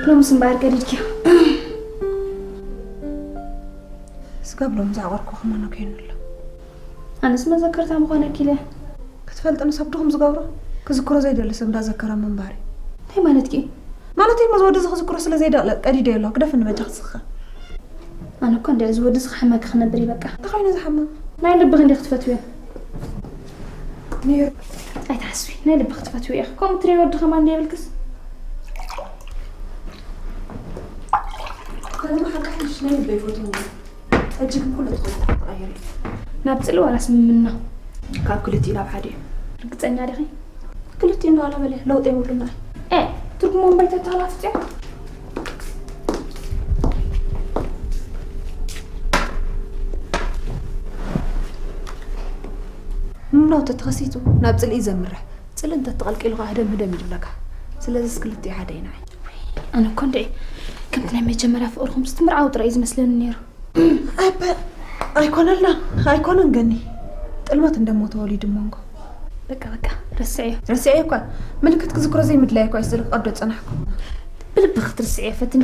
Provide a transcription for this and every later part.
ሎምስ እምበኣር ገዲድክዮ። ስጋብ ሎም ዝዓቐርኩ ከማና ከይኑ ኣሎ። ኣነስ መዘከርታ ምኾነኪ ኢለ። ክትፈልጢ ንሰብ ድኹም ዝገብሮ ክዝክሮ ዘይደሊ ሰብ እንዳዘከረ ምንባር እዩ። እንታይ ማለትኪ? ማለተይ፣ እዚ ወዲ እዚ ክዝክሮ ስለ ዘይደለ ቀዲደ ኣሎ። ግደፍኒ በጃ ክትስኻ። ኣነ እኮ እንደ እዚ ወዲ እዚ ክሓመኪ ክነብር እዩ በቃ። እንታይ ኮይኑ ዝሓመም? ናይ ልብኺ እንደ ክትፈትውዮ። ነይሩ። ኣይትሓስቢ፣ ናይ ልብኺ ክትፈትውዮ ኢኺ። ከምኡ ትሪኦ ወዲ ከማን እንደ ይብልክስ። ከተማ ሓቂ ሓድሽ ናይ ልበይ ፈትዎ። ሕጂ ግን ኩሉ ትኽእሉ ክትቀይሪ። ናብ ጽልኢ ዋላስ ምምና? ካብ ክልቲኡ ናብ ሓደ እዩ። ርግጸኛ ዲኺ? ክልቲኡ እንዳዋላ በለ ለውጢ የብሉና። ኤ፣ ትርጉሞም ባይታ ተላፍጽዮ። ምምናው ተተኸሲቱ ናብ ጽልኢ ዘምርሕ። ጽልኢ እንተተቐልቂሉ ኸዓ ህደም ህደም እዩ ዝብለካ። ስለዚስ ክልቲኡ ሓደ እዩ ንዓይ። ኣነ እኮ እንድዒ ከምቲ ናይ መጀመርያ ፍቕርኹም ስትምርዓው ጥራይ እዩ ዝመስለኒ ነይሩ። ኣበ ኣይኮነልና ኣይኮነን ገኒ። ጥልመት እንደሞ ተወሊዱ እሞ እንኮ። በቃ በቃ ረስዕዮ። ረስዐዮ እኳ ምልክት ክዝክሮ ዘይምድላይ እኳ እዩ ስለ ክቐዶ ዝጸናሕኩ። ብልቢ ክትርስዕዮ ፈትኒ።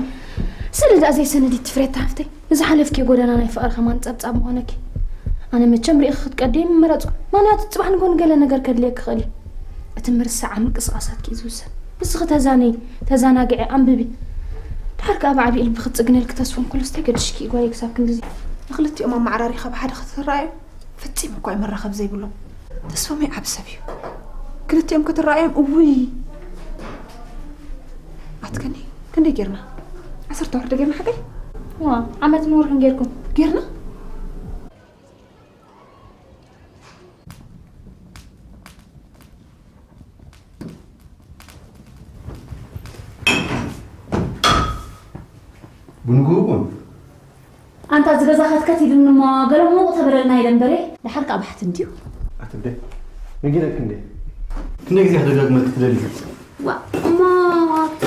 ስእሊ ደኣ ዘይሰነዲት ትፍሬታ ሃፍተይ። ንዝሓለፍክዮ ጎደና ናይ ፍቕሪ ከማን ጸብጻብ ምኾነኪ። ኣነ መቸም ርኢኺ ክትቀድይ ምመረጽኩ። ምኽንያቱ ጽባሕ ንግሆ ንገለ ነገር ከድልየኪ ይኽእል እዩ። እቲ ምርሳዕ ኣብ ምንቅስቓሳትኪ እዩ ዝውሰን። ንስኺ ተዛነዪ፣ ተዛናግዒ፣ ኣንብቢ። ድሓር ከኣ ብዓብዪ ልቢ ክትጽግነልኪ ተስፎም ኩሉስ እንታይ ገድሽኪ እዩ ጓለይ ክሳብ ክንድዚ። ንክልቲኦም ኣመዓራሪኻ ብሓደ ክትረኣዮም ፈጺሙ እኳ እዩ መራኸቢ ዘይብሎም። ተስፎመይ ዓቢ ሰብ እዩ። ክልቲኦም ክትረኣዮም እውይ። ኣትከኒ ክንደይ ጌርና? ዓሰርተ ወርሒ ዶ ጌርና ሓቀይ? ዋ፣ ዓመትን ወርሕን ጌርኩም። ጌርና? ብንግኡ እውን ኣንታ እዚ ገዛ ከትከት ኢሉኒ እሞ ገለ ሙቕ ተበለልና ኢለ እምበረ። ደሓር ከኣ ባሕቲ እንድዩ። ኣትብደ። ነጊረክ እንዴ? ክንደይ ግዜ ክደጋግመልክ ትደሊ? ዋ፣ እሞ ዋታ።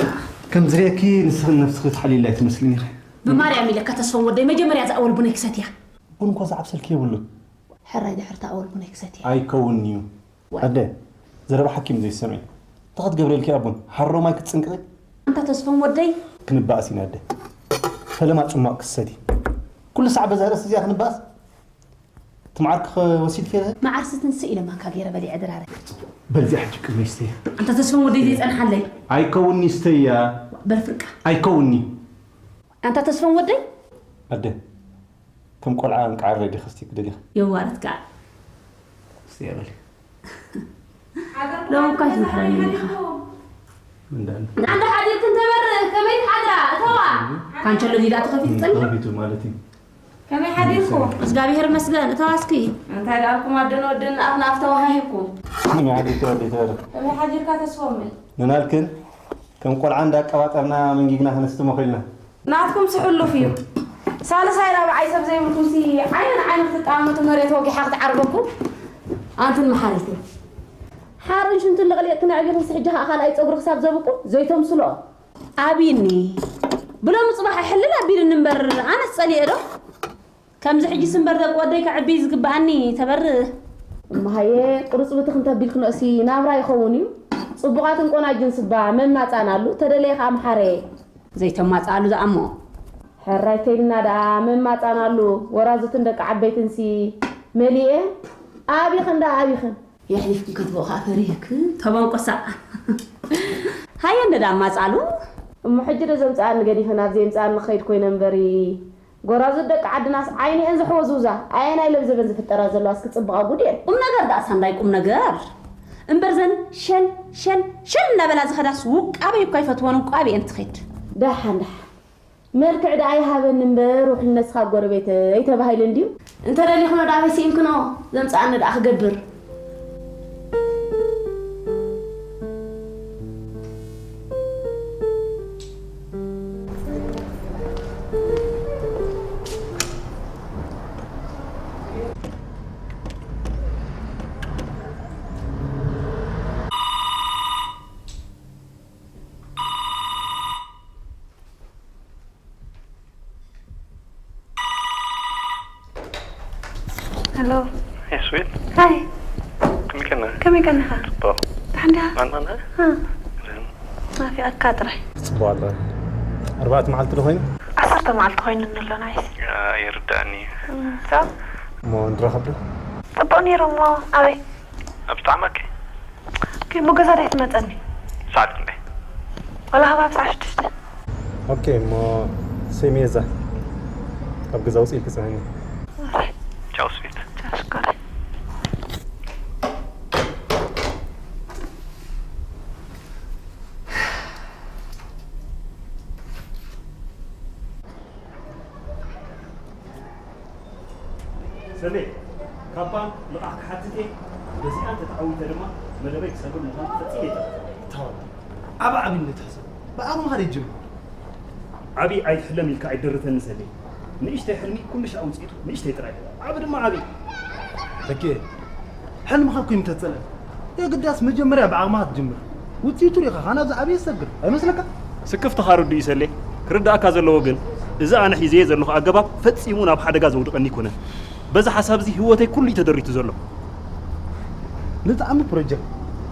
ከም ዝርእየኪ ንስኽን ነብስኺ ትሓልይላ ኣይትመስልን ኢኺ። ብማርያም ኢለካ ተስፎም ወደይ መጀመርያ ዝኣወል ቡነይ ክሰትያ። ቡን እኮ ዝዓብሰልኪ የብሉን። ሕራይ ድሕር ተኣወል ቡነይ ክሰትያ። ኣይከውንን'ዩ። ዋይ። ኣደ፣ ዘረባ ሓኪም ዘይሰምዒ። እንታይ ክትገብረልኪ እያ ቡን? ሓሮ ማይ ክትጽንቅቒ? ኣንታ ተስፎም ወደይ። ክንባኣስ ኢና ኣደ። ፈለማ ጽሟቕ ክሰቲ። ኩሉ ሳዕ በዛ ርእሲ እዚኣ ክንባኣስ? እቲ መዓርኪ ከ ወሲድኪ? መዓር ስትንስእ ኢለ ማንካ ገይረ በሊዐ ድራረ። በልዚኣ ሕጂ ቅድመይ ስተያ። ኣንታ ተስፎም ወደይ ዘይጸንሓለይ። ኣይከውንን'ዩ ስተያ። በል ፍርቃ። ኣይከውንን'ዩ። ኣንታ ተስፎም ወደይ። ኣደ፣ ከም ቆልዓ እንቃዕረ ዲኺ ስትይ ክደሊኺ? የዋርድ ከኣ። ስተያ በሊ። ሎሚ እኳ ኣይትምሕረኒ ኢኻ። እንዳለ። እንዳ ሓዲርክን ተበርህ፣ ከመይ ትሓድራ? እተዋ። ካንቸሎ ዲዳ ተኸፊቱ ጸኒሑ? ተኸፊቱ ማለት እዩ። ከመይ ሓዲርኩም? እግዚኣብሔር ይመስገን። እተዋ እስኪ። እንታይ ደኣልኩም ኣደን ወድን ኣፍ ንኣፍ ተወሃሂብኩም? ከመይ ሓዲርካ ወደይ ተበርህ? ከመይ ሓዲርካ ተስፎመይ? ንናልክን ከም ቆልዓ እንዳቀባጠርና መንጊግና ከነስትሞ ኾይልና። ናትኩም ስሕሉፍ እዩ። ሳልሳይ ራብዓይ ሰብ ዘይብልኩም ሲ ዓይንን ዓይኒ ክትጠማመቱ መሬት ወጊሓ ክትዓርበኩም። ኣንቱን መሓሪትን። ሓርን ሽንቱን ለቕሊቕክን ኣዕቢርንስ ሕጂ ኸኣ ካልኣይ ጸጉሪ ክሳብ ዘብቁ ዘይተምስሎ። ኣብይኒ። ብሎሚ ጽባሕ ሕልል ኣቢልኒ እምበር ኣነስ ጸሊኤ ዶ? ከምዚ ሕጂስ እምበር ደቂ ወደይ ከዕቢ ዝግብኣኒ ተበርህ። እመሃየ ቁርጽ ብትኽ እንተ ኣቢልክኖ እሲ ናብራ ይኸውን እዩ። ጽቡቓትን ቆናጅን ስባ መማጻናሉ ተደለየ ከኣ መሓረየ። ዘይተማጻኣሉ ደኣ እሞ። ሕራይ ተይልና ደኣ መማጻናሉ ወራዙትን ደቂ ዓበይትንሲ መሊኤ ኣቢኽን ደኣ ኣቢኽን። የሕሊፍኪ ክትብኡ ከኣ ፈሪህክ ተበንቆሳ። ሃየ እንደ ደኣ ኣማጻሉ። እሞ ሕጂ ዶ ዘምጽኣኒ ገዲፈ ናብ ዘየምጽኣኒ ክኸይድ ኮይነ እምበሪ። ጎራዙት ደቂ ዓድናስ ዓይኒኤን ዘሕወዝውዛ ኣየናይ ለብዘበን ዝፍጠራ ዘለዋ እስኪ ጽብቓ ጉድ እየን። ቁም ነገር ደኣ ሳንዳይ ቁም ነገር። እምበር ዘን ሸን ሸን ሸን እናበላ ዝኸዳስ ውቃበይ እኳ ኣይፈትወን ውቃበ እየን ትኸድ። ደሓን ደሓን። መልክዕ ደኣ ይሃበኒ እምበር ውሕልነትስ ካብ ጎረቤተይ ተባሂሉ እንድዩ። እንተ ደሊኽኖ ደኣ ኣበይ ስኢንክኖ ዘምጽኣኒ ደኣ ክገብር። ሄሎ። ሄይ ስዊት። ሃይ። ከመይ ቀና? ከመይ ቀኒኻ? ጽቡቕ። ደሓን ዲኻ? ማን ማን? ሃ። ደህና። ናፊቐካ ጥራይ። ጽቡቕ ኣሎ። ኣርባዕተ መዓልቲ ዶ ኮይኑ? ዓሰርተ መዓልቲ ኮይኑ ኣሎ ናይስ። ይርዳእኒ። እሞ ንራኸብ ዶ? ጽቡቕ ነይሩ እሞ ኣበይ? ኣብ ጣዕመኪ። ኦኬ፣ እሞ ገዛ ዳይ ትመጸኒ? ሰዓት ክንደይ? ዋላ ከባቢ ሰዓት ሽዱሽተ። ኦኬ፣ እሞ ሴሜዛ ካብ ገዛ ውፅኢልኪ ፅንሕኒ። ቻው ስዊት። ቻው ሽኮረይ። ሰሌ፣ ካብ ባንክ ልቓሕ ክሓትት እየ፣ በዚኣ እንተተዓዊተ ድማ መደበይ ክሰብር ምዃኑ ፈጺመ ኣይጠራጠርን። እታ ወዲ፣ ዓቢ ዓቢ እንተሕሰብ፣ ብዓቢ ምኻድ ይጅምር። ዓቢ ኣይትሕለም ኢልካ ኣይትደርተኒ ሰሌ። ንእሽተይ ሕልሚ ኩሉ ሻዕ ውጽኢቱ ንእሽተይ ጥራይ። ዓቢ ድማ ዓቢ። ተኬ፣ ሕልምኻ እኮ እዩ እንተጸለለ። የግዳስ መጀመርያ ብዓቕምኻ ትጅምር። ውጽኢቱ ርኢኻ ኸኣ ናብዚ ዓቢ የሰግር። ኣይመስለካ? ስክፍትኻ ርዱእ እዩ ሰሌ። ክርድኣካ ዘለዎ ግን፣ እዚ ኣነ ሒዘዮ ዘለኹ ኣገባብ ፈጺሙ ናብ ሓደጋ ዘውድቐኒ ኣይኮነን። በዚ ሓሳብ እዚ ህይወተይ ኩሉ እዩ ተደሪቱ ዘሎ። ንጣዕሚ ፕሮጀክት፣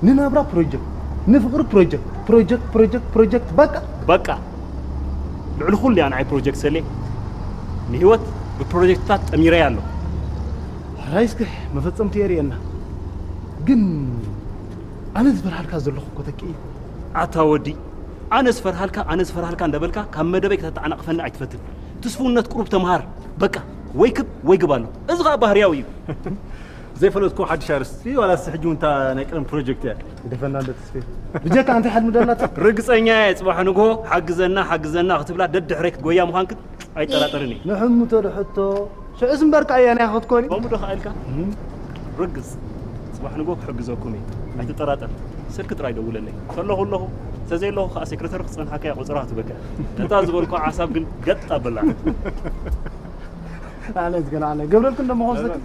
ንናብራ ፕሮጀክት፣ ንፍቕሪ ፕሮጀክት፣ ፕሮጀክት፣ ፕሮጀክት፣ ፕሮጀክት፣ በቃ። በቃ። ልዕሊ ኩሉ እያ ንዓይ ፕሮጀክት ሰሌ። ንህይወት ብፕሮጀክትታት ጠሚረያ ኣለኹ። ሕራይ እስከ መፈጸምቲ የርእየና። ግን ኣነ ዝፈርሃልካ ዘለኹ እኮ ተኪ እዩ። ኣታ ወዲ፣ ኣነ ዝፈርሃልካ፣ ኣነ ዝፈርሃልካ እንዳበልካ ካብ መደበይ ከተተዓናቕፈኒ ኣይትፈትን። ትስፉውነት ቁሩብ ተምሃር። በቃ፣ ወይ ክብ ወይ ግብ ኣሎ። እዚ ኸኣ ባህርያዊ እዩ። ዘይፈለጥኩ ሓድሽ ኣርእስቲ ዋላስ ሕጂ እውን እታ ናይ ቀደም ፕሮጀክት እያ? ግደፈና እንዶ ተስፌ። ብጀካ ኣንታይ ሕልሚ ዶ ኣላታ? ርግጸኛ እየ ጽባሕ ንግሆ ሓግዘና ሓግዘና ክትብላ ደድሕረይ ክትጎያ ምዃንክን ኣይጠራጠርን እየ። ንሕምቶ ዶ ሕቶ ሽዑስ እምበርካ እያ ናይ ክትኮኒ። ከምኡ ዶ ከኣልካ? ርግጽ ጽባሕ ንግሆ ክሕግዘኩም እየ ኣይትጠራጠር። ስልኪ ጥራይ ደውለለይ። ከለኹ ኣለኹ፣ ተዘይለኹ ከኣ ሴክረተሪ ክጸንሓካ እያ ቁጽራ ክትበካ። ነታ ዝበልኩ ሓሳብ ግን ገጥ ኣበላ። ኣነ ዝገና ኣነ ገብረልኩ እንደምኾን ስልኪ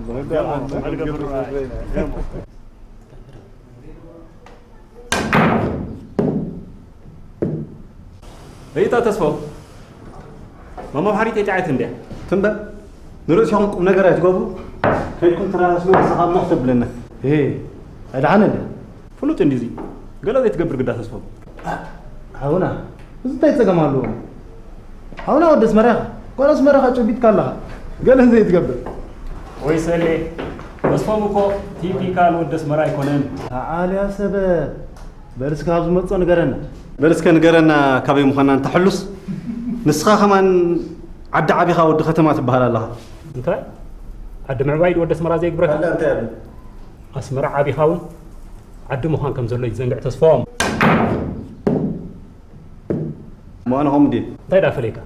ርእይታ ተስፎ ማማ ሓሪት የጣዓት እንድያ ትንበ ንርእስኹም ቁም ነገር ኣይትገብሩ ከይድኩም ተራራስመ ንስኻ ሞኽ ተብለና ይሄ ኣድሓነ እንድያ ፍሉጥ እንዲዚ ገለ ዘይትገብር ግዳ ተስፎ ሓውና እዚ እንታይ ጸገም ኣለዎ ሓውና ወዲ ኣስመራ ኢኻ። ጓል ኣስመራ ኢኻ ጨቢጥካ ኣለኻ። ገለ ዘይትገብር። ወይ ሰሌ፣ ተስፎም እኮ ቲፒካል ወዲ ኣስመራ ኣይኮነን። ተዓልያ ሰበብ። በል እስከ ካብ ዝመጾ ንገረና። በል እስከ ንገረና ካበይ ምዃና እንተሕሉስ። ንስኻ ከማን ዓዲ ዓቢኻ ወዲ ከተማ ትበሃል ኣለኻ። እንታይ? ዓዲ ምዕባይ ወዲ ኣስመራ ዘይግብረካ? ካልእ እንታይ ኣሎ? ኣስመራ ዓቢኻ እውን ዓዲ ምዃን ከም ዘሎ ይዘንግዕ ተስፎም። ምዃኑ ከምኡ ድዩ? እንታይ ደኣ ፈለየካ?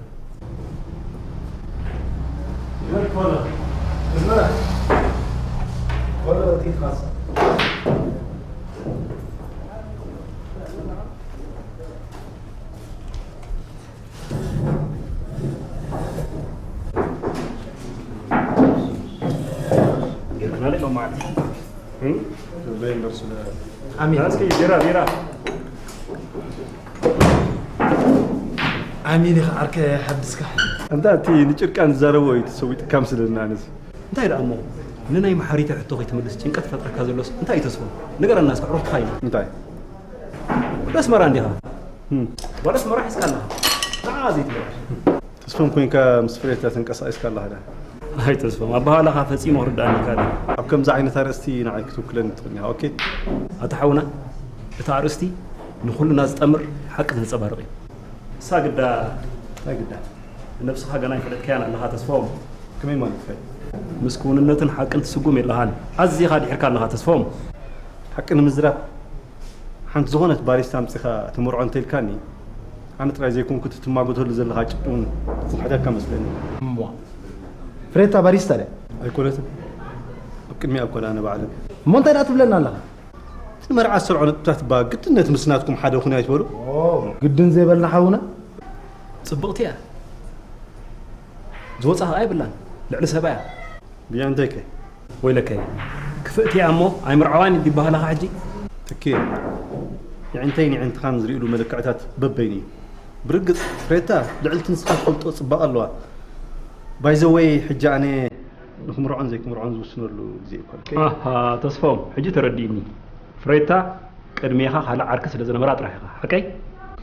ጌርክና ዶ ማለት? ኣሜን። እስኪ ቢራ ቢራ። ኣሜን ኢኻ ዓርከ ሓድስካ። ኣንታ እቲ ንጭርቃን ዝዛረቦ እዩ ተሰዊጥካ ምስለና ኣነስ። እንታይ ደኣ እሞ ንናይ መሓሪተ ሕቶ ከይትምልስ ጭንቀት ፈጥረካ ዘሎስ እንታይ እዩ ተስፎ? ንገረና እስከ ዕሩኽትኻ ኢና። እንታይ? ወዲ ኣስመራ እንዲኻ? ጓል ኣስመራ ሒዝካ ኣለኻ። ንዓ ዘይትበል። ተስፎም ኮይንካ ምስ ፍሬታ ተንቀሳቒስካ ኣለኻ ዳ? ኣይ ተስፎም፣ ኣበሃህላኻ ፈጺሙ ክርድኣኒ ኣይከኣለን። ኣብ ከምዚ ዓይነት ኣርእስቲ ንዓይ ክትውክለኒ ትኽእል ኢኻ፣ ኦኬ? ኣታ ሓውና፣ እቲ ኣርእስቲ ንኹልና ዝጠምር ሓቂ ዘንጸባርቕ እዩ። እሳ ግዳ እንታይ ግዳ? ንነብስኻ ገና ኣይፈለጥካያን ኣለኻ ተስፎም። ከመይ ማለትካ እዩ? ምስ ክውንነትን ሓቅን ትስጉም የለኻን። ኣዚኻ ድሒርካ ኣለኻ ተስፎም። ሓቂ ንምዝራብ ሓንቲ ዝኾነት ባሪስታ ኣምጺኻ ተመርዖ እንተኢልካኒ፣ ኣነ ጥራይ ዘይኮንኩ እቲ ትማጎተሉ ዘለኻ ጭብጢ እውን ዝኽሕደካ መስለኒ። እሞ ፍሬታ ባሪስታ ድያ? ኣይኮነትን። ኣብ ቅድሚኣ እኮ ድኣ ኣነ ባዕለይ። እሞ እንታይ ደኣ ትብለና ኣለኻ? እቲ ንመርዓ ዝሰርዖ ነጥብታት እባ ግድነት ምስ ናትኩም ሓደ ኩኑ ኣይትበሉ? ኦ፣ ግድን ዘይበልና ሓውና። ጽብቕቲ እያ። ዝወጻ ኸኣ የብላን። ልዕሊ ሰባ እያ። ብየዕንተይከ? ወይለከ ክፍእቲ እያ እሞ ኣይምርዓዋን ይባሃላኻ ሕጂ? ትኪ የዕንተይን የዕንትኻን ዝርእሉ መለክዕታት በበይኑ እዩ። ብርግጽ ፍሬታ ልዕልቲ ንስኻ ትፈልጦ ጽባቐ ኣለዋ። ባይዘወይ ሕጂ ኣነ ንኽምርዖን ዘይክምርዖን ዝውስነሉ ግዜ ኣይኮነን። ኣሃ ተስፎም ሕጂ ተረዲእኒ። ፍሬታ ቅድሜኻ ካልእ ዓርኪ ስለ ዝነበራ ጥራሕ ኢኻ። ሓቀይ?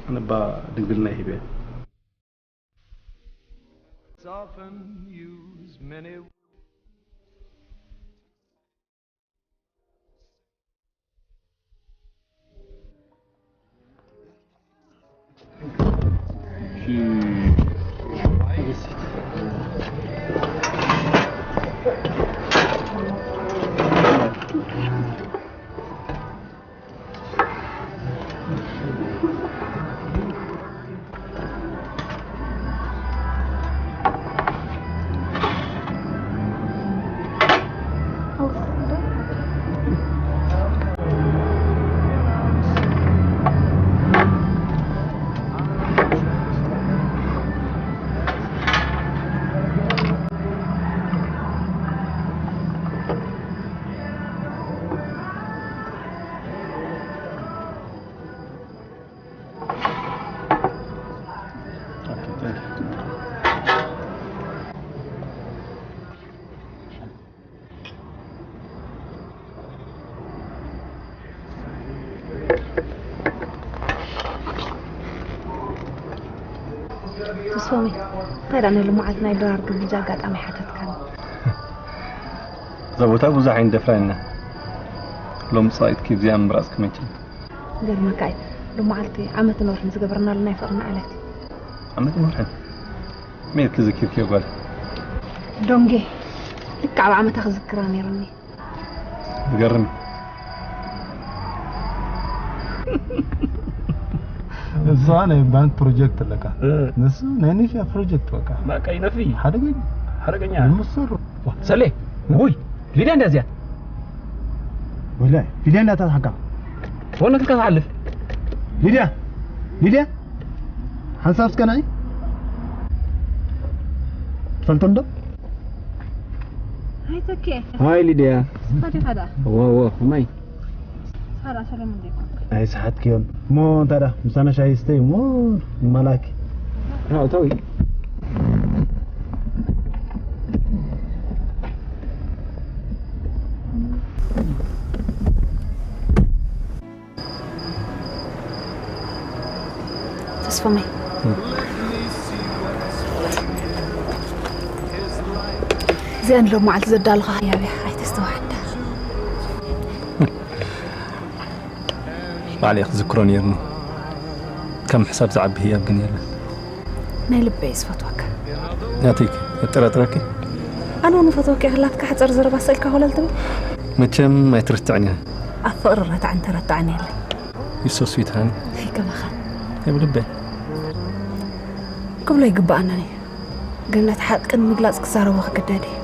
ኣነ እባ ድንግልናይ ሂበያ። Often use many ተስፎመይ፣ እንታይ ደኣ ንሎማዓልቲ ናይ ድራር ግብጃ ኣጋጣሚ ሓተትካኒ? እዛ ቦታ ብዙሕ ኣይንደፍራን ኢና። ሎሚ ጻኢት ኪብዚኣ ምምራጽ ከመይ ችል? ገርመካ እዩ። ሎማዓልቲ ዓመትን ወርሕን ዝገበርናሉ ናይ ፍቕርና ዕለት እዩ። ዓመትን ወርሕን? መይት ክዝኪር ክዮ ጓል? ዶንጌ፣ ልክዕ ኣብ ዓመታ ክዝክራ ነይሩኒ። ዝገርም። እዛ ናይ ባንክ ፕሮጀክት ኣለካ። ንሱ ናይ ንሻ ፕሮጀክት በቃ። በቃ ይነፊ። ሓደገኛ። ሓደገኛ። ንምሰሩ። ሰሌ። ውይ። ሊድያ እንዲያ እዚኣ። ወላሂ ሊድያ እንዳታትሓካ። ወነትልካ ትሓልፍ። ሊድያ። ሊድያ። ሓንሳብ እስከ ንዒ። ትፈልጦም ዶ? ሃይ ተኬ። ሃይ ሊድያ። ስኻ ዲኻ ደኣ? እወ እወ። ከመይ? ሳራ ሰለሙን ዶ ይኮንካ? ኣይሰሓትክዮን። እሞ እንታይ ደኣ ምሳና ሻሂ ስተይ እሞ ንመላኪ። ራእታዊ። ተስፎመይ፣ እዚኣን ሎም መዓልቲ ዘዳለኻ ህያብ እያ፣ ኣይተስተውዓልዳ። ባዕለይ ክዝክሮ ነይርኒ። ከም ሕሳብ ዝዓቢ ህያብ ግን የለን። ናይ ልበይ ዝፈትወካ። ናተይክ የጠራጥረኪ? ኣነ እውን ፈትወካ እየ ክላትካ ሕፀር ዘረባ ሰልካ ኮለል ትብል። መቸም ኣይትርትዕን እያ። ኣብ ፍቕሪ ረታዕን ተረታዕን የለን። ይሶ ስዊት ሃኒ። ከይከማኻ። ናይ ብልበይ። ክብሎ ይግባኣናን እዩ። ግን ነቲ ሓቂ ንምግላፅ ክዛረቦ ክግደድ እየ።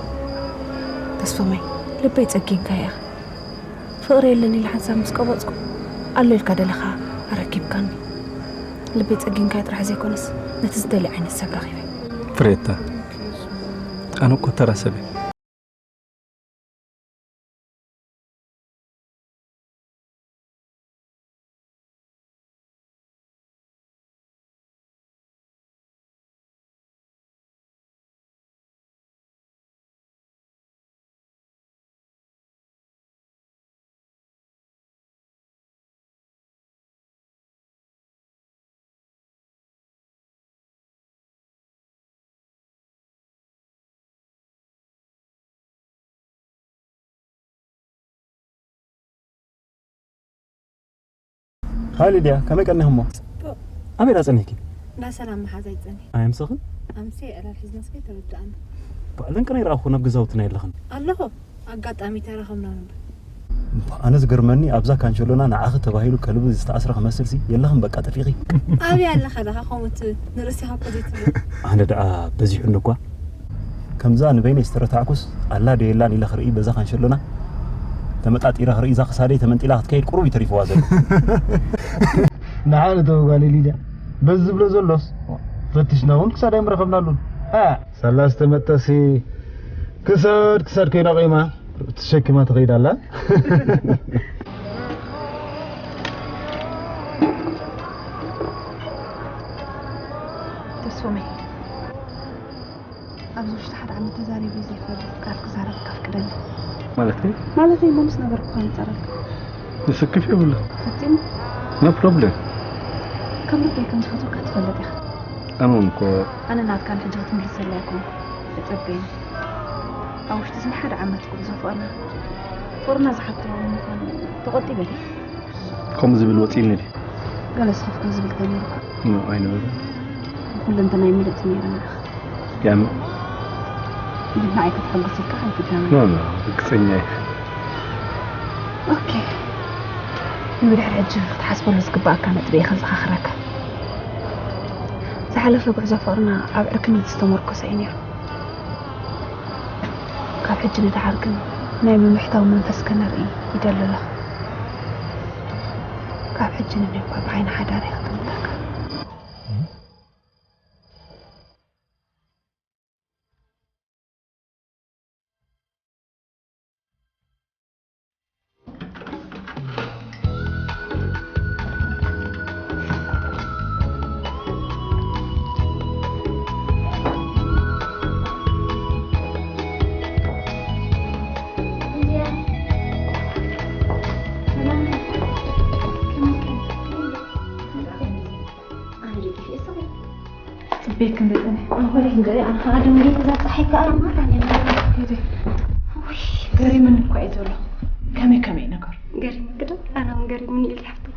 ተስፎመይ፣ ልበይ ፀጊንካ እያ። ፍቕሪ የለን ኢለ ሓንሳብ ምስ ቀበፅኩ፣ ኣሎ ኢልካ ደለኻ ኣረኪብካኒ። ልበይ ፀጊንካዮ ጥራሕ ዘይኮነስ፣ ነቲ ዝደልዮ ዓይነት ሰብ ረኺበ። ፍሬታ፣ ኣነ እኮ ተራ ሰብ እየ። ሃይ ሊድያ፣ ከመይ ቀኒኹሞ? ኣበይ ዳ ጸኒሕኪ? እንዳ ሰላም መሓዛይ ጸኒሐ። ኣየምሰኽን? ኣምሴ ዕላል ሒዝናስ ከይተረድኣኒ። ባዕለን ቅነ ይረኣኹ ናብ ገዛውትና የለኽን። ኣለኹ። ኣጋጣሚ ተራኸብና ነበር። ኣነ ዝገርመኒ ኣብዛ ካንሸሎና ንዓኺ ተባሂሉ ከልቢ ዝተኣስረ ክመስልሲ የለኽን በቃ ጠፊኺ። ኣበይ ኣለኻ ደኻ ከምኡ ትብል ንርእስኻ እኮ ዘይትብል። ኣነ ደኣ በዚሑኒ እኳ። ከምዛ ንበይነይ ዝተረታዕኩስ ኣላ ዶ የላን ኢለ ክርኢ በዛ ካንሸሎና ተመጣጢረ ክርኢ እዛ ክሳደይ ተመንጢላ ክትከይድ ቁሩብ እዩ ተሪፍዋ ዘሎ። ንዓ ንተወ ጓለይ ሊድያ በዚ ዝብሎ ዘሎስ ፈቲሽና እውን ክሳድ ኣይምረኸብናሉን። ሰላስተ መጠሲ ክሳድ ክሳድ ኮይና ቆይማ ተሸኪማ ትኸይድ ኣላ። ተስፎመይ ኣብዚ ውሽጢ ሓደ ዓመት ተዛሪበ ዘይፈልጥ ቃል ክዛረበካ ፍቅደለይ። ማለተይ ማለተይ እሞ ምስ ነበርኩ ከይጸረልካ። ንስክፍ የብሉ። ፈጺሙ። No problem። ከም ልበይ ከም ዝፈትወካ ትፈልጥ ኢኻ። ኣመን እኮ። ኣነ ናትካ ንሕጂ ክትምልሰለይ ኣይኮንኩ። ተጸበይኒ። ኣብ ውሽጢ እዚ ሓደ ዓመት ኩሉ ዘፍቐና ፍቕርና ዝሓተወ ምዃኑ ተቖጢበ ድየ? ከምኡ ዝብል ወጺእኒ ድዩ? ገለ ስኽፍ ከም ዝብል ተነይሩካ? ኖ፣ ኣይነበረን። ብኩለንተናይ ምሉእ ነይረ ንዓኻ። ያም ግን ንዓይ ከተሐጉስ ኢልካ ኣይትዳመ። ኖ፣ ኖ፣ ርግጸኛ እየ። ኦኬ። ንብድሕሪ ሕጂ ክትሓስበሉ ዝግባኣካ ነጥቢ እየ ከዘኻኽረካ። ዝሓለፈ ጉዕዞ ፍቕርና ኣብ ዕርክነት ዝተመርኮሰ እዩ ነይሩ። ካብ ሕጂ ንደሓር ግን ናይ ምምሕታው መንፈስ ከነርኢ ይደሊ ኣለኹ። ካብ ሕጂ ንነባ ብዓይኒ ሓዳር እየ ክጥምተካ። ኣነ ደጊፍ እየ ሰበይ። ጽቤክ እንደ ጸኒሕ። ኣንኮሪ እንደ ኣንካ ኣደም እንደ ተዛጻሐካ ኣርማ ኣደም። ከይደ። ውይ፣ ገሪምን እኮ እዩ ዘሎ። ከመይ ከመይ ነገር? ገሪም ግዳ ኣነ እውን ገሪምን ኢልካ ሓፍተይ።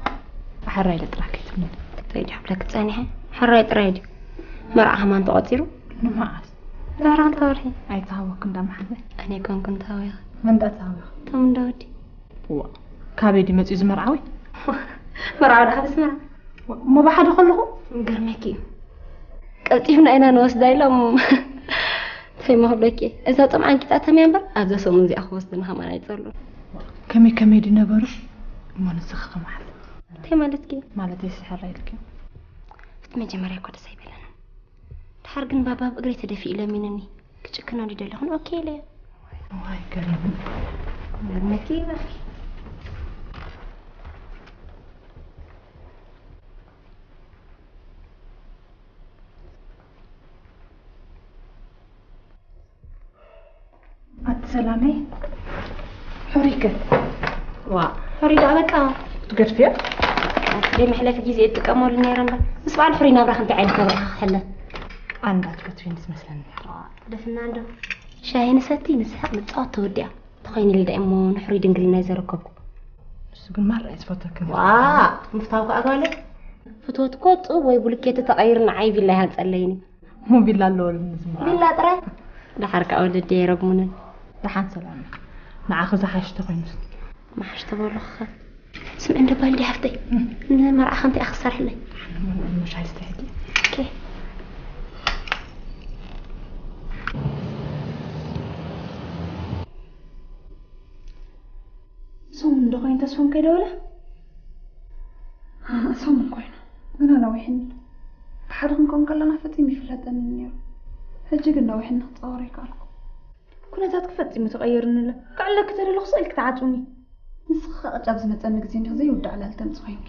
ሕራይ ኢለ ጥራሕ ከይትብለኒ። ጥራይ ድዩ ክብለክ ጸኒሐ? ሕራይ ጥራይ ድዩ? መርዓ ከማን ተቖጺሩ? ንመዓስ? ዛራ እንተ ወርሒ። ኣይተሃወክ እንዳ መሓዘ። ኣነ ኮንኩ እንተ ሃወያ። መን እንዳ ተሃወያ? እቶም እንዳ ወዲ። ዋ፣ ካበይ ድዩ መጺኡ እዚ መርዓዊ? መርዓዊ ደኣ ካብ ኣስመራ። ዋ፣ እሞ ብሓደ ከለኹ? ገርመኪ እዩ። ቀልጢፍና ኢና ንወስዳ ኢሎም። እንታይ እሞ ክብለኪ? እዛ ጥምዓን ቂጣ ተምያ እምበር ኣብዛ ሰሙን እዚኣ ክወስድና ከማን ኣይጸሉን። ከመይ ከመይ ድዩ ነገሩ? እሞ ንስኺ ከመሓል? እንታይ ማለትኪ? ማለተይ ስሕራ ኢልኪ። እቲ መጀመርያ እኮ ደስ ኣይበለንን። ድሓር ግን ባባ ኣብ እግረይ ተደፊኡ ለሚኑኒ። ክጭክነሉ ይደለኹን ኦኬ ኢለዮ። ዋይ ገሪም። ገርመኪ ይበል። ኣቲ ሰላመይ፣ ሕሩይከ? ዋ፣ ሕሩይ ደኣ በቃ። ክትገድፍዮ? ኣቲ ደይ መሕለፊ ግዜ እጥቀመሉ ነይረ እምበር፣ ምስ በዓል ሕሩይ ናብራኺ እንታይ ዓይነት ናብራ ክሕለ? ኣንዳ ትፈትዊኒ ትመስለኒ ነይሩ። ዋ፣ ደፍና እንዶ። ሻሂ ንሰቲ፣ ንስሕቕ፣ ንጻወት ተወዲኣ። ተኾይኑ ኢለ እሞ ንሕሩይ ድንግልና እዩ ዘረከብኩ። ንሱ ግን ማራ እዩ ዝፈተክን። ዋ፣ ምፍታው ከኣ ጓለ። ፍትወት እኮ ጡብ ወይ ቡልኬቲ ተቐይሩ ንዓይ ቪላ ይሃንጸለይኒ። እሞ ቪላ ኣለዎ ልብኒ ዝምራ። ቪላ ጥራይ? ደሓር ከኣ ወለዲ የረግሙንን። ደሓን ሰላም። ንዓኺ ዝሓሽ ተኾይኑስ? መሓሽ ተበሉኽኸ? ስምዒ እንደ ባልዲ ሓፍተይ። እም። ንመርዓ ከምቲ ኣኽሰርሕለይ። ሻይ ስተይ ሕጂ። ኦኬ። ሰሙን ዶ ኮይኑ ተስፎም ከይደወለ? ኣነ ሰሙን ኮይኑ ግና ነዊሕኒ። ብሓደ ክንከውን ከለና ፈጺሙ ይፍለጠኒ ነይሩ። ሕጂ ግን ነዊሕኒ ክጻወር ኣይከኣልኩ። ኩነታትኪ ፈጺሙ ተቐይሩኒ ኣሎ። ክዕለኪ ተደለኹ ስቕ ኢልኪ ትዓጽውኒ። ንስኺ ኸኣ ቅጫ ኣብ ዝመጸኒ ግዜ እንዲኺ ዘይውዳእ ዕላል ተምጺ ኮይንኪ።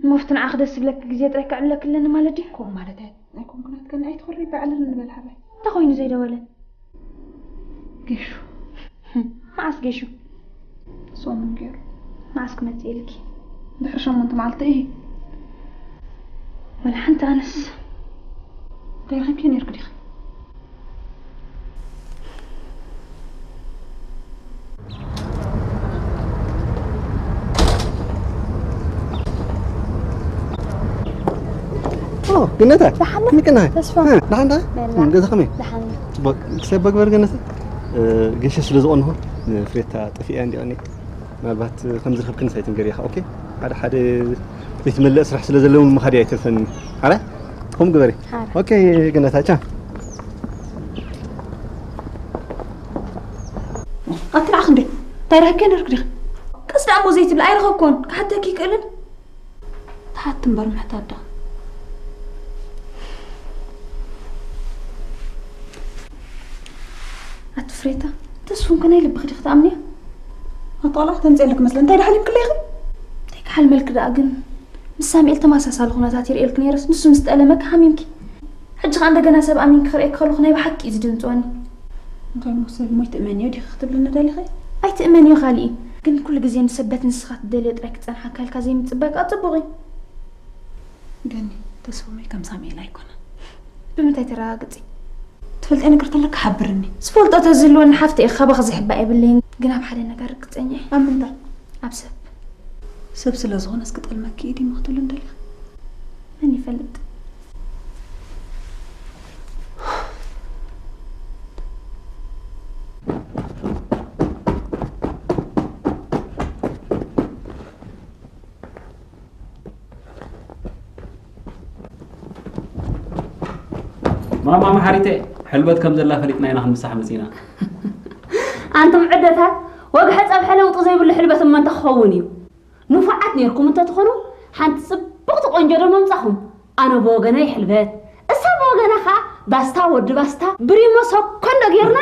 እሞ ኣብቲ ንዓኺ ደስ ዝብለኪ ግዜ ጥራይ ክዕለኪ ኣለኒ ማለት ድዩ? ከምኡ ማለት ኣይ-፣ ኣይኮንኩን። ኣትከኒ ኣይትኾሪ፣ ብዕልል ንበል ሓባይ። እንታይ ኮይኑ ዘይደወለ? ጌሹ። መዓስ ጌሹ? ሰሙን ገይሩ። መዓስ ክመጽእ ኢልኪ? ድሕሪ ሸሞንተ መዓልቲ እዩ። ወላ ሓንቲ ኣነስ። እንታይ ረኺብኪ ነይርኪ ዲኺ? ኦ፣ ገነታ፣ ደሓን ዶ? ከመይ ቀናይ? ተስፋ። እ፣ ደሓን ዶ? በላ። እ፣ ገዛ ከመይ? ደሓን። ጽቡቅ። ክሰብ በግበር ገነታ። እ፣ ገሸ ስለ ዝኾንኹ፣ ንፍሬታ ጠፊኣ እንዲያ እኔ። ምናልባት ከም ዝረኸብክንስ ኣይትንገርያ፣ ኦኬ? ሓደ ሓደ ዘይትመልእ ስራሕ ስለ ዘለውን ምኻድ ኣይተርፈን። ሓራይ? ከምኡ ግበሪ። ሓራይ። ኦኬ፣ ገነታ፣ ቻ። ኣቲ ንዓኽ እንዴ? እንታይ ረኺብኪ ነርክ ዲኺ? ቀስ ደኣ እሞ ዘይትብሊ ኣይረኸብኩን። ክሓተኪ ይክእልን? ትሓቲ እምበር ምሕታት ዶ? ኣቲ ፍሬታ፣ ተስፉ እንከ ናይ ልብኺ ዲኺ ትኣምንዮ? ኣቲ ቆልዓ ክተምፅየለኪ መስለ፣ እንታይ ደሓሊምክለይ ኢኺ? እንታይ ክሓልመልኪ ደኣ ግን፣ ምስ ሳሙኤል ተመሳሳሊ ኩነታት ይርእየልኪ ነይረስ፣ ንሱ ምስ ጠለመኪ ሓሚምኪ። ሕጂ ኸኣ እንደገና ሰብ ኣሚንኪ ክርእየኪ ከለኹ ናይ ብሓቂ እዩ ዝድንፅወኒ። እንታይ እሞ ሰብ እሞ ኣይትእመንዮ ዲኺ ክትብልኒ ደሊኺ? ኣይትእመንዮ ካልእ፣ ግን ኩሉ ግዜ ንሰብ በቲ ንስኻ ትደልዮ ጥራይ ክፀንሓካ ኢልካ ዘይምፅባይ ከዓ ፅቡቕ እዩ። ገኒ፣ ተስፉ እሞ ከም ሳሙኤል ኣይኮነን። ብምንታይ ተረጋግፂ? ፈልጠ ነገር ተለካ ሓብርኒ። ዝፈልጦ ተዝህልወኒ ሓፍተ እየ፣ ካባኺ ዝሕባእ የብለይን። ግን ኣብ ሓደ ነገር ርግጸኛ እየ። ኣብ ምንታይ? ኣብ ሰብ። ሰብ ስለ ዝኾነ እስኪ ጠልመኪ ኢዲ ምኽትሉ እንደልያ። መን ይፈልጥ? ማማ መሓሪተ፣ ሕልበት ከም ዘላ ፈሊጥና ኢና ክንምሳሕ መጺና። ኣንቱም ዕደታት፣ ወግሐ ጸብሐ ለውጢ ዘይብሉ ሕልበት እሞ እንታይ ክኸውን እዩ? ንፉዓት ነይርኩም እንተትኾኑ፣ ሓንቲ ጽብቕቲ ቆንጆ ዶ መምጻኹም? ኣነ ብወገነይ ሕልበት፣ እሳ ብወገና ኸኣ ባስታ፣ ወዲ ባስታ፣ ብሪሞ ሰኮንዶ ጌርና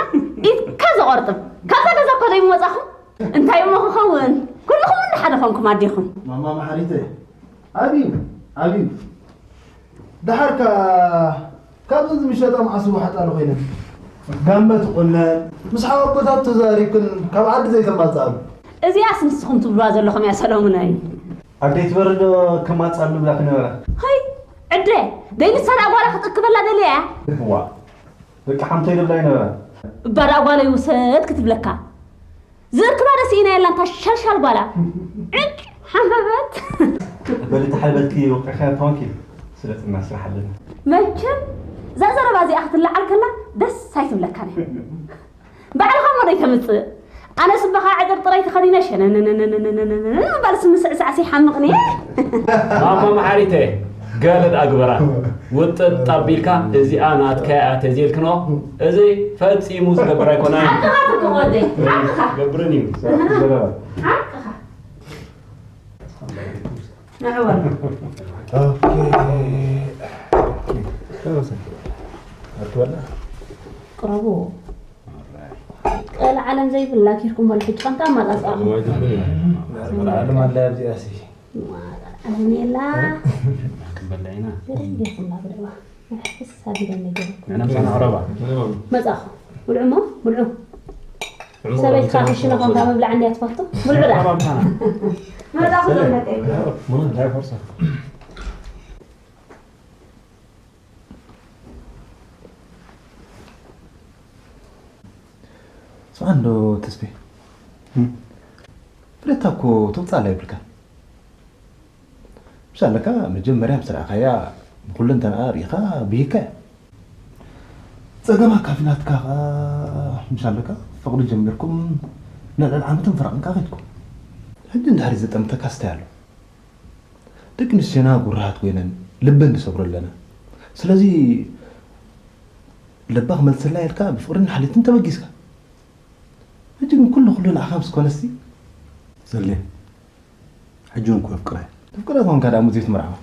ኢድካ ዘቖርጥም። ካብዛ ገዛ እኮ ደይምወጻኹም። እንታይ እሞ ክኸውን? ኩልኹም እንደ ሓደ ኾንኩም ኣዴኹም። ማማ መሓሪተይ፣ ዓብዩ፣ ዓብዩ። ደሓር ከኣ ካብዘን ዝምሸጣ መዓስ ዋሕጣሉ ኮይነን። ጋመ ትቑነን፣ ምስ ሓወቦታት ተዛሪብክን ካብ ዓዲ ዘይተማጽኣሉ። እዚኣስ ንስኹም ትብልዋ ዘለኹም እያ ሰሎሙነይ። ኣደይ ትበርዶ ከማጻሉ ብላ ክነበራ። ሀይ ዕደ ደይ ንሳ ደኣ ጓላ ክትእክበላ ደልያ እያ። ዋ ደቂ ሓምተይ ደብላ ይነበራ። እባ ደኣ ጓለይ ውሰድ ክትብለካ ዝእክባ ደስ ኢና የላ እንታ ሻልሻል ጓላ ዕጭ ሓመበት። በሊ ተሓልበትኪ ወቂዕካ ተዋንኪ ስለ ጥና ስራሕ ኣለና። መቸም እዛ ዘረባ እዚኣ ክትለዓል ከላ ደስ ኣይትብለካን እያ። ባዕልኻ እሞ ደይተምጽእ ኣነስ እባኻ ዕጥርጥረይ ተኸዲነ ሸነነነነነነነነነ ምባልስ ምስዕሳዕስ ይሓምቕኒ። ማማ መሓሪተ ገለ ደኣ ግበራ። ውጥጥ ኣቢልካ እዚኣ ናትካ እያ ተዝኢልክኖ እዚ ፈጺሙ ዝገብር ኣይኮነን። ሓቅኻ ትብሎ ወደይ ሓቅኻ። ገብርን እዩ። ሓቅኻ። ንዕወል። ቅረቡ። ቀል ዓለም ዘይብላ ኪርኩም በል ሕጂ ከምታ ኣማጻጽኣኹም። ዓለም ኣላ ኣብዚኣ ሲ። ዓለም የላ። ክንበላ ኢና። ብደንብ ኢኹም ብልዕዋ። ሕፍስ ኣቢለ ነገር። ንዕና ምሳና ቅረባ። መጻኹ። ብልዑ እሞ ብልዑ። ሰበይትካ ክሽነ ኮንካ ምብላዕ እንድያ ትፈቱ። ብልዑ ደኣ። ቅረባ ምሳና። መጻኹ ዘለቀ። ሙሉ እንታይ ፈርሳ። ስማዕ እንዶ ተስፌ፣ ፍለታ እኮ ተውፅኣላ የብልካ። ምሽ ኣለካ መጀመርያ ምስ ረኣኻያ ብኩለንተናኣ ርኢኻ ብሂካ እያ። ፀገማ ካፊናትካ ከዓ ምሽ ኣለካ ፍቕሪ ጀሚርኩም ንልዕሊ ዓመትን ፍራቕን ከዓ ከይድኩም። ሕጂ እንድሕሪ ዘጠምተካ ስታይ ኣሎ። ደቂ ኣንስትዮና ጉራሃት ኮይነን ልበን ንሰብሮ ኣለና። ስለዚ ልባ ክመልሰላ ኢልካ ብፍቕርን ሓልዮትን ተበጊስካ። ሕጂ ግን ኩሉ ኩሉ ንዓኻ ምስ ኮነሲ። ዘሌ፣ ሕጂ እውን እኮ የፍቅራ እየ። ተፍቅራ ተኾንካ ደኣ ሙዚት መርዓዋ።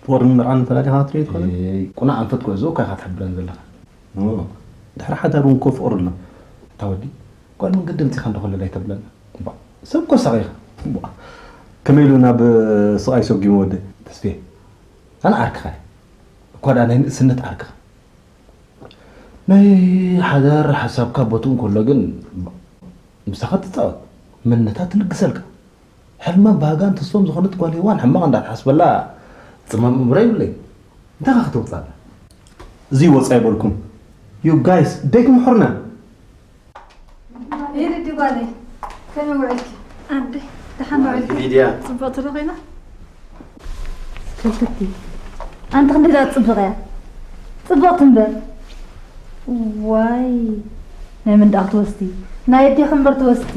ፍቕርን መርዓን ፈላሊኻ ክትሪኦ ትኽእል? ኤይ፣ ቁናዕ ኣንፈት ጉዕዞ እኮ ኢኻ ትሕብረን ዘለኻ። ኖ፣ ድሕሪ ሓዳር እውን እኮ ፍቕሪ ኣሎ። እታ ወዲ፣ ጓል መንገዲ ኣምጺኻ እንዶ ኮለል ኣይተብለና። እባ፣ ሰብ እኮ ሳቒኻ። እባ፣ ከመይ ኢሉ ናብ ስቓይ ሰጒሙ ወደይ? ተስፌ፣ ኣነ ዓርክኻ እየ። እኳ ደኣ ናይ ንእስነት ዓርክኻ። ናይ ሓዳር ሓሳብካ ቦትኡ እንከሎ ግን፣ ምሳኻ ትጻወት፣ መንነታ ትልግሰልካ። ሕልማን ባህጋን ተስፎም ዝኾነት ጓል ሄዋን ሕማቕ እንዳትሓስበላ ጽማም እምሮ ይብለይ። እንታይ ኸ ክትውጻእ? እዚ ወጻ ይበልኩም። You guys፣ ደይ ትምሕሩና። ይርዲ ጓለይ፣ ከመይ ውዕልኪ? ኣደ፣ ደሓን ውዕልኪ? ሊድያ። ጽብቕቲ ዶ ኮይና? ከልክቲ። ኣንቲ ክንደይ ደኣ ጽብቕ እያ። ጽብቕቲ እምበር። ዋይ። ናይ መን ደኣ ክትወስዲ? ናይ ኣዴኺ እምበር ትወስዲ።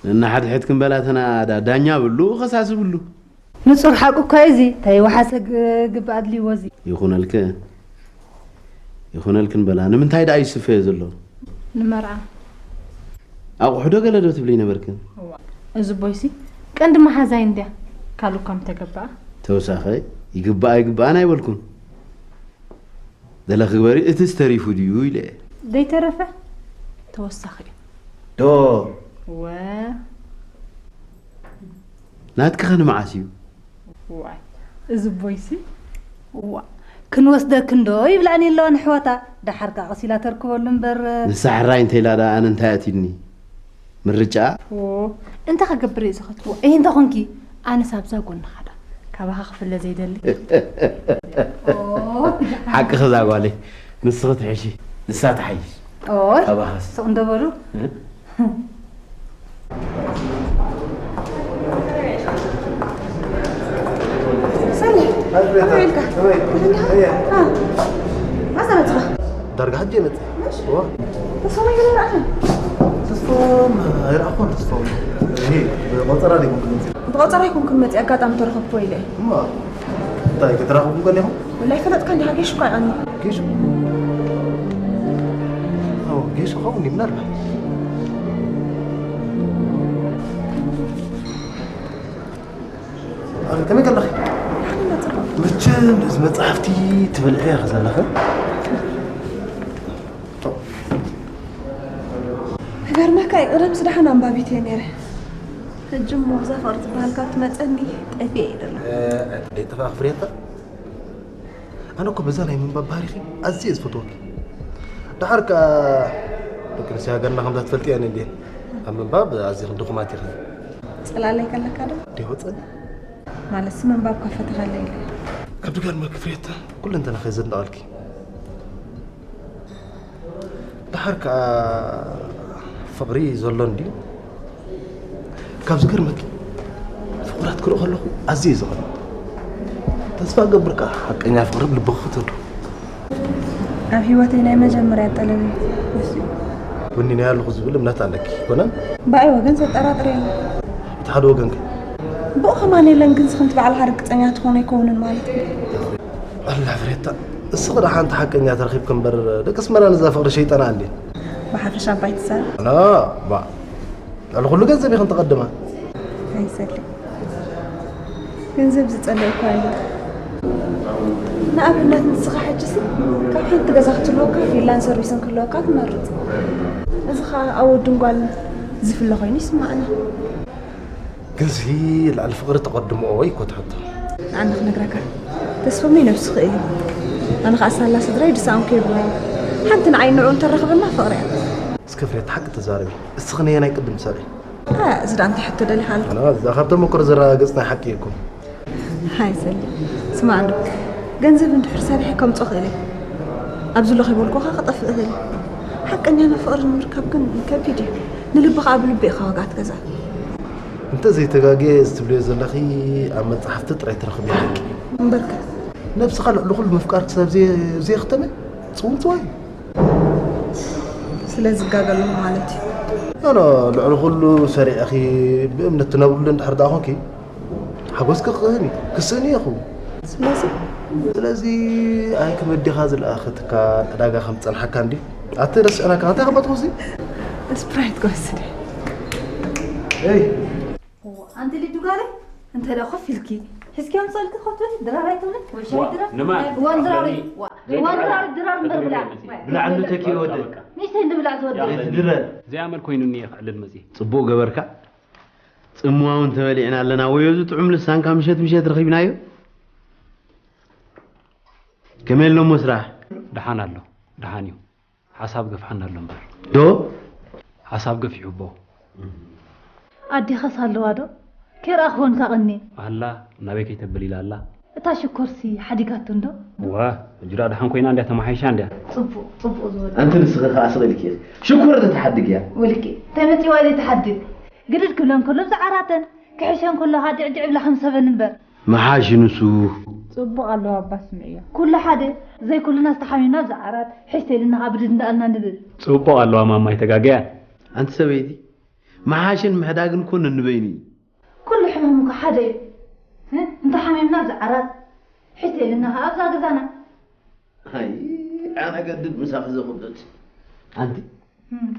ነናሓድሕድ ክንበላ ተናኣዳ ዳኛ ብሉ ኸሳሲ ብሉ። ንጹር ሓቂ እኮ እዩ እዚ። እንታይ ይወሓሰ ግ- ግቢ ኣድልይዎ እዚ። ይኹነልክ ይኹነልክን በላ ንምንታይ ደኣ ይስፈዮ ዘሎ? ንመርዓ። ኣቑሑ ዶ ገለ ዶ ትብሊ ነበርክን? እዋ፣ እዚ ቦይሲ ቀንዲ መሓዛይ እንድያ። ካልእ እኳ ምተገበኣ። ተወሳኸ ይግባኣ ይግባኣን ኣይበልኩን። ደለኺ ግበሪ፣ እቲስ ተሪፉ ድዩ ኢለ እየ። ደይተረፈ ተወሳኺ እዩ። ዶ ወ ናትኪ ኸ ንመዓስ እዩ? ዋይ እዚ ቦይሲ ዋ ክንወስደክን ዶ ይብላኒ ኣለዋ ንሕዋታ። ደሓር ከኣ ቀስ ኢላ ተርክበሉ እምበር። ንሳ ሕራይ እንተ ኢላ ደኣ ኣነ እንታይ ኣትዩኒ? ምርጫኣ? ዎ እንታይ ክገብር እየ ዝኸትዎ? እይ እንተ ኾንኪ ኣነስ ኣብዛ ጎንኻ ደኣ ካባኻ ክፍለ ዘይደሊ። ሓቅኺ እዛ ጓለይ ንስኺ ትሕሺ። ንሳ ትሓይሽ። ኦይ፣ ኣባኻስ? ስቕ እንዶ በሉ። እ? ሰላም። ሃይ፣ ቤታ። ከመይ ኢልካ? ከመይ? ደህና ኢኻ? እየ። አ። መዓስ መጺኻ? ዳርጋ ሕጂ እየ መጺእ። እሺ። እዋ። ተስፎም ኣይገለናን። ተስፎም ኣይረኣኹን፣ ተስፎም። እሄ፣ ብቆጸራ ደይኮንኩ መጺእ። ብቆጸራ ኣይኮንኩን መጺእ፣ ኣጋጣሚ ተረኸብኩዎ ኢለ እየ። እማ፣ እንታይ፣ ከተራኽቡ እኮ ዲኹም? ወላሂ ፈለጥካ እንዲኻ፣ ጌሽ እኮ ኣይኣኒ። ጌሽ? ኣዎ፣ ጌሽ ይኸውን እዩ፣ ምናልባት። ኣብ ከመይ ከለኺ? መቸም ነዚ መጽሓፍቲ ትበልዕያ ከ ዘለኺ? ክገርመካ እዩ፣ ቀደምስ ደሓን ኣንባቢት እየ ነይረ። ሕጂ እሞ እዛ ፍቕሪ ትበሃል ካብ ትመጸኒ ጠፊኤ እየ ዘለኹ። እ፣ ኣይጠፋ ክፍርየታ። ኣነ እኮ በዛ ናይ ምንባብ ባህሪኺ ኣዝየ እየ ዝፈትወኪ። ደሓር ከኣ ደቂ ኣንስትዮ ሃገርና ከምዛ ትፈልጥየን እንድየን። ኣብ ምንባብ ኣዚኽን ድኹማት ኢኽን። ጽላለ ከለካ ዶ? ደይወጸኒ። ማለትሲ ምንባብ ከፈተኻለይ ኢለ። ካብ ድጋር መክፍሬታ ኩለንተናኺ ዘድንቐልኪ። ደሓር ከኣ ፍቕሪ ዘሎ እንድዩ። ካብ ዝገርመኪ ፍቑራት ክርኢ ከለኹ ኣዝየ እየ ዝቐንእ። ተስፋ እገብር ከኣ ሓቀኛ ፍቕሪ ብልብኺ ክትህሉ። ኣብ ህይወተይ ናይ መጀመርያ ጠለበይ ንሱ እዩ። ወኒነ ኣለኹ ዝብል እምነት ኣለኪ ኣይኮነን? ብኣይ ወገን ዘጠራጥር የለን። እቲ ሓደ ወገንከ? ብኡ ከማን የለን፣ ግን ንስኺ ባዕልኺ ርግጸኛ ትኾኒ ኣይከውንን ማለት እዩ። ኣላ ፍሬታ፣ እስኺ ደኣ ሓንቲ ሓቀኛ ተረኺብኪ እምበር፣ ደቂ ኣስመራ ነዛ ፍቕሪ ሸይጠና እንዴ? ብሓፈሻ ኣባይ ትዛረብ። ላ፣ ባ፣ ልዕሊ ኩሉ ገንዘብ ኢኽን ትቐድማ። ኣይሰልይ። ገንዘብ ዝጸልእ እኳ ኣሎ። ንኣብነት ንስኻ ሕጅሲ ካብ ሓንቲ ገዛ ክትህልወካ ቪላን ሰርቪስን ክህልወካ ትመርጽ። እዚ ኸኣ ኣብ ወድን ጓልን ዝፍለ ኮይኑ ይስማዓኒ። ግንሲ ልዕሊ ፍቕሪ ተቐድምኦ እዩ እኮ እቲ ሕቶ። ንዓና ክነግረካ፣ ተስፎመይ ነብሱ ክእል እዩ። ኣነ ኸኣ ሳላ ስድራይ ድሳኦም ከይብሉ። ሓንቲ ንዓይ ንዕኡ እንተረኽበና ፍቕሪ እያ። እስከ ፍሬት ሓቂ ተዛረቢ። እስኺ ነየናይ ቅድም ትሰርዒ? ኣታ፣ እዚ ደኣ እንታይ ሕቶ ደሊኻ ኣለኻ? ኣነ እዛ ካብ ተመክሮ ዘረጋግጽ ናይ ሓቂ እኮ። ሃይ ሰሊ፣ ስማዕ እንዶ፣ ገንዘብ እንድሕር ሰሪሐ ከምጾ ክእል እየ። ኣብዚ ኣለኹ ይበልኩኻ ክጠፍእ እኽእል እየ። ሓቀኛ ፍቕሪ ንምርካብ ግን ከቢድ እዩ። ንልቢ ኸኣ ብልቢ ኢኻ ዋጋ ትገዝኣ። እንተ ዘይተጋግየ፣ እዚ ትብልዮ ዘለኺ ኣብ መጻሕፍቲ ጥራይ ትረኽብዮ ሓቂ እዩ። እምበርከ? ነብስኻ ልዕሊ ኩሉ ምፍቃር ክሳብ ዘየ-፣ ዘየኽተመ ጽውንጽዋይ እዩ። ስለ ዝጋገ ኣለኹ ማለት እዩ። ኖ፣ ኖ፣ ልዕሊ ኩሉ ሰሪዕኺ ብእምነት ትነብርሉ እንድሕር ደኣ ኾንኪ፣ ሓጎስኪ ክኽህን እዩ፣ ክስእን እዩ ይኸውን። ስለዚ? ስለዚ፣ ኣይ ክመዲኻ ዝለኣኸትካ ዕዳጋ ከም ዝጸንሓካ እንዲ። ኣቲ ረሲዕናካ፣ እንታይ ከበጥኩ እዚ? ስፕራይት ክወስድ እየ። ኤይ! ኣንቲ ሊዱ ጋለይ፣ እንተ ደኣ ኮፍ ኢልኪ፣ ሕዝኪ ኣምጸልኪ ኮፍ ትብሊ፣ ድራር ኣይትብልን? ወይ ሻሂ ዋ፣ ድራር? ንማን? ዋን ድራር እዩ። ኣኽብረኒ። ዋ፣ ዋን ድራር፣ ድራር እምበር ብላ። ብላዕ እንዶ ተኪ ወደ። በቃ። ንእሽተይ እንድብላዕ ዝወደ። በቃ፣ በቃ። እቲ ድራር። ዘይኣመልኮ ኢሉ እኒኤ ክዕልል መጺኤ። ጽቡቕ ገበርካ። ጽምዋ እውን ተበሊዕና ኣለና። ወዮ፣ እዚ ጥዑም ልሳንካ ምሸት ምሸት ረኺብናዮ። ከመይ ኣሎ እሞ ስራሕ? ደሓን ኣሎ፣ ደሓን እዩ። ሓሳብ ገፍሓና ኣሎ እምበር። ዶ? ሓሳብ ገፊሑ ኣቦ። ኣዴኻስ ኣለዋ ዶ? ከይረኣኽወን ሳቐኒ። ኣላ፣ ናበይ ከይተብል ኢላ ኣላ። እታ ሽኮርሲ ሓዲጋቶ እንዶ? እወ፣ ሕጂ ደኣ ደሓን ኮይና እንድያ፣ ተመሓይሻ እንድያ። ጽቡቕ፣ ጽቡቕ ዝወደ። ኣንቲ ንስኺ ከኣ ስቕ ኢልኪ ኢኺ። ሽኮር ተትሓድግ እያ። ውልቂ፣ ተመጺዋ ዘይትሓድግ። ግድድ ክብለን ከሎ ብዛዕራተን፣ ክሕሸን ከሎ ኸኣ ድዕድዕ ብላ ከም ሰበን እምበር። መሓሽ ንሱ። ጽቡቕ ኣለዋ እባ ስምዕዮ። ኩሉ ሓደ፣ ዘይኩልና ዝተሓሚምና ብዛዕራት፣ ሕሽ ተይልና ኸኣ ብድድ እንዳኣልና ንብል። ጽቡቕ ኣለዋ ማማ ኣይተጋገያን። ኣንቲ ሰበይቲ፣ መሓሽን ምሕዳግን እኮ ነንበይኑ እዩ። ኩሉ ሕማም እኮ ሓደ እዩ። እ? እንተ ሓሚምና ብዛዕራት፣ ሕሽ ተይልና ኸኣ ኣብዛ ገዛና። ኣይ፣ ኣነ ገድድ ምሳኺ ዘኹብጥ። ኣንቲ፣ እም።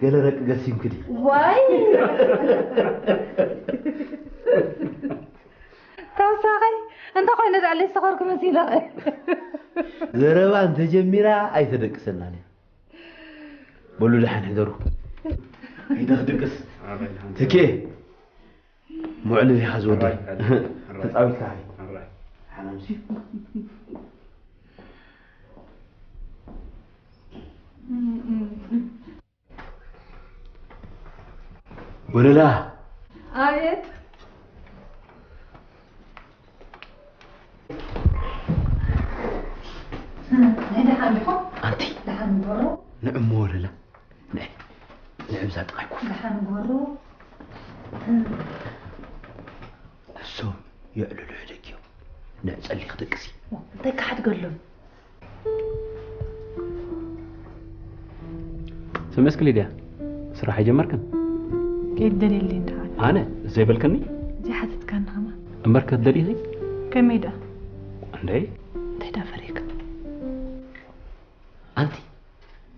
ገለ ረቂ ገሲምኪ ዲኺ? ዋይ! ተወሳኸይ፣ እንተ ኾይነ ደኣ ለይሰኸርኩ መሲለኸ? ዘረባ እንተ ጀሚራ ኣይተደቅሰናን እያ። በሉ ደሓን ሕደሩ። ከይደ ክድቅስ። ተኬ፣ ሙዕልል ኢኻ ዝወደይ። ኣራይ፣ ኣራይ። ተጻዊትካ ሃይ። ኣራይ። ሓላምሲ። ወለላ። ኣቤት። ናይ ደሓን ዲኹም? ኣንቲ። ደሓን። ንዕሞ ወለላ። ንዕ ንዕብዛ ጥቓይ ኮፍ። ደሓን ግበሮ። እሶም የዕልሉ ሕደግዮም። ንዕ ጸሊኽ ደቅሲ። እንታይ ክሓድገሎም? ስምዕስኪ ሊድያ፣ ስራሕ ኣይጀመርክን? ከይደልየለይ እንድሓን። ኣነ ዘይበልከኒ? ዘይሓተትካኒ ከማን። እምበር ከትደልይኺ? ከመይ ደኣ? እንደይ እንታይ ደኣ ፈሪህካ? ኣንቲ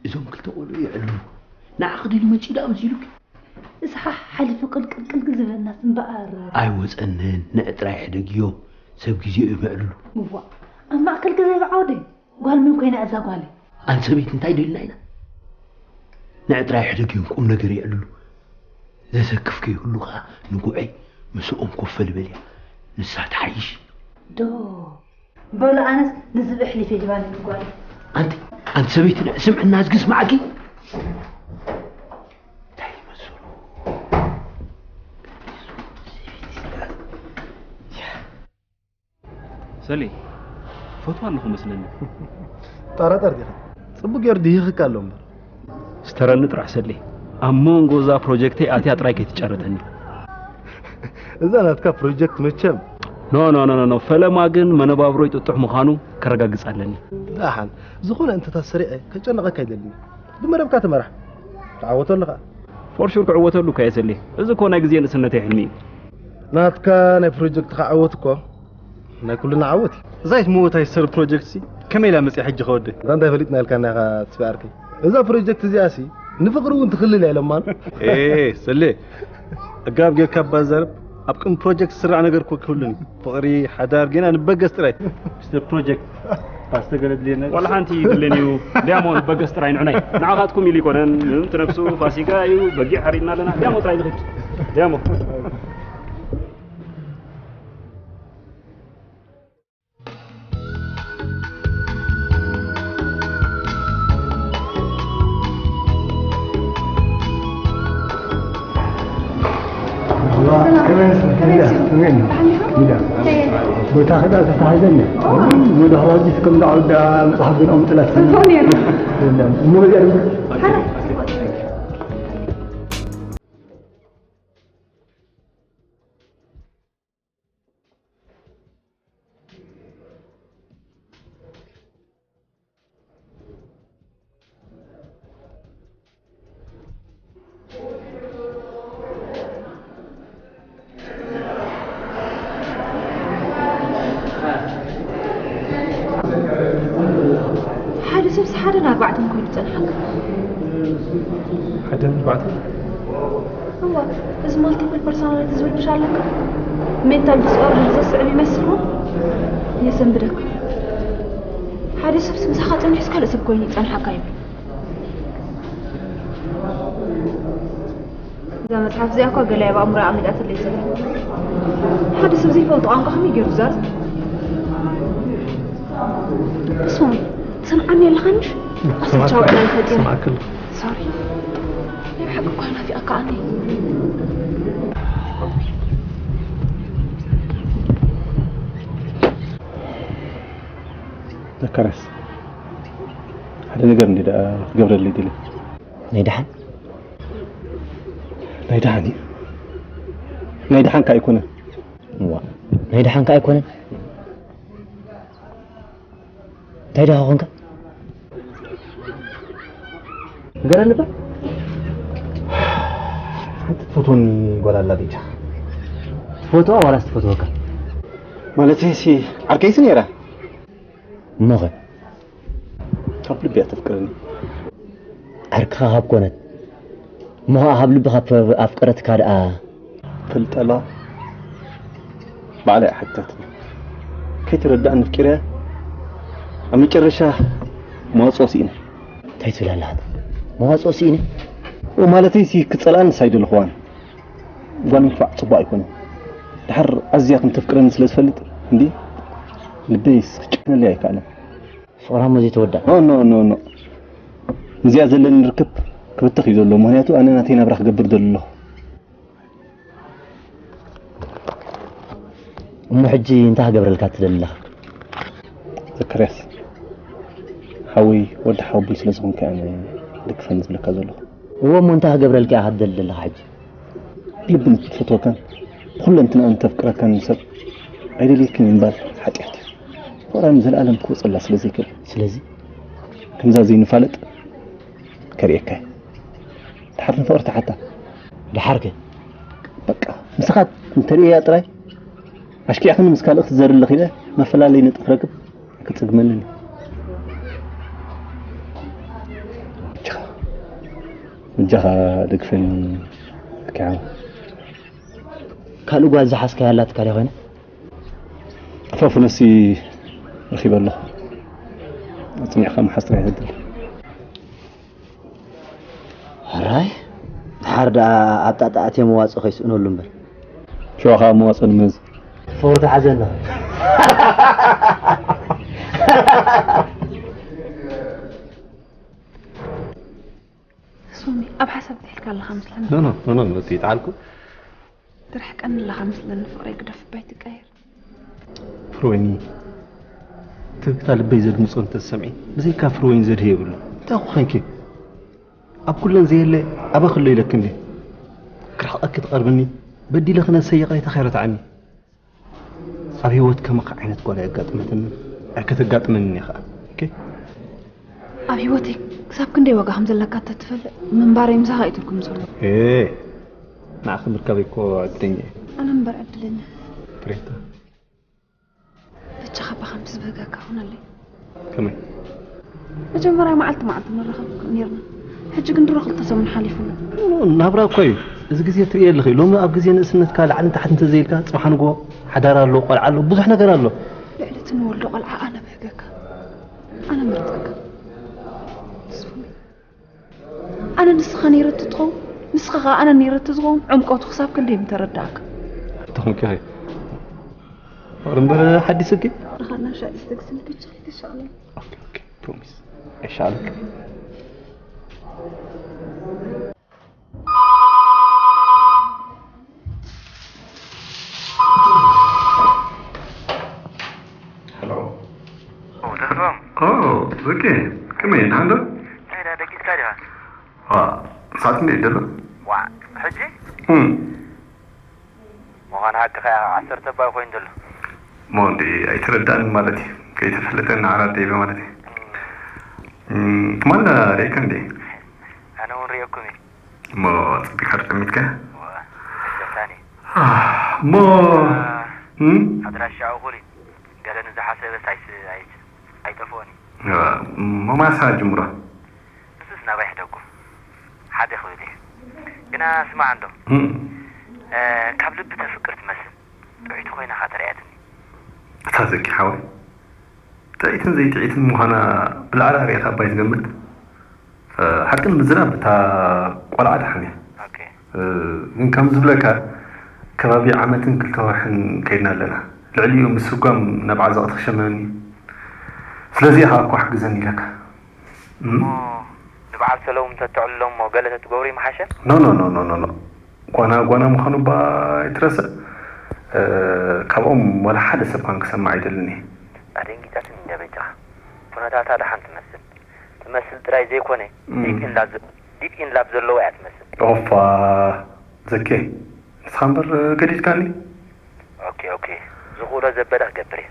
እዞም ክልተ ቆልዑ የዕልሉ። ንዓኺ ደልዩ መጺኡ ደኣ መሲሉኪ? እዚ ሓሓሊፉ ቅልቅልቅልቅ ዝበለናስ እምበኣር። ኣይወጸንን፣ ንዕ ጥራይ ሕደግዮ። ሰብ ግዜኡ እዩ መዕልሉ። እዋ ኣብ ማእከል ገዛ ይብዓው ደይ ጓል መን ኮይና እዛ ጓለይ? ኣንቲ ሰበይቲ እንታይ ደልና ኢና? ንዕ ጥራይ ሕደግዮም ቁም ነገር የዕልሉ። ዘሰክፍ ከይህሉ ኸኣ ንጉዐይ ምስኦም ኮፍ በሊ በልያ። ንሳ ትሓይሽ። ዶ በሉ ኣነስ ንዝብኢ ኣሕሊፈ ሂባኒ ጓለይ። ኣንቲ ኣንቲ ሰበይቲ ንዕ ስምዕና እዝጊ ስምዓኪ። እንታይ ይመስሉ? ሰሌ፣ ፈትዋ ኣለኹ መስለኒ። ጠራጠር ዲኻ? ጽቡቅ ገይሩ ድሂኽካ ኣሎ እምበር። ስተረኒ ጥራሕ ሰሌ፣ ኣብ መንጎ እዛ ፕሮጀክተይ ኣትያ ጥራይ ከይትጫረተኒ። እዛ ናትካ ፕሮጀክት መቸም። ኖ ኖ ኖ ኖ፣ ፈለማ ግን መነባብሮይ ጥጡሕ ምዃኑ ከረጋግጽ ኣለኒ። ደሓን፣ ዝኾነ እንተታት ሰሪዐ ከጨንቐካ ኣይደልን። ብመደብካ ተመራሕ። ትዓወተሉ ኸኣ። ፎር ሹር ክዕወተሉ እኳ እየ ሰሌ። እዚ እኮ ናይ ግዜ ንእስነተይ ሕልሚ እዩ። ናትካ ናይ ፕሮጀክትኻ ዕወት እኮ ናይ ኩልና ዓወት እዩ። እዛ ኣይትመውት ኣይትሰር ፕሮጀክት ሲ ከመይ ኢላ መፅያ ሕጂ ከወደ? እዛ እንታይ ፈሊጥና ኢልካና ኢኻ ተስፋ ዓርከይ። እዛ ፕሮጀክት እዚኣ ሲ ንፍቕሪ እውን ትኽልል እያ ኢሎማ። ኤ ሰሌ ኣጋብ ጌርካ እባ ዛረብ። ኣብ ቅድሚ ፕሮጀክት ዝስራዕ ነገር እኮ ክህሉን እዩ። ፍቕሪ፣ ሓዳር፣ ጌና ንበገስ ጥራይ። ሚስተር ፕሮጀክት ፓስተ ገለ ድልየና። ዋላ ሓንቲ ይድልን እዩ። ዲያሞ ንበገስ ጥራይ ንዕናይ። ንዓኻትኩም ኢሉ ይኮነን። ምንም ትነፍሱ ፋሲካ እዩ። በጊዕ ሓሪድና ኣለና። ዲያሞ ጥራይ ንኽድ። ዲያሞ። ቦታ ክዳ ተታሒዘኒ ወደ ሐዋጅት ከም ዳዕዳ መጽሐፍ ግን ኣምጥላት እሞ በዚያ ሓደ ሰብሲ ሓደን ኣርባዕተን ኮይኑ ይጸንሓካ። ሓደን ኣርባዕተን? እዋ፣ እዚ ማልቲፕል ፐርሶናሊቲ ዝብል ብሻ ኣለካ? ሜንታል ዲስኦርደር ዘስዕብ ይመስልኩም? የሰንብደካ። ሓደ ሰብሲ ምሳኻ ጸኒሑስ ካልእ ሰብ ኮይኑ ይጸንሓካ ይብል። እዛ መጽሓፍ እዚኣ እኳ ገለ ኣብ ኣእምሮይ ኣቐሚጣትለይ ዘላ። ሓደ ሰብ ዘይፈልጦ ቋንቋ ከመይ ገይሩ ይዛረብ? እሶም ትሰምዓኒ ኣለኻ ምሽ? ኣሰቻው ዕላል ፈጢረ። ስማዕክል ሶሪ። ናይ ብሓቂ እኳ ናፊቐካኣኒ። ዘካርያስ ሓደ ነገር እንዲ ደኣ ክገብረለይ ደለ። ናይ ደሓን ናይ ደሓን እዩ። ናይ ደሓንካ ኣይኮነን። እዋ ናይ ደሓንካ ኣይኮነን። እንታይ ደኣ ኾንካ? ንገረኒ እባ። ሓንቲ ትፈትወኒ ጓል ኣላ ቤታ። ትፈትዋ ዋላስ ትፈትወካ? ማለተይሲ ዓርከይሲ ነይራ። እሞኸ? ካብ ልቢ እያ ተፍቅረኒ። ዓርክኻ ካብ ኮነት እሞ ኸዓ ካብ ልቢ ካብ ኣፍቀረትካ ደኣ። ፈልጠላ ባዕላ እያ ሓቲታትኒ። ከይተረድኣኒ ኣፍቂረያ ኣብ መጨረሻ መዋፅኦ ስኢነ። እንታይ ትብል ኣለኻ? መዋፅኦ ስኢነ? ማለተይሲ ክፀልኣንስ ኣይደለኹዋን። ጓል ምድፋዕ ፅቡቕ ኣይኮነን። ድሓር ኣዝያ ከም ተፍቅረኒ ስለ ዝፈልጥ እንዲ ልበይስ ክጭክነለይ ኣይከኣለን። ፍቕራ እሞ ዘይተወድኣ። ኖ ኖ ኖ ኖ። ምስዚኣ ዘለኒ ርክብ ክብተኽ እዩ ዘሎ። ምኽንያቱ ኣነ ናተይ ናብራ ክገብር ደሊ ኣለኹ። እሞ ሕጂ እንታይ ክገብረልካ ትደሊ ኣለኻ? ዘካርያስ፣ ሓወይ፣ ወዲ ሓወቦይ ስለ ዝኾንካ እየ ኣነ ልክፈኒ ዝብለካ ዘለኹ። እወ፣ እሞ እንታይ ክገብረልካ ኢኻ ትደሊ ዘለኻ ሕጂ? ብልቢ ንትፈትወካን ብኹለንትናኣ ንተፍቅረካን ሰብ ኣይደልየክን ምባል ሓጢኣት እዩ። ፍቕራ ንዘለኣለም ክወጸላ ስለ ዘይክእል። ስለዚ? ከምዛ ዘይንፋለጥ ከርእየካ እየ። ድሓር ንፍቕርቲ ሓታ። ድሓር ከ? በቃ፣ ንስኻ እንተርእያ ጥራይ ኣሽኪዕክኒ ምስ ካልእ ክትዘሪ ኣለኺ ኢለ መፈላለይ ነጥቢ ክረክብ ኣይክጽግመንን እዩ። በጃኻ፣ በጃኻ ደግፈኒ። ኪዓ ካልእ ጓል ዝሓዝካያ ኣላትካ ድያ ኮይና? ኣፋፉ ነሲ ረኺበ ኣለኹ። ኣጽኒዕካ ምሓዝ ጥራይ ዘድሊ። ሕራይ፣ ድሓር ደኣ ኣብ ጣጣ ኣትየ መዋጽኦ ከይስእነሉ እምበር። ሽዑ ኸኣ መዋጽኦ ንመዚ። ፍቕሪ ተሓዘ ኣለኻ። ሶሚ፣ ኣብ ሓሳብ ጥሒልካ ኣለኻ መስለኒ። ኖ፣ ኖ፣ ኖ፣ ኖ፣ መጽ ይጥዓልኩ። ትርሕቀኒ ኣለኻ መስለኒ፣ ፍቕረይ ግደፍ እባ ኣይትቀየር። ፍርወይኒ፣ ትብታ ልበይ ዘድምጾ እንተዝሰምዒ፣ ብዘይካ ፍርወይኒ ዘድህዮ የብሉ። እንታይ እኮ ኾንኪ? ኣብ ኩለን ዘየለ ኣበ ክሎ ኢለኪ እንዴ? ክርሕቀኪ ትቐርብኒ፣ በዲለኺ ነብሰይ ይቕሬታ ከይረትዓኒ። ኣብ ህይወት ከማኺ ዓይነት ጓል ኣየጋጥመትን ኣይከተጋጥመንን እያ ኸኣ። ኦኬ? ኣብ ህይወተይ ክሳብ ክንደይ ዋጋ ከም ዘለካ እንተትፈልጥ፣ ምንባረይ ምሳኻ እዩ ትርጉም ዘለዎ። ኤ፣ ንዓኺ ምርካበይ እኮ ዕድለኛ እየ። ኣነ እምበር ዕድለኛ። ትሬታ። በጃኻ እባ ከምቲ ዝበህጋካ ኹነለይ። ከመይ? መጀመርያ መዓልቲ መዓልቲ ንራኸብ ኔርና። ሕጂ ግን ድሮ ክልተ ሰሙን ሓሊፉና። ናብራ እኮ እዩ። እዚ ግዜ ትርእዮ ኣለኺ። ሎሚ ኣብ ግዜ ንእስነትካ ላዕልን ታሕትን እንተዘይልካ፣ ጽባሕ ንግሆ ሓዳር ኣሎ፣ ቆልዓ ኣሎ፣ ብዙሕ ነገር ኣሎ። ልዕሊ እቲ ንወልዶ ቆልዓ ኣነ ብህገካ። ኣነ መርጸካ። ኣነ ንስኻ ነይረ ትኸውን፣ ንስኻ ኸኣ ኣነ ነይረ ትዝኸውን፣ ዕምቆቱ ክሳብ ክንደይ ምተረዳእካ። ተኾንኪ ኸይ? ፍቕሪ እምበር ሓዲስኪ? ንኻና ሻይ ስተግስን ብቻ ይሻለ። ኦኬ፣ ኦኬ፣ ፕሮሚስ። ኣይሻለክ። ሄሎ። ኦ፣ ተስፋም። ኦ፣ ብሩኬ፣ ከመይ፣ ደሓን ዶ? እንታይ ደኣ፣ ደቂስካ ዲኻ? ዋ፣ ሰዓት እንዴት ደሎ? ዋ፣ ሕጂ? እም። ምዃን ሓቅኻ ኢኻ፣ ዓሰርተ እባ ኮይኑ ዘሎ። እሞ እንዴ፣ ኣይተረዳእን ማለት እዩ። ከይተፈለጠ እናዓራደይበ ማለት እዩ። እም። እም፣ ትማል ርኤካ እንዴ? ኣነ እውን ርኤኩም እየ። እሞ ጽቢቕ ርጥሚትካ? እዋ፣ ይገርታኒ። እሞ፣ ዋ፣ እም? ኣድራሻኡ እኹል እዩ። ገለ ንዝሓሰበስ ኣይስ-፣ ኣይስ-፣ ኣይጠፍኦን እዩ። እዋ፣ እሞ ማሳ ጅምሮ። ንሱስ ናባይ ሕደጎ። ሓደ ክብል እየ። ግና ስማዕ እንዶ። እም። እ፣ ካብ ልቢ ተፍቅር ትመስል። ጥዑይቲ ኮይና ኢኻ ተራእያትኒ። እታ ዘኪ ሓወይ። ጥዕይትን ዘይጥዕይትን ምዃና ብላዕሊ ኣርእኻ እባ ኣይትገምት። እ፣ ሓቂ ንምዝራብ እታ ቆልዓ ደሓን እያ። ኦኬ። እ፣ ግን ከም ዝብለካ ከባቢ ዓመትን ክልተ ወርሕን ከይድና ኣለና። ልዕሊኡ ምስጓም ናብ ዓዘቕቲ ክሸመኒ። ስለዚ ኢኻ እኮ ሓግዘኒ ኢለካ። እም? እሞ ንበዓል ሰለሙን ተትዕልሎ እሞ ገለ ተትገብሩ ይምሓሸ? ኖ፣ ኖ፣ ኖ፣ ኖ፣ ኖ፣ ኖ። ጓና ጓና ምዃኑ እባ ኣይትረስዕ። እ፣ ካብኦም ዋላ ሓደ ሰብ ኳን ክሰምዕ ኣይደልን እየ። ኣደንጊጻትኒ እንድያ በጃኻ። ኩነታታ ደሓን ትመስል። ትመስል ጥራይ ዘይኮነ፣ እም። ዲፕ ኢን ላቭ ዘ-፣ ዲፕ ኢን ላቭ ዘለዋ እያ ትመስል። ኦፋ፣ ዘኬ፣ ንስኻ እምበር ገዲድካኒ። ኦኬ፣ ኦኬ። ዝኽእሎ ዘበለ ክገብር እየ።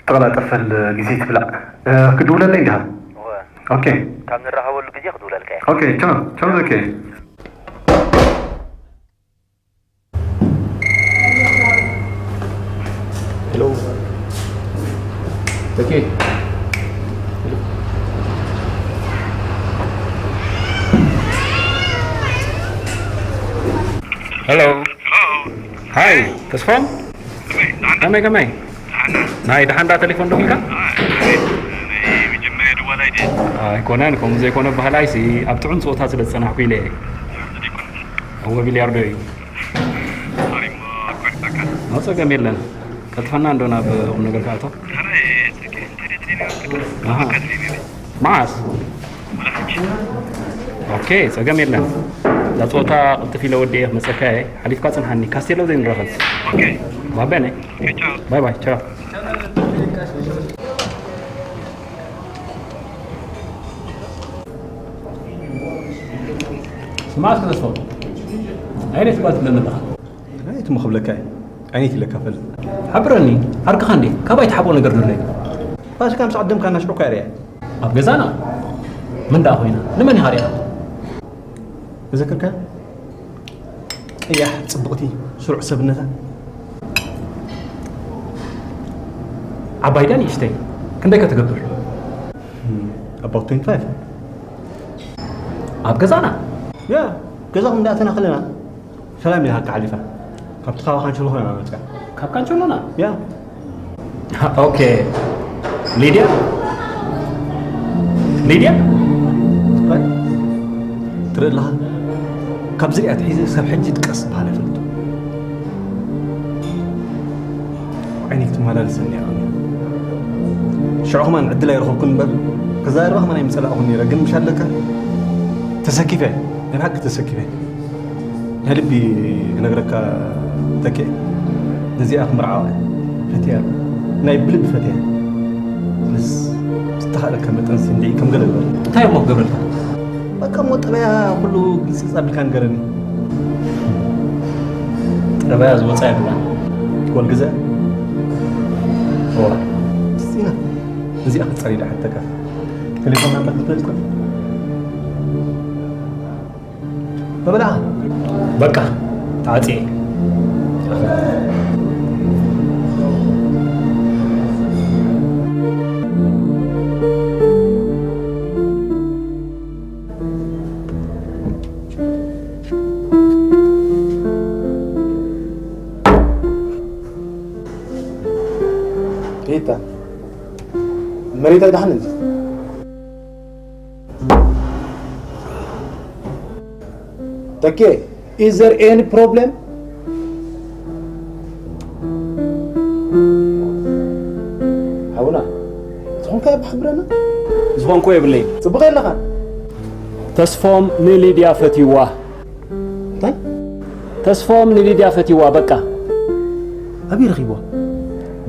ተቐላጠፈል፣ ግዜ ትብላዕ። እ፣ ክድውለለይ እንዲኻ? እወ። ኦኬ። ካብ ንራኸበሉ ግዜ ክድውለልካ እየ። ኦኬ፣ ቻው፣ ቻው ዘኬ። ሄሎ። ኦኬ። ሄሎ። ሃይ፣ ተስፋም? ከመይ፣ ከመይ? ናይ ደሓንዳ ቴሌፎን ደዊልካ? ኣይኮነን፣ ከምኡ ዘይኮነ በሃላይሲ ኣብ ጥዑም ጸወታ ስለ ዝጸናሕኩ ኢለ እየ። እወ፣ ቢልያርዶ እዩ። ኖ፣ ጸገም የለን። ቀልጥፈና እንዶ ናብ ቁም ነገር ክኣቶ። ኣሃ። መዓስ? ኦኬ፣ ጸገም የለን። እዛ ጸወታ ቅልጥፍ ኢለ ወዲኤ ክመጸካ እየ። ሓሊፍካ ጽንሓኒ። ካስቴሎ ዘይንራኸብ። ኦኬ። ባበነ። ኦኬ፣ ቻው። ባይ ባይ፣ ቻው። ቻው። መዓስ ከተስፈው? ኣይነት ጓል ትብለኒ ኣለኻ? ኣይትሞ ክብለካ እየ። ኣይነት ኢለካ ፈልጥ። ሓብረኒ፣ ዓርክኻ እንዴ? ካባይ ትሓብኦ ነገር ዘሎ እዩ። ፋሲካ ምስ ዓደምካ እናሽዑካ እየ ርእያ። ኣብ ገዛና? ምን ደኣ ኮይና? ንመን ኢኻ ሪእኻ? ተዘክርካ? ቀያሕ፣ ጽብቕቲ፣ ስሩዕ ሰብነታ። ዓባይ ድያ ንእሽተይ? ክንደይ ከ ትገብር? About twenty-five። ኣብ ገዛና? ያ፣ ገዛኹም እንዳእተና ከለና ሰላም ኢልካ ሓሊፋ። ካብቲ ካባ ካንቸሎ ኮይና መጽኣ። ካብ ካንቸሎና? ያ። ኦኬ። ሊድያ? ሊድያ? ትርኢ ኣለኻ? ካብዚ እያ ትሒዘ ክሳብ ሕጂ ድቀስ ዝበሃል ኣይፈልጥን። ዓይነይ ክትመላለሰኒ እያ። ሽዑ ከማን ዕድል ኣይረኸብኩን እምበር፣ ክዛረባ ከማን ኣይምጸላእኹን ነይረ፣ ግን ምሽ ኣለካ ተሰኪፈ፣ ናይ ብሓቂ ተሰኪፈ። ናይ ልቢ ክነግረካ ተኬ፣ ነዚኣ ክምርዓዋ እየ። ፈትያ፣ ናይ ብልቢ ፈትያ። ምስ ዝተኻእለካ መጠን ስንድዒ ከም ገለ ግበር። እንታይ እሞ ክገብረልካ? በቃ እሞ ጠባያ ኩሉ ግልጽ ኣቢልካ ንገረኒ። ጠባያ ዝወጻ የብላን። ጓል ግዘ? እዋ። እስቲና እዚኣ ክትጸሪ ዶ ሓተካ? ቴሌፎን ናምበር ክትበልኩ? መብልዓ። በቃ፣ ተዓጽየ። ሪታ፣ መሬታ ደሓን እንጂ? ተኬ፣ is there any problem? ሓውና፣ ዝኾንካ ብሓብረና? ዝኾንኮ የብለይን። ጽቡቕ የለኻ። ተስፎም ንሊድያ ፈትይዋ። እንታይ? ተስፎም ንሊድያ ፈትይዋ፣ በቃ። ኣበይ ረኺብዋ?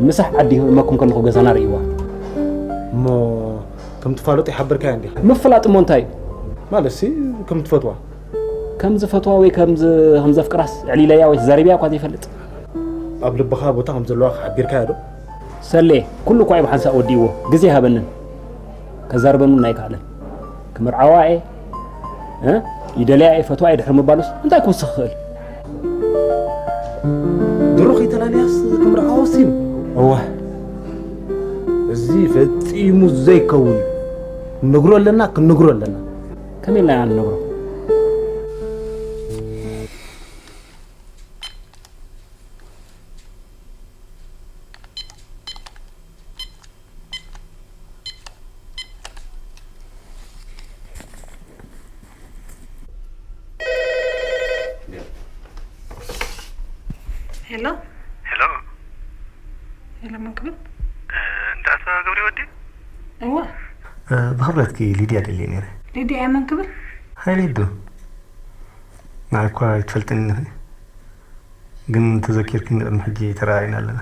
ምሳሕ ዓዲ መኩም ከለኹ ገዛና ርእይዋ። እሞ ከም ትፋለጡ ይሓበርካያ እንዲኻ? ምፍላጥ እሞ እንታይ? ማለትሲ ከም ትፈትዋ? ከም ዝፈትዋ ወይ ከም ዝ-፣ ከም ዘፍቅራስ ኣዕሊለያ ወይ ተዛሪበያ እኳ ዘይፈልጥ። ኣብ ልብኻ ቦታ ከም ዘለዋ ሓቢርካያ ዶ? ሰሌ፣ ኩሉ እኳ እዩ ብሓንሳእ ወዲእዎ። ግዜ ሃበንን። ከዛርበን እውን ኣይከኣለን። ክምርዓዋ እየ፣ እ? ይደልያ እየ፣ ፈትዋ እየ ድሕሪ ምባሉስ እንታይ ክውስኽ ክኽእል? ድሮ ከይተላለያስ ክምርዓዋ ወሲኑ? እወ። እዚ ፈጺሙ ዘይከውን እዩ። ንግሮ ኣለና፣ ክንግሮ ኣለና። ከመይ ኢልና ኢና ንነግሮ? ሄሎ። ሄሎ። ሄሎ፣ መን ክብል? እ፣ እንዳ ኣቶ ገብረ ወዲ? እወ። እ፣ ብኽብረትኪ ሊድያ ደልየ ነይረ። ሊድያ እየ፣ መን ክብል? ሃይለ ዶ? ንዓይ እኳ ኣይትፈልጥኒ ኢኺ። ግን ተዘኪርክኒ ቅድሚ ሕጂ ተረኣኢና ኣለና።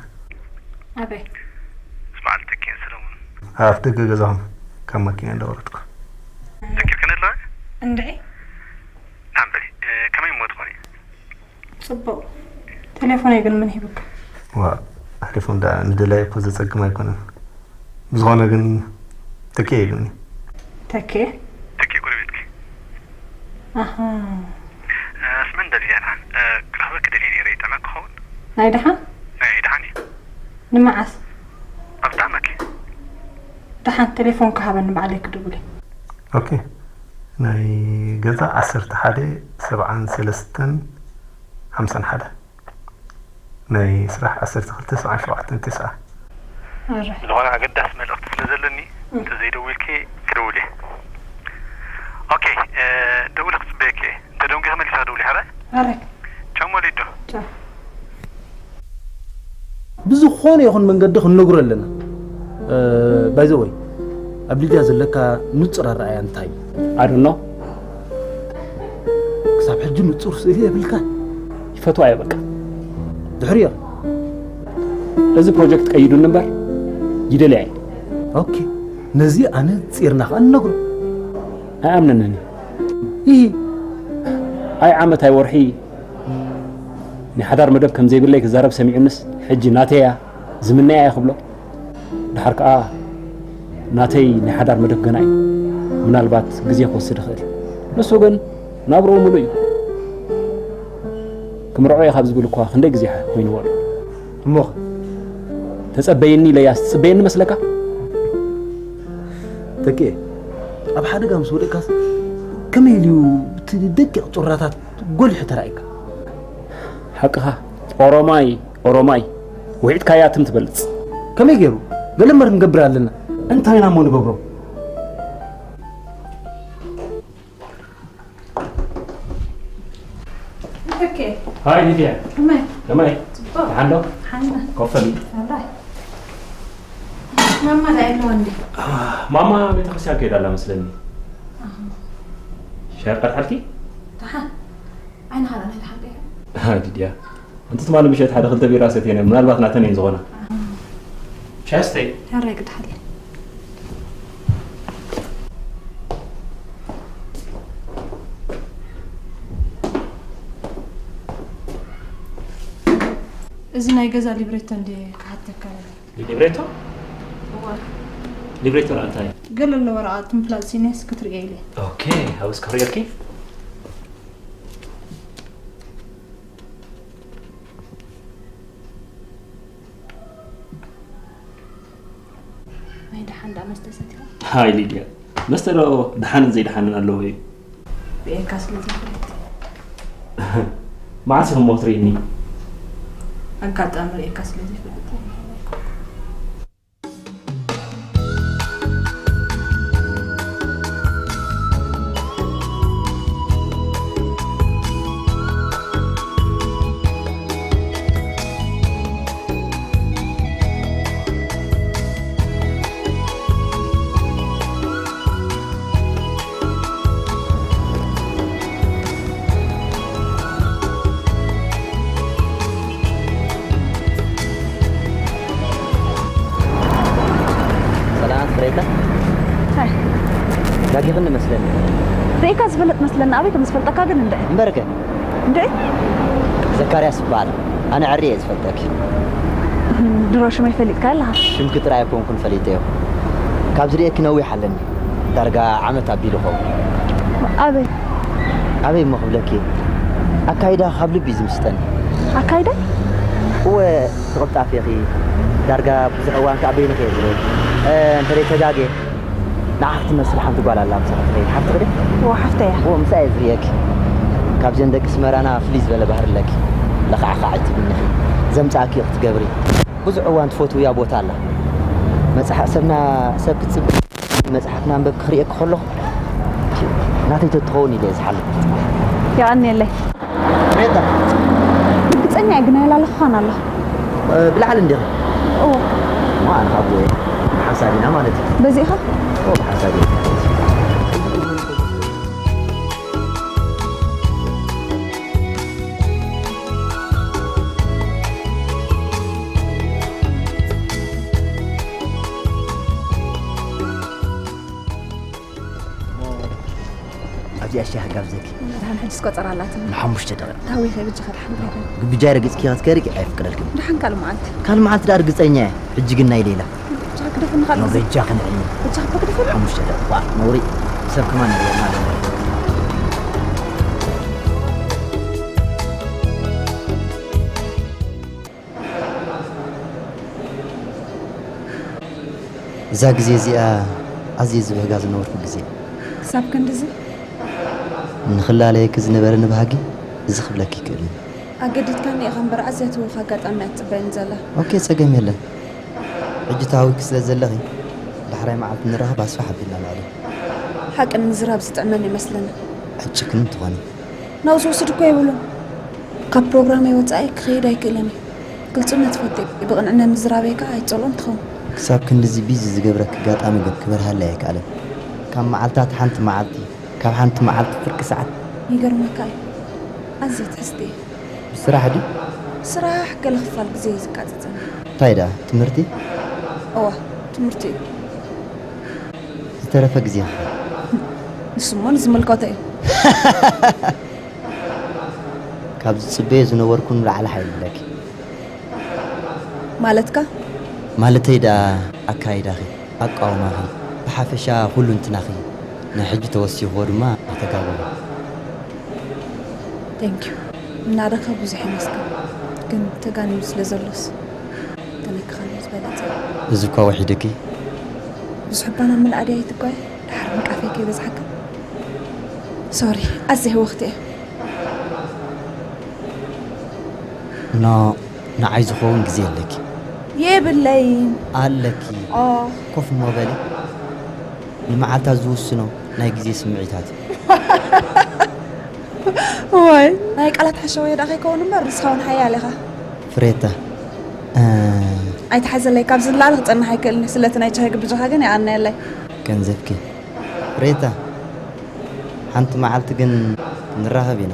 ኣበይ? ምስ በዓል ተኪን ሰለሙን። ኣብ ኣፍ ደገ ገዛኹም ካብ ማኪና እንዳወረድኩ። ተዘኪርክኒ ኣለዋ? እንድዒ። ናም በሊ፣ እ፣ ከመይ እሞ ትኾኒ? ጽቡቕ። ቴሌፎነይ ግን መን ሂቡካ? ዋ፣ ቴሌፎን ደኣ ንደላይ እኮ ዘጸግም ኣይኮነን። ብዝኾነ ግን ተኬ ኢሉኒ። ተኬ? ተኬ ጎረቤትኪ። ኣሃ። እ፣ ስመን ደልያ ደሓን፣ እ፣ ክረኽበኪ ደልየ ነይረ፣ ይጥዕመኪ ክኸውን? ናይ ደሓን? ናይ ደሓን እዩ። ንመዓስ? ኣብ ዝጥዕመኪ። ደሓን ቴሌፎን ክሃበኒ ባዕለይ ክድውል እየ። ኦኬ። ናይ ገዛ ዓሰርተ ሓደ ሰብዓን ሰለስተን ሓምሳን ሓደ። ናይ ስራሕ ዓሰርተ ክልተ ሰብዓን ሸውዓተን ተስዓ። ኣረ። ዝኾነ ኣገዳሲ መልእኽቲ ስለ ዘለኒ፣ እም። እንተዘይደዊልኪ ክድውል እየ። ኦኬ፣ እ፣ ደዊለ ክጽበየኪ እየ። እንተ ደንጊኺ መሊስኪ ደውሊ፣ ሕራይ? ኣረ። ቻው ሞሊዶ። ቻው። ብዝኾነ ይኹን መንገዲ ክንነግሮ ኣለና። እ፣ ባይ ዘ ወይ፣ ኣብ ሊድያ ዘለካ ንጹር ኣረኣእያ እንታይ እዩ? I don't know። ክሳብ ሕጂ ንጹር ስእሊ የብልካን። ይፈትዋ እየ በቃ። ድሕሪኦ? እዚ ፕሮጀክት ቀይዱኒ እምበር ይደልያ እየ። ኦኬ። ነዚ ኣነጺርና ኸኣ ንነግሮ። ኣይኣምነንን እዩ። ይሂ። ኣይ ዓመት ኣይ ወርሒ ናይ ሓዳር መደብ ከም ዘይብለይ ክዛረብ ሰሚዑንስ፣ ሕጂ ናተይ እያ፣ ዝምነያ እየ ክብሎ። ድሓር ከኣ ናተይ ናይ ሓዳር መደብ ገና እዩ። ምናልባት ግዜ ክወስድ ይኽእል። ንሱ ግን ናብርኡ ምሉእ እዩ። ክምርዖ እየ ካብ ዝብል እኳ ክንደይ ግዜ ኮይንዎ ኣሎ። እሞኸ? ተጸበየኒ ኢለያስ ትጽበየኒ መስለካ? ተኪኤ፣ ኣብ ሓደጋ ምስ ወደቅካስ ከመይ ኢሉ እቲ ደቂቕ ጩራታት ጎሊሑ ተራእየካ? ሓቅኻ፣ ኦሮማይ፣ ኦሮማይ፣ ውሒጥካያ ትም ትበልጽ። ከመይ ገይሩ? ገለ እምበር ክንገብር ኣለና። እንታይ ኢና እሞ ንገብሮ? ኦኬ። ሃይ ሊድያ። ከመይ? ከመይ? ጽቡቕ። ደሓን ዶ? ደሓን። ኮፍ በሊ። ኣላይ። ማማ ዳይ ኣለዋ እንዴ? ማማ ቤተክርስትያን ከይዳ ኣላ መስለኒ። ኣህ። ሻሂ ቀድሓልኪ? ደሓን። ኣይንኻ ደኣ ናይ ደሓን ቀይረ። ሃይ ሊድያ። ኣንቲ ትማሊ ምሸት ሓደ ክልተ ቢራ ሰትየን እየ፣ ምናልባት ናተን እየን ዝኾና። ኣህ። ሻሂ ስተይ። ሕራይ ቅድሓለይ። እዚ ናይ ገዛ ሊብሬቶ እንድየ ክሓተካ ነይረ። ሊብሬቶ? እዋ። ሊብሬቶ ደኣ እንታይ? ገለ ኣሎ ወረቓቕቲ ምፍላጥ ሲነስ ክትርእዮ ኢለ። ኦኬ፣ ኣብስ ክርእየልኪ? ናይ ደሓን ደኣ መስተ ሰቲኻ? ሃይ ሊድያ፣ መስተ ዶ ደሓንን ዘይደሓንን ኣለዎ እዩ? ርእየካ ስለ ዘይፈልጥ። መዓስ ኢኹም እሞ ክትርእይኒ? ኣጋጣሚ ርእየካ ስለ ዘይፈልጥ። ሰላም ፍሬታ። ሃይ። ዳጊኽኒ መስለኒ። ርእየካ ዝፈልጥ መስለኒ፣ ኣበይ ከም ዝፈልጠካ ግን እንድዒ። እምበርከ? እንድዒ? ዘካርያስ ይበሃል። ኣነ ዕሪ እየ ዝፈልጠኪ። ድሮ ሽመይ ፈሊጥካ ኣለኻ? ሽምኪ ጥራይ ኣይኮንኩን ፈሊጠዮ። ካብ ዝርእየኪ ነዊሕ ኣለኒ። ዳርጋ ዓመት ኣቢሉ ኸውን። ኣበይ? ኣበይ እሞ ክብለኪ? ኣካይዳ ካብ ልቢ እዩ ዝምስጠኒ። ኣካይዳ? እወ፣ ትቕልጣፊ ኢኺ። ዳርጋ ብዙሕ እዋን ከኣ በይንኺ እየ ዝብል። እ፣ እንተ ደይ ተጋግየ፣ ንዓኺ ትመስል ሓንቲ ጓል ኣላ ምሳኺ ትኸይድ። ሓፍትኺ ድያ? እወ፣ ሓፍተይ እያ። እወ፣ ምስኣ እየ ዝርእየኪ። ካብዘን ደቂ ኣስመራና ፍልይ ዝበለ ባህሪ ኣለኪ። ለኻዕኻዕ ኣይትብልንኺ። ዘምጻእኪ ክትገብሪ። ብዙሕ እዋን ትፈትውያ ቦታ ኣላ። መጽሓ-፣ ሰብና፣ ሰብ ክትጽብ-፣ መጽሓፍ ማንበብ ክርእየኪ ከለኹ፣ ናተይ ተትኸውን ኢለ እየ ዝሓልም። የቐንየለይ። ሬታ። ርግጸኛ እየ ግን ኣይላለኹኻን ኣለኹ። እ፣ ብላዕሊ እንዲኺ? እወ። እሞ ኣነ ካብ ጎየ ብሓንሳብ ኢና ማለት እዩ። በዚ ኢኻ? እወ፣ ብሓንሳብ ኢና ማለት እዩ። ኣብዚኣ ሻሂ ጋብዘኪ። ደሓን ሕጅስ ቆጸራ ኣላትኒ። ንሓሙሽተ ደቂቕ። ታዊኸ በጃኻ ደሓን በል። ግብጃይ ረጊጽኪ ክትከዲ ኣይፍቅደልክን። ደሓን ካልእ መዓልቲ። ካልእ መዓልቲ ደኣ ርግጸኛ እየ። ሕጂ ግን ናይ ሌላ። በጃኻ ግደፈኒ ካልእ ኖ፣ ግዜ። በጃኻ ንዕኒ። በጃኻ እኮ ግደፈኒ። ሓሙሽተ ደቂቕ። ዋ፣ ነውሪ። ሰብ ከማን ንሪኦ ማለት እዩ። እዛ ግዜ እዚኣ ኣዝየ ዝብህጋ ዝነበርኩ ግዜ። ክሳብ ክንድዚ? ንኽላለየኪ ዝነበረኒ ባህጊ እዚ ክብለኪ ይክእል እዩ። ኣገዲድካኒ ኢኻ እምበር፣ ኣዝያ ትውኽ ኣጋጣሚ እያ ትጽበየኒ ዘላ። ኦኬ፣ ጸገም የለን። ሕጂ ተሃዊኪ ስለ ዘለኺ፣ ዳሕራይ መዓልቲ ንራኸብ ኣስፍሕ ኣቢልና ንዕልል። ሓቂ ንምዝራብ ዝጥዕመኒ ይመስለኒ። ኣይትጨክንን ትኾኒ። ናብዚ ውስድ እኮ የብሉን። ካብ ፕሮግራመይ ወጻኢ ክኸይድ ኣይክእልን እየ። ግልጽነት እፈቱ እየ። ብቕንዕነት ምዝራበይ ከኣ ኣይትጸልኦን ትኸውን። ክሳብ ክንድዚ ቢዚ ዝገብረኪ ኣጋጣሚ ግን ክበርሃለይ ኣይከኣለን። ካብ መዓልታት ሓንቲ መዓልቲ፣ ካብ ሓንቲ መዓልቲ ፍርቂ ሰዓት። ይገርመካ እዩ። ኣዝየ ትሕዝቲ እየ። ብስራሕ ድዩ? ስራሕ ገለ ክፋል ግዜ እዩ ዝቃጽጸኒ። እንታይ ደኣ? ትምህርቲ? እወ፣ ትምህርቲ እዩ። ዝተረፈ ግዜኺ? ንሱ እሞ ንዝምልከቶ እዩ። ካብ ዝጽበዮ ዝነበርኩ ንላዕሊ ሓይሊ ኣለኪ። ማለትካ? ማለተይ ደኣ ኣካይዳኺ፣ ኣቃውማኺ፣ ብሓፈሻ ኩሉ እንትናኺ ናይ ሕጂ ተወሲኽዎ ድማ ኣተጋብቦ። Thank you። እናረኸ ብዙሕ ይመስገን፣ ግን ተጋኒኑ ስለ ዘሎስ ተነክኻሉ ዝበለጸ። እዚ እኳ ወሒድኪ። ብዙሕ እባ ናብ ምልኣድ ኣይትጓየ፣ ድሓር ምንቃፈይ ከይበዝሓካ። ሶሪ፣ ኣዝየ ህወኽቲ እየ። ኖ፣ ንዓይ ዝኸውን ግዜ ኣለኪ። የብለይን። ኣለኪ። ኦ። ኮፍ እሞ በሊ። ንመዓልታት ዝውስኖ ናይ ግዜ ስምዒታት እዩ። ዋይ፣ ናይ ቃላት ሓሸውየ ደኣ ከይከውን እምበር፣ ንስኻ እውን ሓያል ኢኻ። ፍሬታ፣ እ፣ ኣይትሓዘለይ፣ ካብዚ ንላዕሊ ክጸንሕ ኣይክእልን እየ። ስለቲ ናይ ቻሂ ግብጃኻ ግን የቐንየለይ። ገንዘብኪ። ፍሬታ፣ ሓንቲ መዓልቲ ግን ንራኸብ ኢና።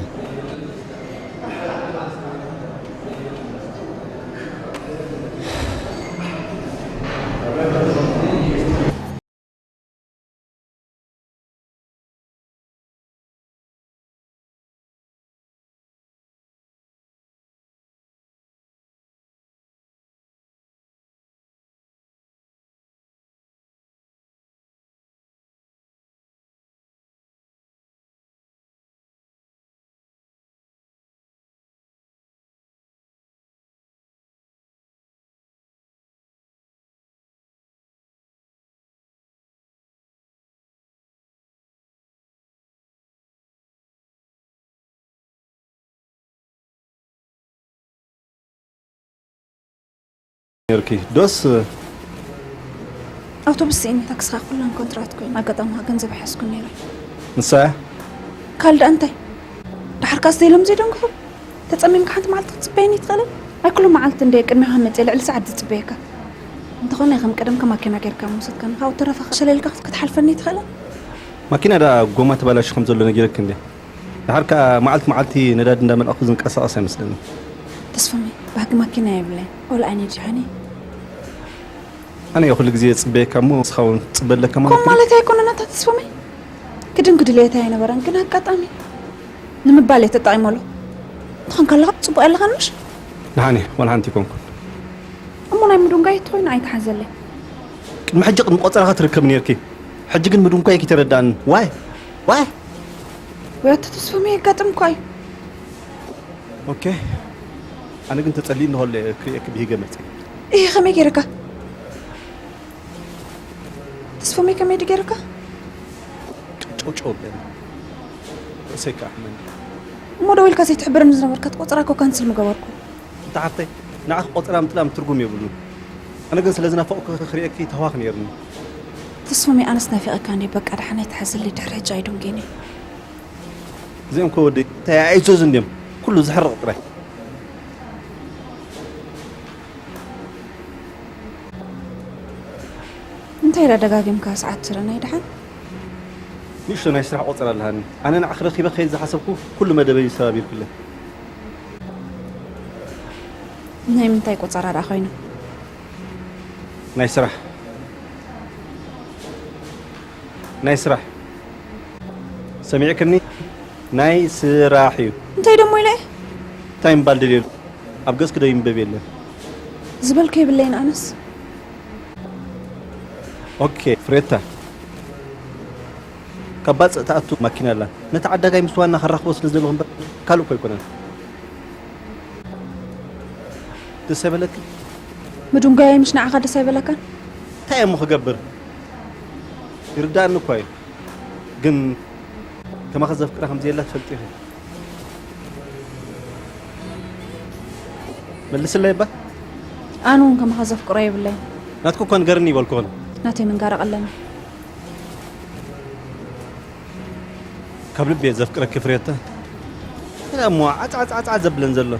ነርኪ ዶስ? ኣውቶቡስ ስኢኒ፣ ታክስኻ ኩለን ኮንትራት ኮይኑ፣ ኣጋጣሚ ገንዘብ ኣይሓዝኩን ነይረ። ንሳ እያ? ካልእ ደኣ እንታይ? ደሓርካ ዘይሎም ዘይደንግኹ? ተጸሚምካ ሓንቲ መዓልቲ ክትጽበየኒ ትኽእልን? ኣይ ኩሉ መዓልቲ እንደ ቅድሚኻ መጽእ ልዕሊ ሰዓት ዝጽበየካ። እንተኾነ ከም ቀደምካ ማኪና ጌርካ ምውሰድካኒ፣ ካብኡ ተረፈ ሸለልካ ክትሓልፈኒ ትኽእልን? ማኪና ደኣ ጎማ ተባላሹ ከም ዘሎ ነጊረኪ እንድየ። ደሓር ከኣ መዓልቲ መዓልቲ ነዳዲ እንዳመልኣኹ ዝንቀሳቐስ ኣይመስለኒ። ተስፋሚ፣ ባህጊ ማኪና የብለይ። All I need is honey። ኣነ እየ ኩሉ ግዜ ዝጽበየካ እሞ ንስኻ እውን ትጽበ ኣለካ ማለት ከም ድዩ? ማለት ኣይኮነን ኣታ ተስፋሚ። ክድንግ ድሌት ኣይነበረን፣ ግን ኣጋጣሚ ንምባል እየ ተጠቒመሉ። እንተኾን ከለኻ ጽቡቕ ኣለኻን ምሽ? ደሓን እየ፣ ዋላ ሓንቲ ኣይኮንኩን። እሞ ናይ ምድንጓይ እትኾይኑ ኣይትሓዘለይ። ቅድሚ ሕጂ ቅድሚ ቆጸራኻ ትርከቢ ነይርኪ። ሕጂ ግን ምድንጓይኪ ተረዳእኒ። ዋይ? ዋይ? ወይ ኣታ ተስፋሚ የጋጥም እኳ እዩ። ኦኬ። ኣነ ግን ተጸሊእኒ ከሎ እየ ክርእየኪ ብሂገ መጽእ። እህ፣ ከመይ ገይርካ? ተስፎመይ ከመይ ድገይርካ? ጨው ጨው ብለኒ። ርእሰይ ከኣ ሕመኒ። እሞ ደው ኢልካ ዘይትሕብረኒ ዝነበርካ ቆጸራ እኮ ካንስል ምገበርኩ። እንተ ሓፍተይ፣ ንዓኺ ቆጸራ ምጥላም ትርጉም የብሉን። ኣነ ግን ስለ ዝናፈቕኩ ክርእየኪ ተህዋኽ ነይርኒ። ተስፎመይ ኣነስ ናፊቐካ እንዴ፣ በቃ ደሓን ኣይትሓዘለይ፣ ድሕሪ ሕጂ ኣይዶንጌኒ። እዚኦም ከ ወደይ እንታይ ኣይእዘዙ እንድዮም፣ ኩሉ ዝሕርቕ ጥራይ። እንታይ ደኣ ደጋጊምካ ሰዓት ትርኢ ናይ ደሓን? ንእሽቶ ናይ ስራሕ ቆጸራ ኣለሃኒ። ኣነ ንዓኺ ረኺበ ክኸይድ ዝሓሰብኩ ኩሉ መደበይ ሰባቢርክለይ። ናይ ምንታይ ቆጸራ ደኣ ኮይኑ? ናይ ስራሕ። ናይ ስራሕ። ሰሚዕክኒ? ናይ ስራሕ እዩ። እንታይ ደሞ ኢለ? እንታይ ምባል ደልየሉ? ኣብ ገጽኪ ዶ ይንበብ የለን? ዝበልኩ የብለይን ኣነስ። ኦኬ፣ ፍሬታ። ካብ ባጽዕ ትኣቱ ማኪና ኣላ። ነቲ ዓዳጋይ ምስ ዋና ከራኽቦ ስለ ዝደለኹ እምበር ካልእ እኮ ኣይኮነን። ደስ ኣይበለክን? ምድንጓየይ ምሽ ንዓኻ ደስ ኣይበለካን? እንታይ እየ እሞ ክገብር? ይርድኣኒ እኳ እዩ። ግን ከማኺ ዘፍቅራ ከም ዘየላ ትፈልጢ ኢኺ። መልስለይ እባ። ኣነ እውን ከማኻ ዘፍቅሮ የብለይን። ናትኪ እኮ ንገርኒ ይበልኩኽን። ናተይ ምንጋር ቀለኒ። ካብ ልቢ እየ ዘፍቅረኪ ፍሬተ። እንታይ እሞ ዓጽ ዓጽ ዓጽ ዓጽ ዘብለን ዘሎ?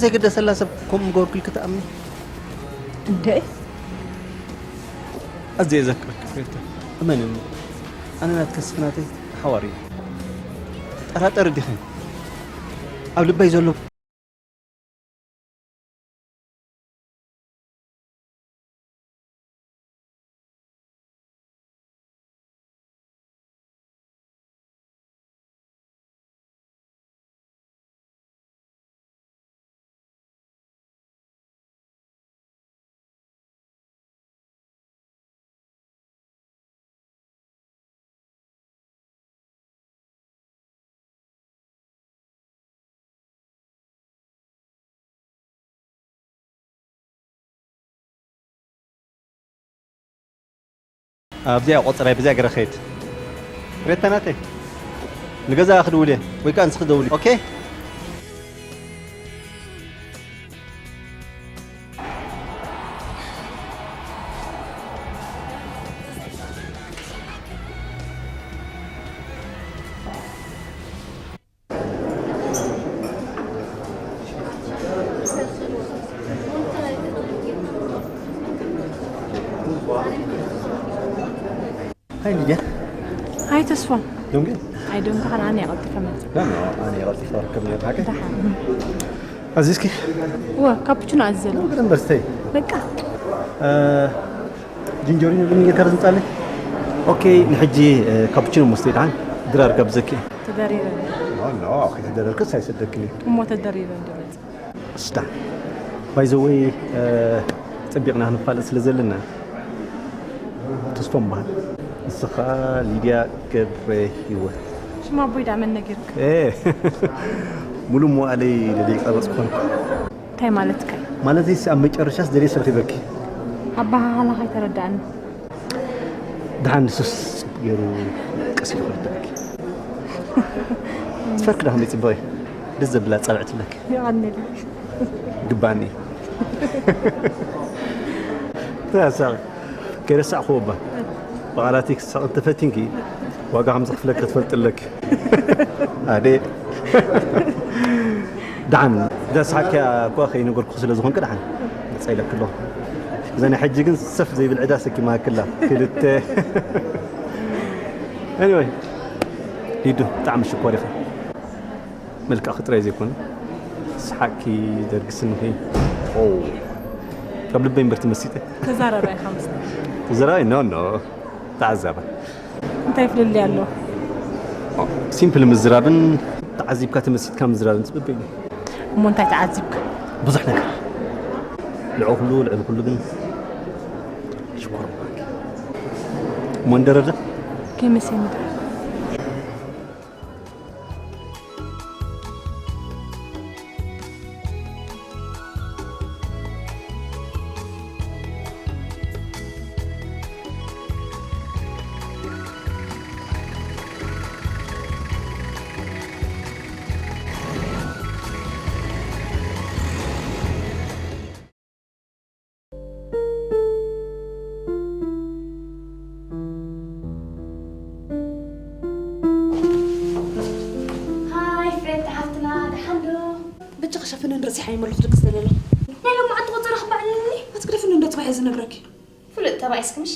ዘይግደሰላ ሰብ ከምኡ ምገበርኩልኪ ትኣምኒ? እንደ ኣዝየ እየ ዘፍቅረኪ ፍሬተ። እመንኒ። ኣነ ናትኪ ንስኺ ናተይ ሓዋር እዩ። ጠራጠሪ ዲኺ? ኣብ ልበይ ዘሎ ኣብዚኣ ቆጽራይ፣ ብዚኣ ገረ ኸይድ። ሬታ ናተይ። ንገዛ ክድውል እየ፣ ወይ ከኣ ንስኺ ደውሊ። ኦኬ? ሃይ ሊድያ። ሃይ ተስፎም። ደንገ? ኣይ ደንገ ኸን ኣነ ቀልጢፈ መጽእ። ኖ፣ ኖ፣ ኣነ ቀልጢፈ ክርከብ ነይሩ፣ ሓቂ? ደሓን። ኣዚዝኪ? እወ፣ ካፑቺኖ ኣዚዘ ኣለኹ። ደንገ እምበር ስተይ። በቃ። እ፣ ጂንጀሪኖ ግን ጌርካ ተምጻለይ? ኦኬ፣ ንሕጂ፣ እ፣ ካፑቺኖ ሞስተይ ደሓን ድራር ጋብዘኪ። ተደሪረ። ኖ፣ ኖ፣ ከይተደረርክስ ኣይሰደክን እዩ። እሞ ተደሪረ እንድመጽእ። እስታ። ባይ ዘ ወይ፣ እ፣ ጸቢቕና ክንፋለጥ ስለ ዘለና። ተስፎም በሃል። ንስኻ ሊድያ ገብረ ህይወት። ሽም ኣቦይ ደኣ መን ነጊርካ? ኤ፣ ሙሉ መዋእለይ ደደይ ቀረጽ ኮንኩ። እንታይ ማለትካ እዩ? ማለተይስ ኣብ መጨረሻስ ደልየስ ረኺበኪ። ኣበሃህላኻ ኣይተረድኣኒ። ደሓን ንሱስ ጽቡቕ ገይሩ ቀስ ኢሉ ክርድኣኪ። ጽፈርኪ ዶ ከመይ ጽቡቕ እዩ? ደስ ዘብላ ጻብዕቲ ኣለኪ። የቐንየለይ። ግባኒ። ተሳቕ። ከይረሳዕክዎ እባ። ብቓላተይ ክትስሕቂ እንተፈቲንኪ፣ ዋጋ ከም ዘኽፍለኪ ክትፈልጢ ኣለኪ። ኣደ። ደሓን፣ እዛ ሰሓቅኪ እኳ ከይነገርኩኺ ስለ ዝኾንኪ ደሓን፣ ነጻ ኢለኪ ኣለኹ። እዛ ናይ ሕጂ ግን ሰፍ ዘይብል ዕዳ ሰኪማኪ ኣላ። ክልተ። ኤኒወይ፣ ሊዱ፣ ብጣዕሚ ሽኮር ኢኺ። መልክዕኪ ጥራይ ዘይኮነ፣ ሰሓቅኪ፣ ደርጊ ስንኺ። ኦ፣ ካብ ልበይ እምበር ተመሲጠ። ተዛራባይ ኢኻ መስለኒ። ተዛራባይ? ኖ፣ ኖ። ተዓዛባይ። እንታይ ፍልልይ ኣለዎ? ኦ፣ ሲምፕል ምዝራብን ተዓዚብካ ተመሲጥካ ምዝራብን ጽብብ እዩ። እሞ እንታይ ተዓዚብካ? ብዙሕ ነገር። ልዕሊ ኩሉ፣ ልዕሊ ኩሉ ግን ሽኮር ምዃንኪ። እሞ እንደረደ? ከይመሰኒ ደኣ። ሃይ ፍሬታ ሓፍትና፣ ደሓን ዶ? በጃኺ ሸፍንን ርእሲ ሓይመልኹ ድቅስ ዘለለ። ናይ ሎማዓንቲ ቆጸራ ክበዓልኒ? ኣትግደፍኒ እንዶ ጽባሕ እየ ዝነግረኪ። ፍሉጥ ተባኢስኪ ምሽ?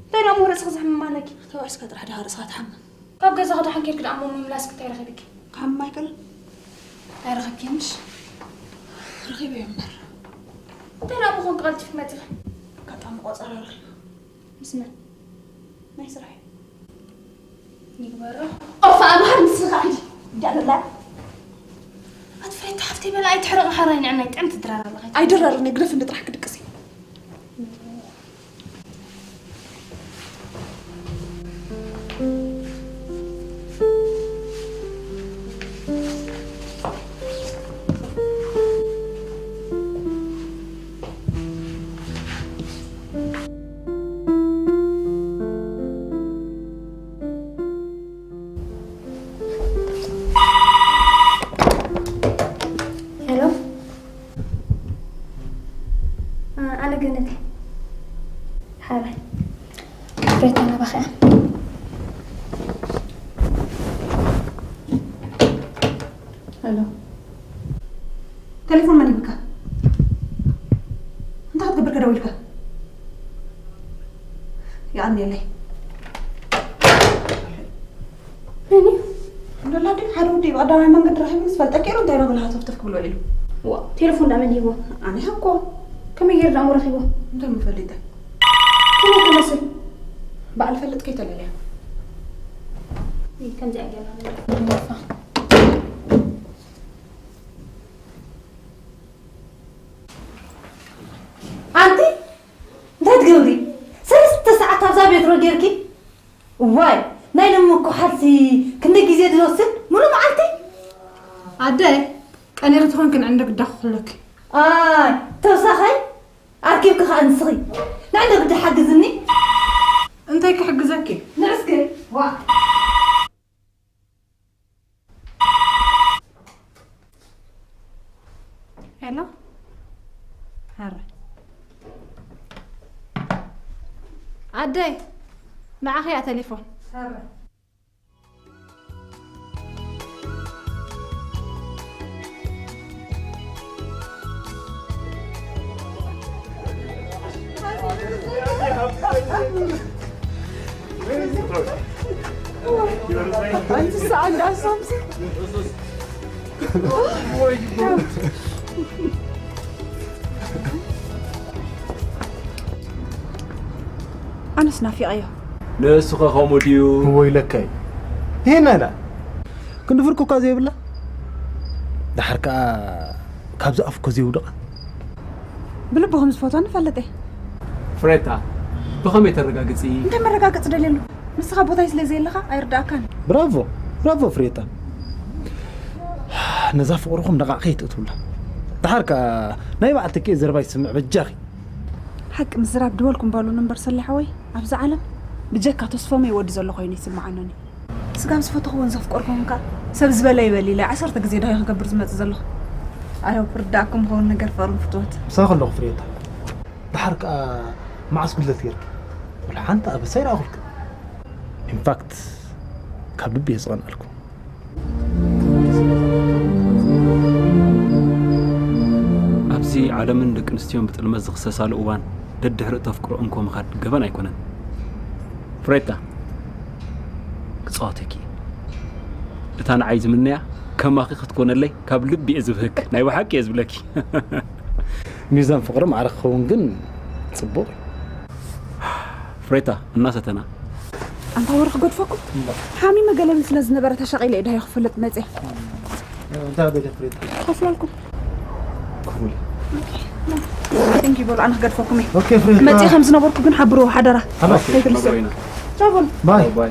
እንታይ ደኣ እሞ ርእስኺ ዘሕምም ኣለኪ? ተባኢስካ ጥራሕ ድኻ ርእስኻ ትሓምም? ካብ ገዛኺ ደሓን ኬድኪ ደኣ እሞ ምምላስኪ እንታይ ረኺብኪ? ክሓምም ኣይክእልን። ኣይረኸብክዮምሽ? ረኺበዮ እምበር። እንታይ ደኣ ምኾንኪ ቀልጢፍኪ መጺኺ? ኣጋጣሚ ቆጸራ ረኺበ። ምስ መን? ናይ ስራሕ እዩ። ይግበሮ። ኦፍ፣ ኣምሃር ንስኻ ሂጂ። እንዳ ደላ። ኣቲ ፍሬታ ሓፍተይ በላ ኣይትሕረቒ ሓራይ ንዕናይ ጥዕምቲ ድራር ኣለኻ። ኣይድረርን፣ ግደፍኒ ጥራሕ ክድቅስ እዩ። ሄሎ። እ፣ ኣነ ገነት እየ። ሓራይ። ፍሬታ ናባኻ እያ። ሄሎ። ቴሌፎን መን ሂብካ? እንታይ ክትገብር ከ ደዊልካ? የቐንየለይ። መን እዩ? እንደላ ድዩ ሓደ ወዲ ብቐዳማይ መንገዲ ረኺቡ ምስ ፈልጠኪ ኢሉ እንታይ ረብላ ሃተፍተፍ ክብል ውዒሉ? ዋ፣ ቴሌፎን ደኣ መን ሂብዎ? ኣነ እኮ። ከመይ ገይሩ ደኣ እሞ ረኺብዎ? እንታይ ምፈሊጠ? ከመይ ክመስል? በዓል ፈልጥ ከይተለለያ። እይ፣ ከምዚኣ ገይራ። ኣንቲ እንታይ ትገብሪ? ሰለስተ ሰዓት ኣብዛ ቤት ሮ ጌርኪ? እዋይ፣ ናይ ሎሚ እኮ ሓርሲ ክንደይ ግዜ ድወስድ? ሙሉእ መዓልቲ? ኣደ፣ ቀኒሪ ትኾንኪ ንዕንዶ ግዳ ክኹለኪ። ኣይ፣ ተውሳኸይ ኣርኪብኪ ኸኣ ንስኺ። ንዕንዶ ግዳ ሓግዝኒ። እንታይ ክሕግዘኪ? ንዕስኪ፣ ዋ። ሄሎ፣ ሀረ፣ ኣደይ፣ ንዓኺ እያ ቴሌፎን። ሀረ። ኣነስ ናፊቐዮ። ንእሱ ከ ከምኡ ድዩ? እወ ኢለካ እዩ። ይሄን ኣላ። ክንዲ ፍርኩ እኳ ዘይብላ። ደሓር ከኣ ካብዚ ኣፍ እኮ ዘይውድቓ። ብልቡ ከም ዝፈትወኒ ፈለጠ። ፍሬታ፣ ብኸመይ ተረጋግጺ? እንታይ መረጋገጺ ደልየሉ? ንስኻ ቦታይ ስለ ዘየለኻ ኣይርድኣካን። ብራቮ፣ ብራቮ ፍሬታ። ነዛ ፍቕርኹም ነቓዕ ከይትእትውላ። ደሓር ከኣ ናይ በዓል ተኪኤ ዘረባ ይስምዕ በጃኺ። ሓቂ ምዝራብ ድበልኩም በሉኒ እምበር ሰሌ ሓወይ፣ ኣብዚ ዓለም ብጀካ ተስፎመይ ወዲ ዘሎ ኮይኑ ይስምዓኒ። ስጋብ ዝፈተኽዎን ዘፍቀርክዎን ከኣ ሰብ ዝበለ ይበል ኢለ ዓሰርተ ግዜ ዳሃይ ክገብር ዝመጽእ ዘለኹ። ኣረው ክርዳእኩም ክኸውን ነገር ፍቕርን ፍትወት። ምሳኺ ኣለኹ ፍሬታ። ደሓር ከኣ መዓስ ጉድለት ጌርኪ? ወላ ሓንቲ ኣበሳ ኣይረኣኹልክን። ኢንፋክት ካብ ልቢ እየ ዝቐንኣልኩ። ኣብዚ ዓለምን ደቂ ኣንስትዮን ብጥልመት ዝኽሰሳሉ እዋን ደድሕሪ እተፍቅሮ እንኮ ምኻድ ገበን ኣይኮነን። ፍሬታ፣ ክጻወተኪ። እታ ንዓይ ዝምነያ ከማኺ ክትኮነለይ ካብ ልቢ እየ ዝብህግ። ናይ ብሓቂ እየ ዝብለኪ። ሚዛን ፍቕሪ ማዕረ ክኸውን ግን ጽቡቕ እዩ። ፍሬታ፣ እናሰተና። ኣንታ ወረ ክገድፈኩም? ሓሚመ ገለኒ ስለ ዝነበረ ተሻቒለ እየ ዳሃይ ክፈልጥ መጽየ። እንታይ በለ ፍሬታ? ከፍለልኩም። ክፉል። ቴንክ ዩ በሉ፣ ኣነ ክገድፈኩም እየ። ኦኬ ፍሬታ። መጽየ ከም ዝነበርኩ ግን ሓብርዎ ሓደራ። ሓላፍ። ከይትርስዑ። መጎይና። ቻው በሉ። ባይ። ባይ።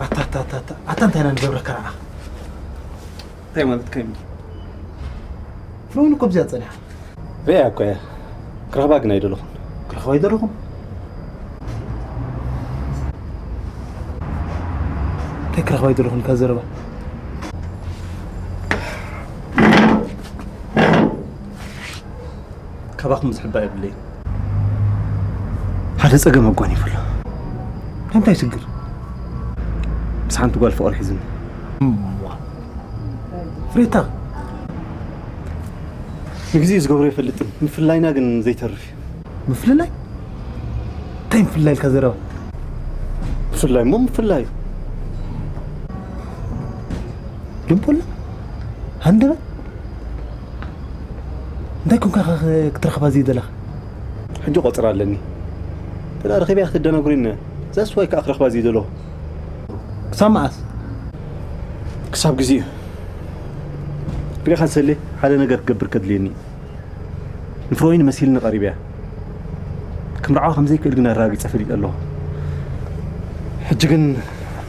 ኣታ፣ ኣታ፣ ኣታ፣ ኣታ፣ ኣታ እንታይ ኢና ንገብረካ ንዓኻ? እንታይ ማለት ከይኑ? ፍሮን እኮ ብዚኣ ጸኒሓ። ሪኣ እኮ እያ። ክረኽባ ግን ኣይደለኹን። ክረኽባ ኣይደለኹን? እንታይ ክረኽባ ኣይደለኹን? እካ ዘረባ። ካባኹም ዝሕባእ የብለይን። ሓደ ጸገም ኣጓኒፉ ኣሎ። እንታይ ሽግር? ምስ ሓንቲ ጓል ፍቕሪ ሒዙኒ። እዋ። ፍሬታ። ንግዜኡ ዝገብሮ ኣይፈልጥን። ምፍላይና ግን ዘይተርፍ እዩ። ምፍልላይ? እንታይ ምፍልላይ ኢልካ ዘረባ? ምፍልላይ እሞ ምፍልላይ እዩ። ልቦና? ሃንደበት? እንታይ ኮንካ ከ ክትረኽባ ዘይደለኻ? ሕጂ ቆጽራ ኣለኒ። እንተ ደኣ ረኺበያ ክትደናጉሪኒ። That's why ከኣ ክረኽባ ዘይደለኹ። ክሳብ መዓስ? ክሳብ ግዜኡ። ሪኢኻ ሰሌ፣ ሓደ ነገር ክገብር ከድልየኒ እዩ። ንፍሮይን መሲልኒ ቀሪበያ። ክምርዓዋ ከም ዘይክእል ግን ኣረጋጊጸ ፈሊጠ ኣለኹ። ሕጂ ግን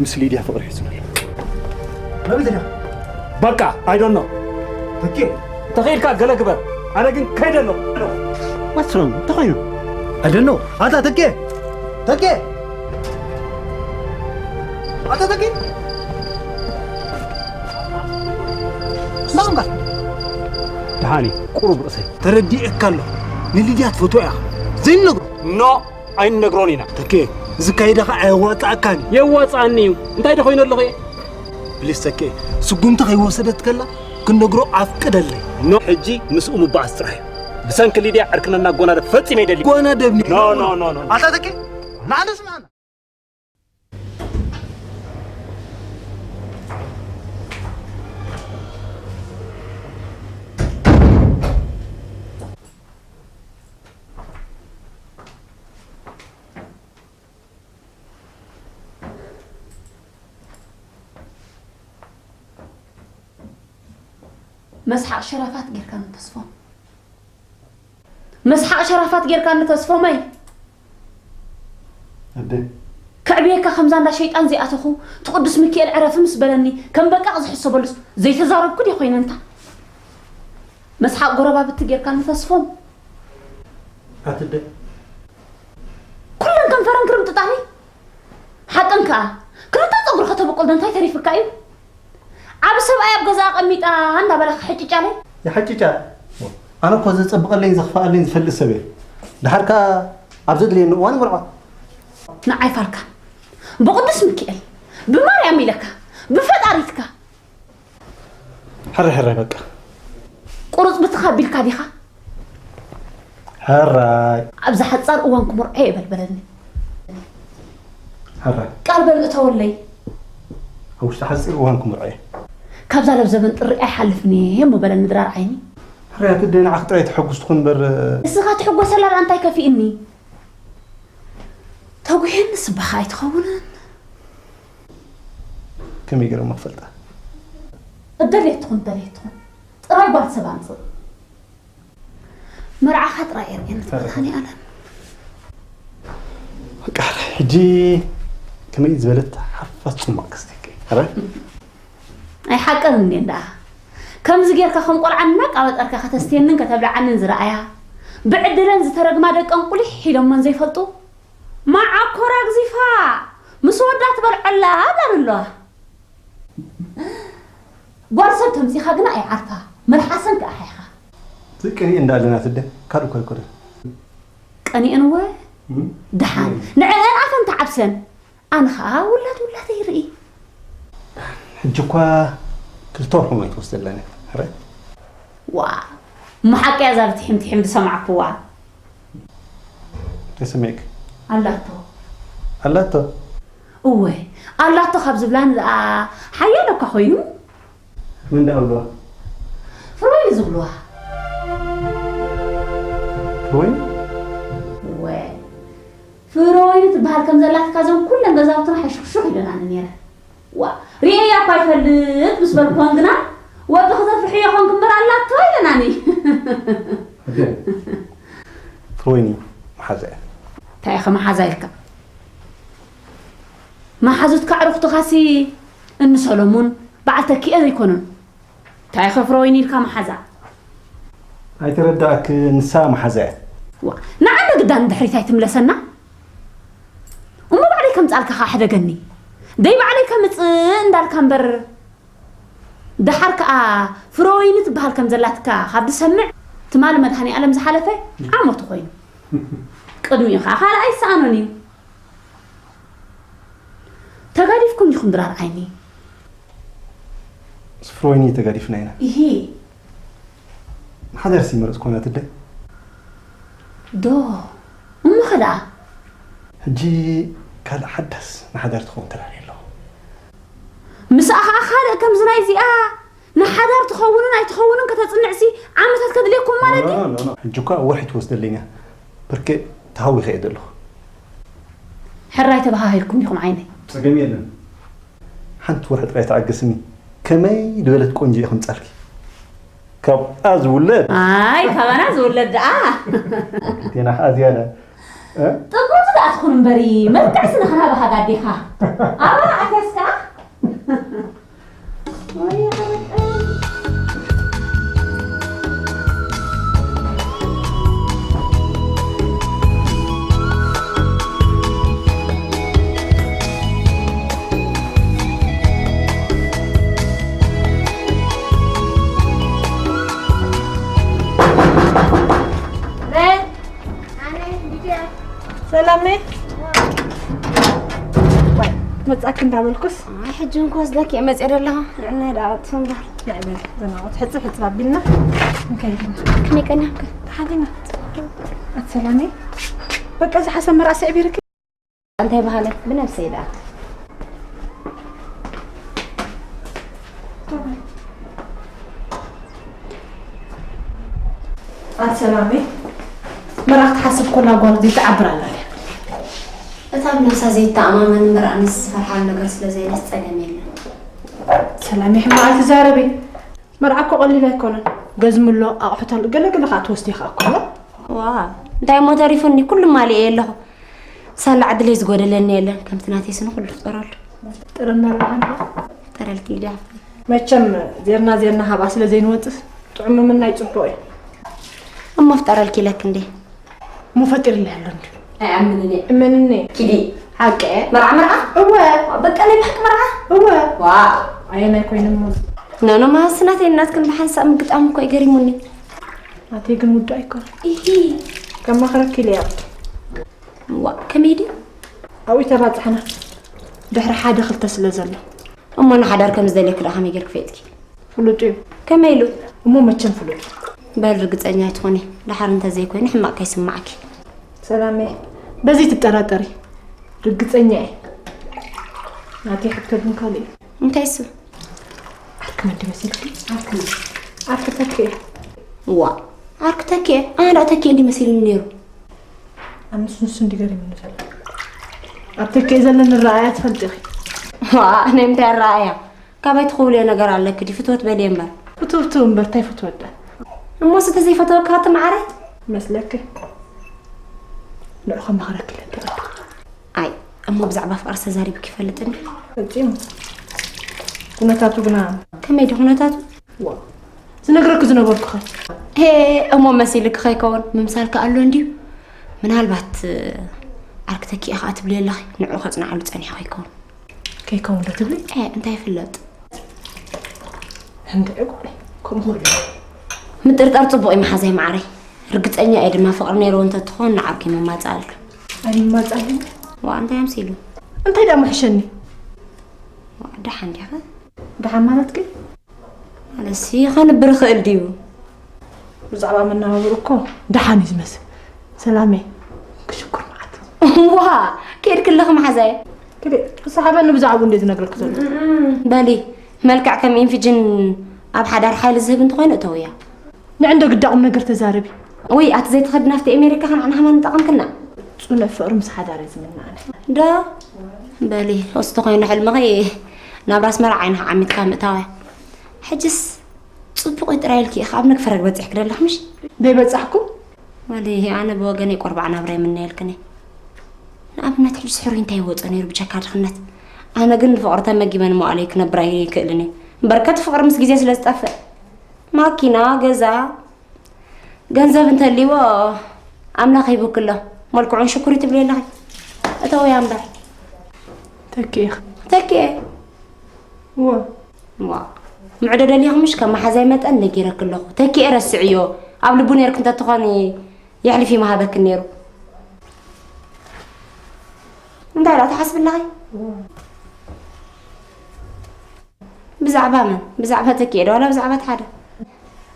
ምስ ሊድያ ፍቕሪ ሒዙኒ ኣሎ። ናበይ ደሊኻ? በቃ፣ I don't know። ተኬ። እንተኽኢልካ ገለ ግበር። ኣነ ግን ከይደ ኣለኹ። What's wrong? እንታይ ኮይኑ? I don't know። ኣታ ተኬ! ተኬ! ኣታ ተኬ! ስማዕ እምበር። ደሓን እዩ፣ ቁሩብ ርእሰይ። ተረዲኤካ ኣለኹ። ንሊድያ ትፈትዋ ኢኻ። ዘይንነግሮ። ኖ፣ ኣይንነግሮን ኢና። ተኬ፣ እዚ ካይዳ ኸዓ ኣየዋጽኣካን እዩ። የዋጽኣኒ እዩ። እንታይ ዶ ኮይኑ ኣለኹ እየ? ፕሊስ ተኬ፣ ስጉምቲ ከይወሰደት ከላ ክንነግሮ ኣፍቅደለይ። ኖ፣ ሕጂ ምስኡ ምባኣስ ጥራሕ እዩ። ብሰንኪ ሊድያ ዕርክነና ጎናደብ ፈጺመ ኣይደልን። ጎናደብ ኒ-፣ ኖ፣ ኖ፣ ኖ፣ ኖ። ኣታ ተኬ፣ ንዓና ስምዓና። መስሓቕ ሸራፋት ጌርካኒ ተስፎ። መስሓቕ ሸራፋት ጌርካኒ ተስፎመይ። ኣደ። ከዕብየካ ከምዛ እንዳ ሸይጣን ዘይኣተኹ፣ እቲ ቅዱስ ሚካኤል ዕረፊ ምስ በለኒ፣ ከም በቃቕ ዝሕሰበሉስ ዘይተዛረብኩ ድየ ኮይነ እንታ? መስሓቕ ጎረባብቲ ጌርካ ንተስፎም ኣትደ ኩለን ከንፈረን ክርምጥጣኒ። ሓቀን ከኣ ክልተ ጸጉሪ ከተበቁል ዶ እንታይ ተሪፍካ እዩ? ዓብ ሰብኣይ ኣብ ገዛ ኣቐሚጣ እንዳበላ ክሕጭጫለይ። ይሓጭጫ። ኣነ እኮ ዘጸብቐለይን ዘኽፍኣለይን ዝፈልጥ ሰብ እየ። ድሓር ከኣ ኣብ ዘድልየኒ እዋን ይምርዖ። ንዓይ ፋልካ፣ ብቕዱስ ሚካኤል፣ ብማርያም ኢለካ፣ ብፈጣሪትካ። ሕራይ ሕራይ በቃ። ቁሩጽ ብትኻ ኣቢልካ ዲኻ? ሕራይ። ኣብዛ ሓጻር እዋን ክምርዖ እየ በልበለኒ። ሕራይ። ቃል በል እተወለይ። ኣብ ውሽጢ ሓጺር እዋን ክምርዖ እየ። ካብዛ ለብዘበን ጥሪ ኣይሓልፍን እየ እሞ በለኒ ድራር ዓይኒ። ሕራይ ኣቲ ደይ ንዓኺ ጥራይ ተሐጉስ ትኹን እምበር። እስኻ ትሕጎሰላ ደኣ እንታይ ከፊእኒ? ተጒሄኒ ስባኻ ኣይትኸውንን። ከመይ ገይረ እሞ ክፈልጣ? እደልየት ትኹን እደልየት ትኹን ጥራይ ጓል ሰብ ኣምጽእ። መርዓኻ ጥራይ እየ ርእየኒ ትመድሃኒ ኣለም። በቃ ሕጂ ከመይ ዝበለት ሓፋስ ጽማቕ ክስተኪ። ኣረ ኣይ ሓቀን እንዴ እንዳ ከምዚ ጌርካ ከም ቆልዓ እናቃበጠርካ ከተስትየንን ከተብልዓንን ዝረኣያ ብዕድለን ዝተረግማ ደቀን ቁሊሕ ኢሎመን ዘይፈልጡ። መዓኮር ኣግዚፋ ምስ ወዳ ትበልዖላ ኣብላሉ ኣለዋ። ጓል ሰብ ተምጺኻ ግና ኣይዓርፋ፣ መልሓሰን ክኣሓይኻ። ትቅኒ እንዳ ኣለና ትደ ካልእ እኮ ኣይኮነን። ቀኒአን እወ እም? ደሓን እም። ንዕአን ኣፈን ተዓብሰን። ኣነ ኸኣ ውላድ ውላደይ ይርኢ። ሕጂ እኳ ክልተ ወርሑ ማይ ትወስደለኒ። ሕረ ዋ እሞ ሓቂ እያ እዛ ብትሒም ትሒም ዝሰማዕኩዋ። ተሰሚዕክ ኣላቶ ኣላቶ እወ ኣላቶ ካብ ዝብላን ደኣ ሓያሎ እኳ ኮይኑ። መን ደኣ ኣብልዋ? ፍሮይኒ ዝብልዋ። ፍሮይኒ? እወ ፍሮይኒ ትበሃል ከም ዘላትካ እዞም ኩለን ገዛውትና ሕሹኽሹኽ ኢለናኒ ነይረ። ዋ ርእየያ እኳ ይፈልጥ ምስ በልኩወን ግና ወዲ ክተፍርሕዮ ኾንክ እምበር ኣላቶ ኢለናኒ። ፍሮይኒ መሓዛ እያ። እንታይ ኢኸ መሓዛ ኢልካ? መሓዙትካ ኣዕሩኽትኻሲ እኒ ሰሎሙን በዓል ተኪኤ ዘይኮኑን? እንታይ ኢኸ ፍሮይኒ ኢልካ መሓዛ? ኣይተረዳእክ ንሳ መሓዛ እያ። ዋ ንዓና ግዳ ንድሕሪት ኣይትምለሰና። እሞ ባዕለይ ከምጻልካ ኸዓ ሕደገኒ። ደይ ባዕለይ ከምጽእ እንዳልካ እምበር። ደሓር ከኣ ፍሮወይኒ ትበሃል ከም ዘላትካ ካብ ዝሰምዕ ትማሊ መድሃኔ ኣለም ዝሓለፈ ዓመቱ ኮይኑ። ቅድሚኡ ከኣ ካልኣይ ይሰኣኖን እዩ። ተጋዲፍኩም ዲኹም ድራር ዓይኒ? ምስ ፍሮወይኒ ተጋዲፍና ኢና። ኢሂ። ንሓዳር ሲ መረጽ ኮይና ትደ? ዶ እሞ ኸ ደኣ? ሕጂ ካልእ ሓዳስ ንሓዳር ትኸውን ተራእየ ኣለኹ። ምስኣ ኸኣ ካልእ ከምዚ ናይ እዚኣ ንሓዳር ትኸውንን ኣይትኸውንን ከተጽንዕሲ ዓመታት ከድልየኩም ማለት ድዩ? ኖ፣ ኖ፣ ኖ። ሕጂ እኳ ወርሒ ትወስደለይ እያ። ብርኬ ተሃዊኸ እየ ዘለኹ። ሕራይ ተበሃሂልኩም ዲኹም ዓይነይ? ጸገም የለን። ሓንቲ ወርሒ ጥራይ ተዓገስኒ። ከመይ ዝበለት ቆንጆ እየ ከምጻልኪ። ካብኣ ዝውለድ። ኣይ፣ ካባና ዝውለድ ደኣ። ክልቴና ኸኣ ዝያዳ። እ? ጥምብርቲ ደኣ ትኹን እምበሪ፣ መልክዕሲ ንኽና ባህጋ ኣዴኻ። ኣባና ኣትያስ ከኣ? ወይ ሓረቀ። ሰላም ነይ? ዋይ፣ መጻእኪ እንዳበልኩስ። ኣይ፣ ሕጂ እንኳ ስደኪ እየ መጽእ ዘለኹ። ንዕና ደኣ ኣጥፍ እምበር። ንዕበል፣ ዘናቑት ሕጽብ ሕጽብ ኣቢልና ንከይድ ኢና። ከመይ ቀኒኹም ከ? ተሓዚና። ኣቲ ሰላመይ፣ በቃ እዚ ሓሳብ መርዓ ስዕቢርኪ? እንታይ በሃለት ብነብሰይ ደኣ። ኣቲ ሰላመይ፣ መርዓ ክትሓስብ ኮላ ጓል ዘይትዓብር ኣላ ድያ? እታ ብነብሳ ዘይተኣማመን እምበር ኣነስ ዝፈርሓሉ ነገር ስለ ዘየለስ ጸገም የለን። ሰላመይ፣ ሕማቕ ኣይትዛረቢ። መርዓ እኮ ቀሊል ኣይኮነን። ገዝሚ ኣሎ፣ ኣቑሑት ኣሎ፣ ገለ ገለ ከኣ ትወስዲ ከኣ እኮ ኣሎ። ዋ፣ እንታይ እሞ ተሪፉኒ? ኩሉ ማሊኤ ኣለኹ። ሳላ ዕድለይ ዝጎደለኒ የለን። ከምቲ ናተይ ስኒ ኩሉ ፍጠረሉ። ጥርና ለዓል። ጠረልኪ ኢልያ። መቸም ዜርና ዜርና ሃባ ስለ ዘይንወጽስ ጥዑም ምምናይ ጽቡቕ እዩ። እሞ ፍጠረልኪ ኢለኪ እንዴ? እሞ ፈጢርለይ ኣሎ እንዲ። ኣይኣምንን እየ። እመንኒ። ኪዲ። ሓቂ? መርዓ መርዓ? እወ። በቃ ናይ ብሓቂ መርዓ? እወ። ዋው። ኣየናይ ኮይኑ እሞ? ኖኖ ማስ ናተይ ናትክን ብሓንሳእ ምግጣም እኮ ይገሪሙኒ። ናተይ ግን ውዳእ ኣይኮነ። ኢሂ። ከማኽረኪ ኢለ እየ። ዋ፣ ከመይ ድዩ? ኣብኡ ተባጻሕና። ድሕሪ ሓደ ክልተ ስለ ዘሎ። እሞ ንሓዳር ከም ዝደልየኪ ደኣ ከመይ ጌርኪ ፈይጥኪ? ፍሉጥ እዩ። ከመይ ኢሉ? እሞ መቸም ፍሉጥ እዩ። በል ርግጸኛ ኣይትኾኒ። ደሓር እንተዘይኮይኑ ሕማቕ ከይስማዓኪ። ሰላመይ፣ በዚ ትጠራጠሪ። ርግጸኛ እየ። ናተይ ሕቶ ግን ካልእ እዩ። እንታይ እሱ? ዓርኪ መን ድዩ መሲልኪ? ዓርኪ መን? ዓርኪ ተኪኤ። ዋ፣ ዓርኪ ተኪኤ? ኣነ ደኣ ተኪኤ እንዲ መሲሉኒ ነይሩ። ኣብ ምስ ንሱ እንዲ ገሪሙኒ ዘሎ። ኣብ ተኪኤ ዘለኒ ረኣያ ትፈልጢ ኢኺ። ዋ፣ ናይ ምንታይ ረኣያ? ካባይ ትኽውልዮ ነገር ኣለኪ ድዩ? ፍትወት በልየ እምበር። ፍትው ፍትው እምበር፣ እንታይ ፍትወት ደኣ? እሞስ እንተዘይፈተወካ ትምዓረ? መስለኪ? ንዑ ከማኽረኪ ኢለ እንዲ። ኣይ፣ እሞ ብዛዕባ ፍቕርስ ተዛሪብኪ ይፈልጥ እንዲ? ፈጺሙ። ኩነታቱ ግና። ከመይ ድዩ ኩነታቱ? ዋ፣ ዝነግረኪ ዝነበርኩኸ? ሄ፣ እሞ መሲልኪ ከይከውን ምምሳልኪ ኣሎ እንድዩ። ምናልባት ዓርኪ ተኪኤ ኸኣ ትብልዮ ኣለኺ፣ ንዕኡ ከጽንዓሉ ጸኒሑ ከይከውን። ከይከውን ዶ ትብሊ? ኤ፣ እንታይ ይፍለጥ? እንድዒ ጓለይ፣ ከምኡ ኾይኑ። ምጥርጣር ጽቡቕ እዩ መሓዛይ መዓረይ። ርግጸኛ እየ ድማ ፍቕሪ ነይርዎ እንተትኾን ንዓርኪ ምማጻኣልኪ። ኣይምማጻኣልን? ዋ፣ እንታይ ኣምሲሉ? እንታይ ደኣ ምሕሸኒ? ዋ፣ ደሓን ዲኻ? ደሓን ማለት ግን? ማለትሲ ከንብር ይኽእል ድዩ? ብዛዕባ መነባብሮ እኮ ደሓን እዩ ዝመስል። ሰላመይ፣ ክሽኩር መዓት። ዋ፣ ከይድኪ ኣለኺ መሓዛይ። ክዲ፣ ክሰሓበኒ ብዛዕባኡ እንደ ዝነግረኪ ዘሎ። በሊ፣ መልክዕ ከም ኢንፊጅን ኣብ ሓዳር ሓይሊ ዝህብ እንተኾይኑ እተውያ። ንዕንዶ ግዳ ቁም ነገር ተዛረቢ። ወይ ኣቲ ዘይትኸድና ኣብቲ ኣሜሪካ ከንዓና ከማን ንጠቐምክና። ጽኑዕ ፍቕሪ ምስ ሓዳር እዩ ዝምንዓኒ። ዶ? በሊ፣ እሱ ተኾይኑ ሕልምኺ ናብ ራስ መርዓ ዓይንኻ ዓሚትካ ምእታውያ። ሕጅስ ጽቡቕ እዩ ጥራይ ኢልኪ ኢኺ ኣብ ነግ ፈረግ በጺሕኪ ደለኽ ምሽ? ደይበጻሕኩ? ወሊ ኣነ ብወገነይ ቆርባዕ ናብራ ይምነየልክን እየ። ንኣብነት ሕጅስ ሕሩይ እንታይ ይወጾ ነይሩ ብቸካ ድኽነት? ኣነ ግን ንፍቕሪ ተመጊበ ንመዋእለይ ክነብር ኣይክእልን እየ። በርከት ፍቕሪ ምስ ግዜ ስለ ዝጠፍእ። ማኪና፣ ገዛ፣ ገንዘብ እንተልይዎ ኣምላኽ ሂቡኪ ኣሎ። መልክዑን ሽኩሪ ትብሊ ኣለኺ። እተውያ እምበር። ተኪኤ። ተኪኤ። እወ። ዋ። ምዕዶ ደሊኺ ምሽ ከም መሓዛይ መጠን ነጊረኪ ኣለኹ። ተኪኤ ረስዕዮ። ኣብ ልቡ ነይርኪ እንተትኾኒ የሕሊፍ ይምሃበኪ ነይሩ። እንታይ ደኣ ትሓስቢ ኣለኺ? እወ። ብዛዕባ መን? ብዛዕባ ተኪኤ ዶ ዋላ ብዛዕባ እቲ ሓደ?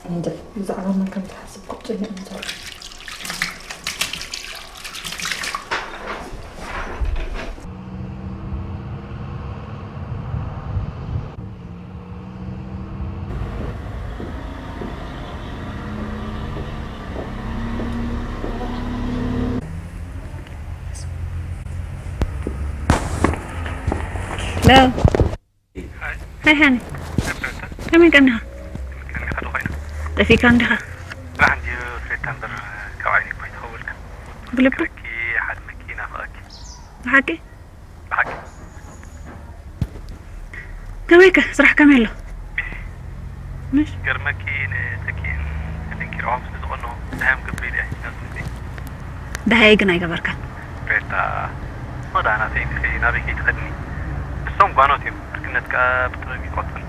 እንጃ፣ ብዛዕባ መን ከም ትሓስብ እኮ ጨኒቑኒ ዘሎ። ሄሎ። ሃይ ሃኒ። ከመይ ቀኒኻ? ጠፊእካ እንዲኻ? ስራሕ እንድዩ ፍሬታ እምበር ካብ ዓይኒ እኮ ኣይተኸወልካ። ብልቢ? ክረኪ ሓልመኪ ናፍቐኪ። ብሓቂ? ብሓቂ። ከመይከ? ስራሕ ከመይ ኣሎ? ቢዚ። ምሽ? ገርመኪ ንተኪእን ተደንኪርኦም ስለ ዝቐንዑ እንታይ እዮም ክገብሩ ኢለ እየ ናብ ዝምዜ። ደሃየ ግን ኣይገበርካን። ፍሬታ፣ ሶዳ ናተይ እንዲኺ ናበይ ከይትኸድኒ? ንሶም ጓኖት እዮም። ዕርክነት ከኣ ብጥበብ እዩ ዝቐጽል።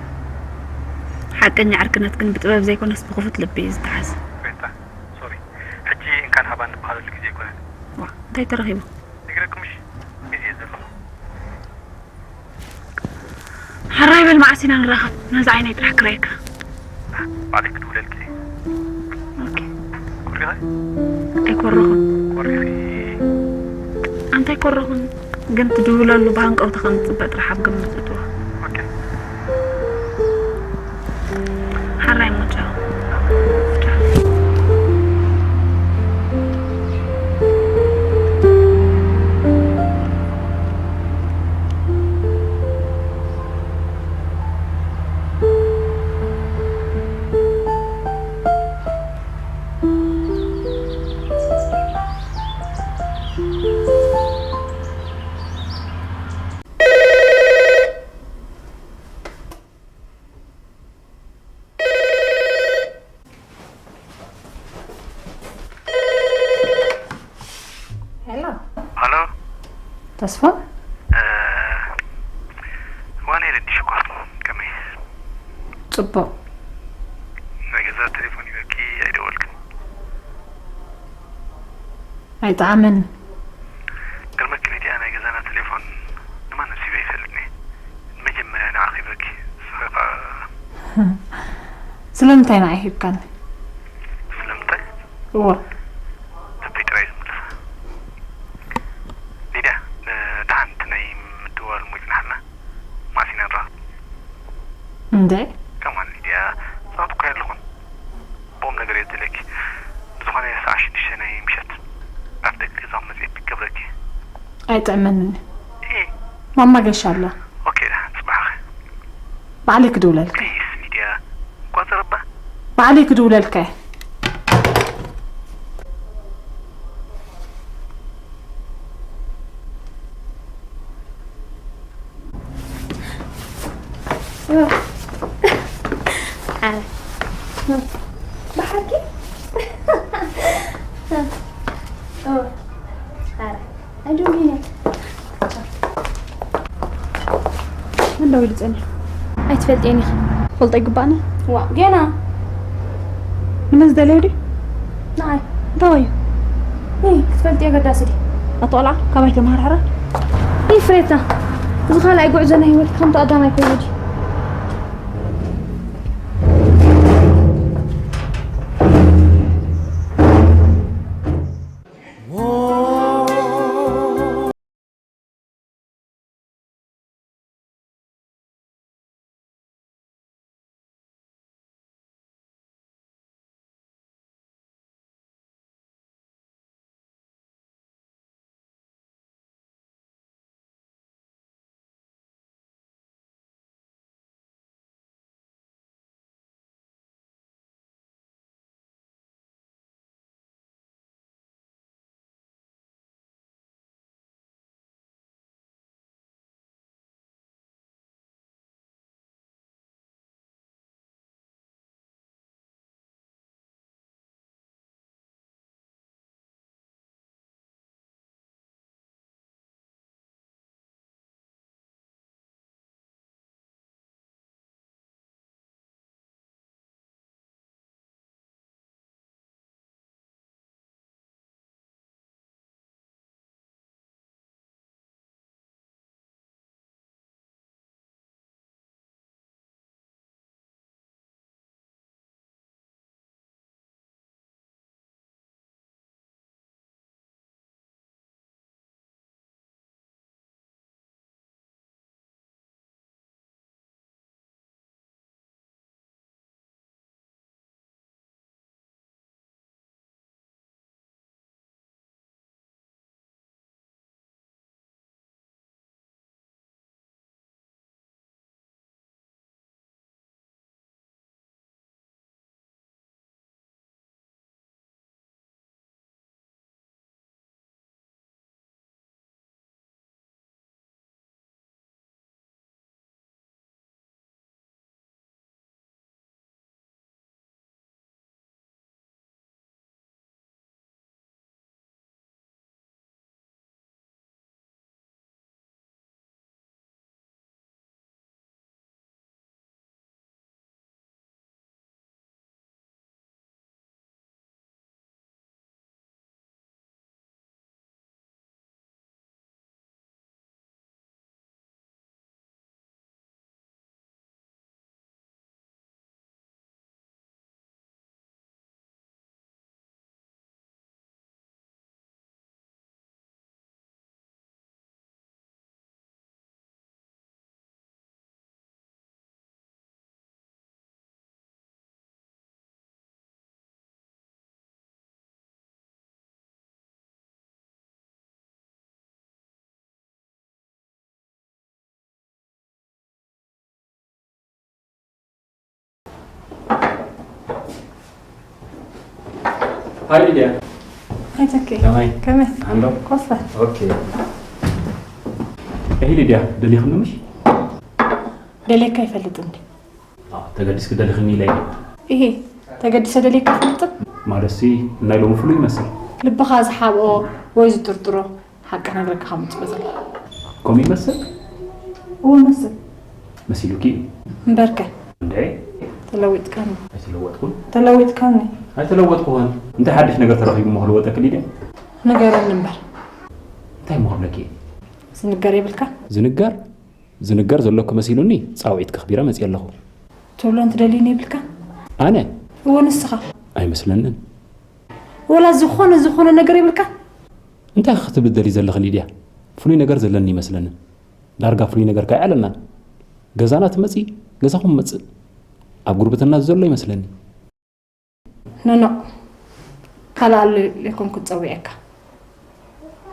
ሓቀኛ ዕርክነት ግን ብጥበብ ዘይኮነስ ብኽፉት ልቢ እዩ ዝተሓዝ። ፍሬታ፣ ሶሪ። ሕጂ እንካን ሃባን ንበሃለሉ ግዜ ኣይኮነን። ዋ፣ እንታይ ተረኺቡ? ነጊረኪ ምሽ? ግዜ ዘለኹ። ሕራይ በል፣ መዓስ ኢና ንራኸብ? ነዚ ዓይነይ ጥራሕ ክረየካ። ባዕለይ ክድውለልኪ። ኦኬ። ኮሪኺ? ኣይኮረኹን። ኮሪኺ? ኣንታ ኣይኮረኹን፣ ግን ትድውለሉ ብሃንቀውታ ከም ዝጽበ ጥራሕ ኣብ ግምት እትዎ። ኦኬ። ሕራይ እሞ ቻው። ቻው። ተስፋ? እ፣ ዋና የለዲሽ እኳ። ከመይ? ጽቡቕ። ናይ ገዛ ቴሌፎን ይበኪ ኣይደወልክን። ኣይጠዓመን። ግርመኪ ሊድያ፣ ናይ ገዛና ቴሌፎን ንማንም ሲበ ይፈልጥኒ። መጀመርያ ንዓኺ ይበኪ። ንስኺ ኸኣ ስለምንታይ ንዓይ ሂብካኒ? ስለምንታይ? እወ። ልበይ ጥራይ ዝምልስ። ሊድያ፣ እ፣ ደሓን እቲ ናይ ምድዋል እሞ ይጽናሓልና። መዓስ ኢና ንራኸብ? እንዴ? ከማን ሊድያ፣ ጸቕጢ እኮ የለኹን። ብቑም ነገር እየ ዝደልየኪ። ብዝኾነ ሰዓት ሽዱሽተ ናይ ምሸት ኣብ ደገ ገዛኹም መጺኤ ፒክ ክገብረኪ። ኣይጥዕመንን። እ። ማማ ገሻ ኣላ። ኦኬ፣ ደሓን ጽባሕ። ባዕለይ ክድውለልካ። ፕሊስ ሊድያ፣ ቋጽሪ እባ። ባዕለይ ክድውለልካ እየ። ብሓቂ? ኧረ፣ ኣይደውልን እየ። መን ደዊሉ ጸኒሑ? ኣይትፈልጥየን ኢኺ። ፈልጦ ይግባእኒ? ዋእ፣ ገና። ንመን ዝደለዮ ድዩ? ንዓይ። እንታይ እዩ? እይ፣ ክትፈልጥዮ ኣገዳሲ ድዩ? ኣቶ ቆልዓ፣ ካባይ ተመሃር ሕራ። እይ፣ ፍሬታ፣ እዚ ካልኣይ ጉዕዞ ናይ ህይወትኪ ከምቲ ቀዳማይ ኮይኑ ድዩ? ሃይ ሊድያ። ሃይ ተኬ። ከመይ? ከመይ? ኣንዶ? ኮፈ። ኦኬ። እሂ ሊድያ፣ ደሊኽኒ ምሽ? ደልየካ ይፈልጥ እንዴ? ኣዎ፣ ተገዲስኪ ደሊኽኒ ኢለ እየ። እሂ፣ ተገዲሰ ደልየካ ይፈልጥን? ማለትሲ፣ ናይ ሎሚ ፍሉይ ይመስል። ልብኻ ዝሓብኦ ወይ ዝጥርጥሮ ሓቂ ክነግረካ ካብ ምጽበ ዘለኹ። ከምኡ ይመስል? እዎ መስል። መሲሉኪ እዩ። እምበርከ እንዴ? ተለዊጥካኒ። ኣይተለወጥኩን። ተለዊጥካኒ። ኣይተለወጥኩን። እንታይ ሓድሽ ነገር ተረኺቡ እሞ ክልወጠኪ ሊድያ? ንገረኒ እምበር። እንታይ እሞ ክብለኪ እየ? ዝንገር የብልካ። ዝንገር ዝንገር ዘሎ ከመሲሉኒ ጻውዒት ከኽቢረ መጽየ ኣለኹ። ትብሎን ትደልዩን የብልካ። ኣነ እዎ ንስኻ። ኣይመስለንን። ወላ ዝኾነ ዝኾነ ነገር የብልካ። እንታይ ክትብል ደሊ ዘለኺ ሊድያ? ፍሉይ ነገር ዘለኒ ይመስለንን። ዳርጋ ፍሉይ ነገር ከ ኣይዓለናን። ገዛና ትመጺ፣ ገዛኹም መጽእ። ኣብ ጉርብትና ዘሎ ይመስለኒ። ኖኖ ካልእ ኣሎ ኢለኩም ክጸውዐካ።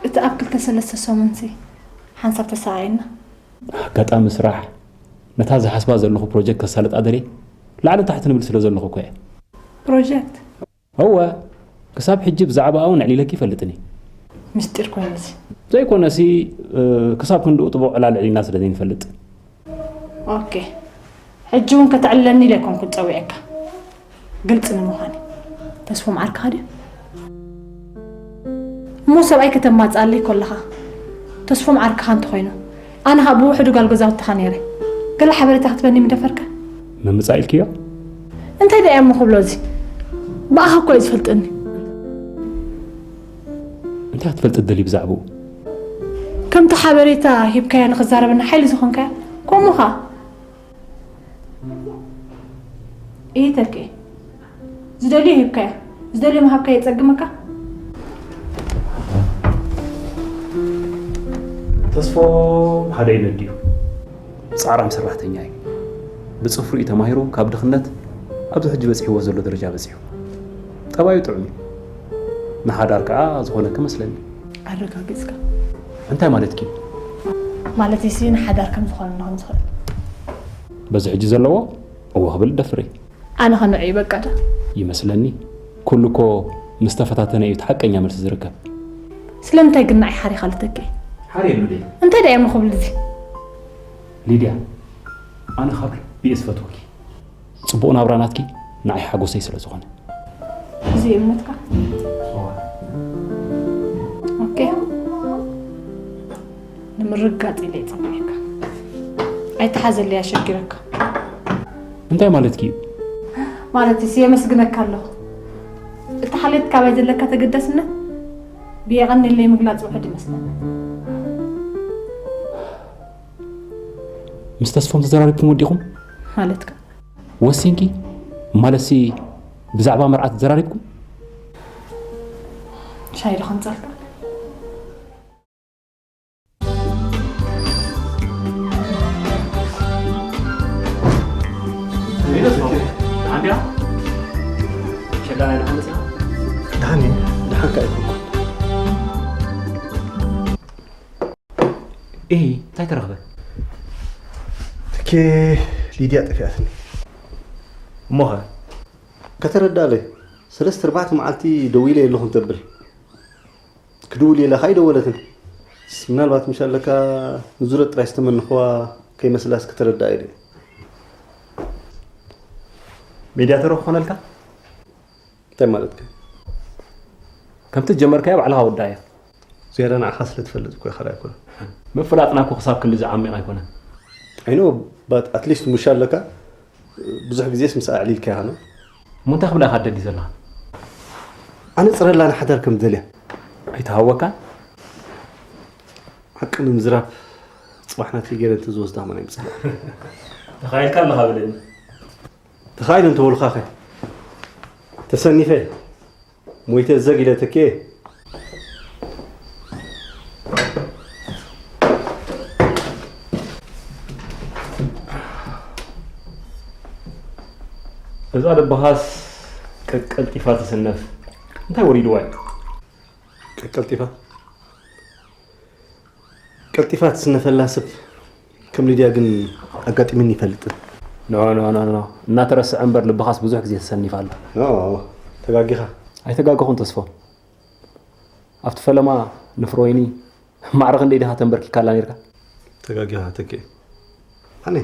እቲ ኣብ ክልተ ሰለስተ ሰሙንሲ ሓንሳብ ተሰኣየና። ኣጋጣሚ ስራሕ ነታ ዝሓስባ ዘለኹ ፕሮጀክት ከሳልጣ ደልየ ላዕልን ታሕትን እብል ስለ ዘለኹ እኮ እየ። ፕሮጀክት እወ ክሳብ ሕጂ ብዛዕባኣ እውን ኣዕሊለኪ ይፈልጥን እየ። ምስጢር ኮይኑሲ። ዘይኮነሲ ክሳብ ክንድኡ ጥቡቕ ዕላል ኣዕሊልና ስለ ዘይንፈልጥ። ኦኬ ሕጂ እውን ከተዕልለኒ ኢለ ኣይኮንኩን ጸዊዐካ። ግልፂ ንምዃን ተስፎም ዓርክኻ ድዩ? እሞ ሰብኣይ ከተማፅኣለይ ከለኻ ተስፎም ዓርክኻ እንተኾይኑ ኣነ ኸዓ ብውሕዱ ጋል ገዛውትኻ ነይረ። ገለ ሓበሬታ ክትበኒ ምደፈርካ? ምምፃእ ኢልክዮ? እንታይ ደኣ እሞ ክብሎ እዚ? ብኣኻ እኮ እዩ ዝፈልጠኒ። እንታይ ክትፈልጥ ትደሊ ብዛዕባኡ? ከምቲ ሓበሬታ ሂብካያ ንኽዛረበና ሓይሊ ዝኾንካያ ከምኡ ኸዓ ኢተኬ ዝደልዮ ሂብካያ ዝደልዮ ምሃብካ የጸግመካ። ተስፎም ሓደ ይነድዩ ጻዕራም ሰራሕተኛ እዩ። ብጽፍሩ እዩ ተማሂሩ ካብ ድኽነት ኣብዚ ሕጂ በጺሕዎ ዘሎ ደረጃ በጺሑ። ጠባዩ ጥዑም እዩ። ንሓዳር ከኣ ዝኾነኪ መስለኒ። ኣረጋጊጽካ። እንታይ ማለትኪ? ማለት ሲ ንሓዳር ከም ዝኾነ ከም ዝኽእል። በዚ ሕጂ ዘለዎ እወ ክብል ደፍሪ። ኣነ ኸንዑ ይበቃ ዶ? ይመስለኒ ኩሉ እኮ ምስ ተፈታተነ እዩ እቲ ሓቀኛ መልሲ ዝርከብ። ስለምንታይ ግን ንዓይ ሓሪኻ ልተኪ? ሓርየሉ ድየ? እንታይ ደኣ እዮም ንኽብሉ እዚ? ሊድያ ኣነ ካብ ልቢ እየ ዝፈትወኪ። ጽቡቕ ናብራ ናትኪ ንዓይ ሓጎሰይ ስለ ዝኾነ። እዚ እዩ እምነትካ? ኦኬ። ንምርጋጥ ኢለ ይጸምየካ። ኣይተሓዘለይ ኣሸጊረካ። እንታይ ማለትኪ እዩ? ማለት ሲ የመስግነካ ኣለኹ። እቲ ሓልዮት ካባይ ዘለካ ተገዳስነት ብየቐንየለይ ምግላጽ ውሑድ ይመስለኒ። ምስ ተስፎም ተዘራሪብኩም ወዲኹም? ማለትካ? ወሲንኪ? ማለትሲ ብዛዕባ መርዓ ተዘራሪብኩም? ሻሂ ዶ ከምጻልካ? ደሓን ደሓን ደሓንካ ኣይኮንኩን። እሂ እንታይ ተረኽበ? ትኬ ሊድያ ጠፊኣትኒ። እሞኸ? ከተረዳለይ ሰለስተ ኣርባዕተ መዓልቲ ደዊለ የለኹን ተብል። ክድውል ኢለ ኸኣ ኣይደወለትን። ስ- ምናልባት ምሽ ኣለካ ንዙረት ጥራይ ዝተመንኽዋ ከይመስላስ ከተረዳ ኢለ። ሜድያተር ክኾነልካ? እንታይ ማለትካ? ከምቲ ዝጀመርካዮ ባዕልኻ ውዳእዮ። ዝያዳ ንዓኻ ስለ ትፈልጥ እኮ ኢኻ ኣይኮነ። ምፍላጥና እኮ ክሳብ ክንድዚ ዓሚቕ ኣይኮነን። I know, but at least ምሽ ኣለካ ብዙሕ ግዜስ ምስ ኣዕሊልካ ኢኻ ነው። እሞ እንታይ ክብላ ኢኻ ትደሊ ዘለኻ? ኣነ ጽረላ ንሓዳር ከም ደልያ። ኣይተሃወካን? ሓቂ ንምዝራብ ጽባሕ ናተይ ገይረ እንተዝወስዳ መን ኣይምጽላእ። ተኻይልካ ኣለኻ በለኒ። ተኻይሉ እንተበሉኻ ኸ? ተሰኒፈ ሞይተ ዘግ ኢለ ተኬ። እዛ ልብኻስ ቀቀልጢፋ ትስነፍ። እንታይ ወሪድዋ እዩ? ቀቀልጢፋ ቀልጢፋ ትስነፈላ ሰብ ከም ሊድያ ግን ኣጋጢምኒ ይፈልጥን። ኖ ኖ ኖ ኖ እናተረስዐ እምበር ልብኻስ ብዙሕ ግዜ ተሰኒፋ ኣላ። ኖ ተጋጊኻ። ኣይተጋገኹን ተስፎ። ኣብቲ ፈለማ ንፍሮ ወይኒ ማዕረ ክንደይ ዲኻ ተንበርኪካላ ነይርካ? ተጋጊኻ ተኬ። ኣነ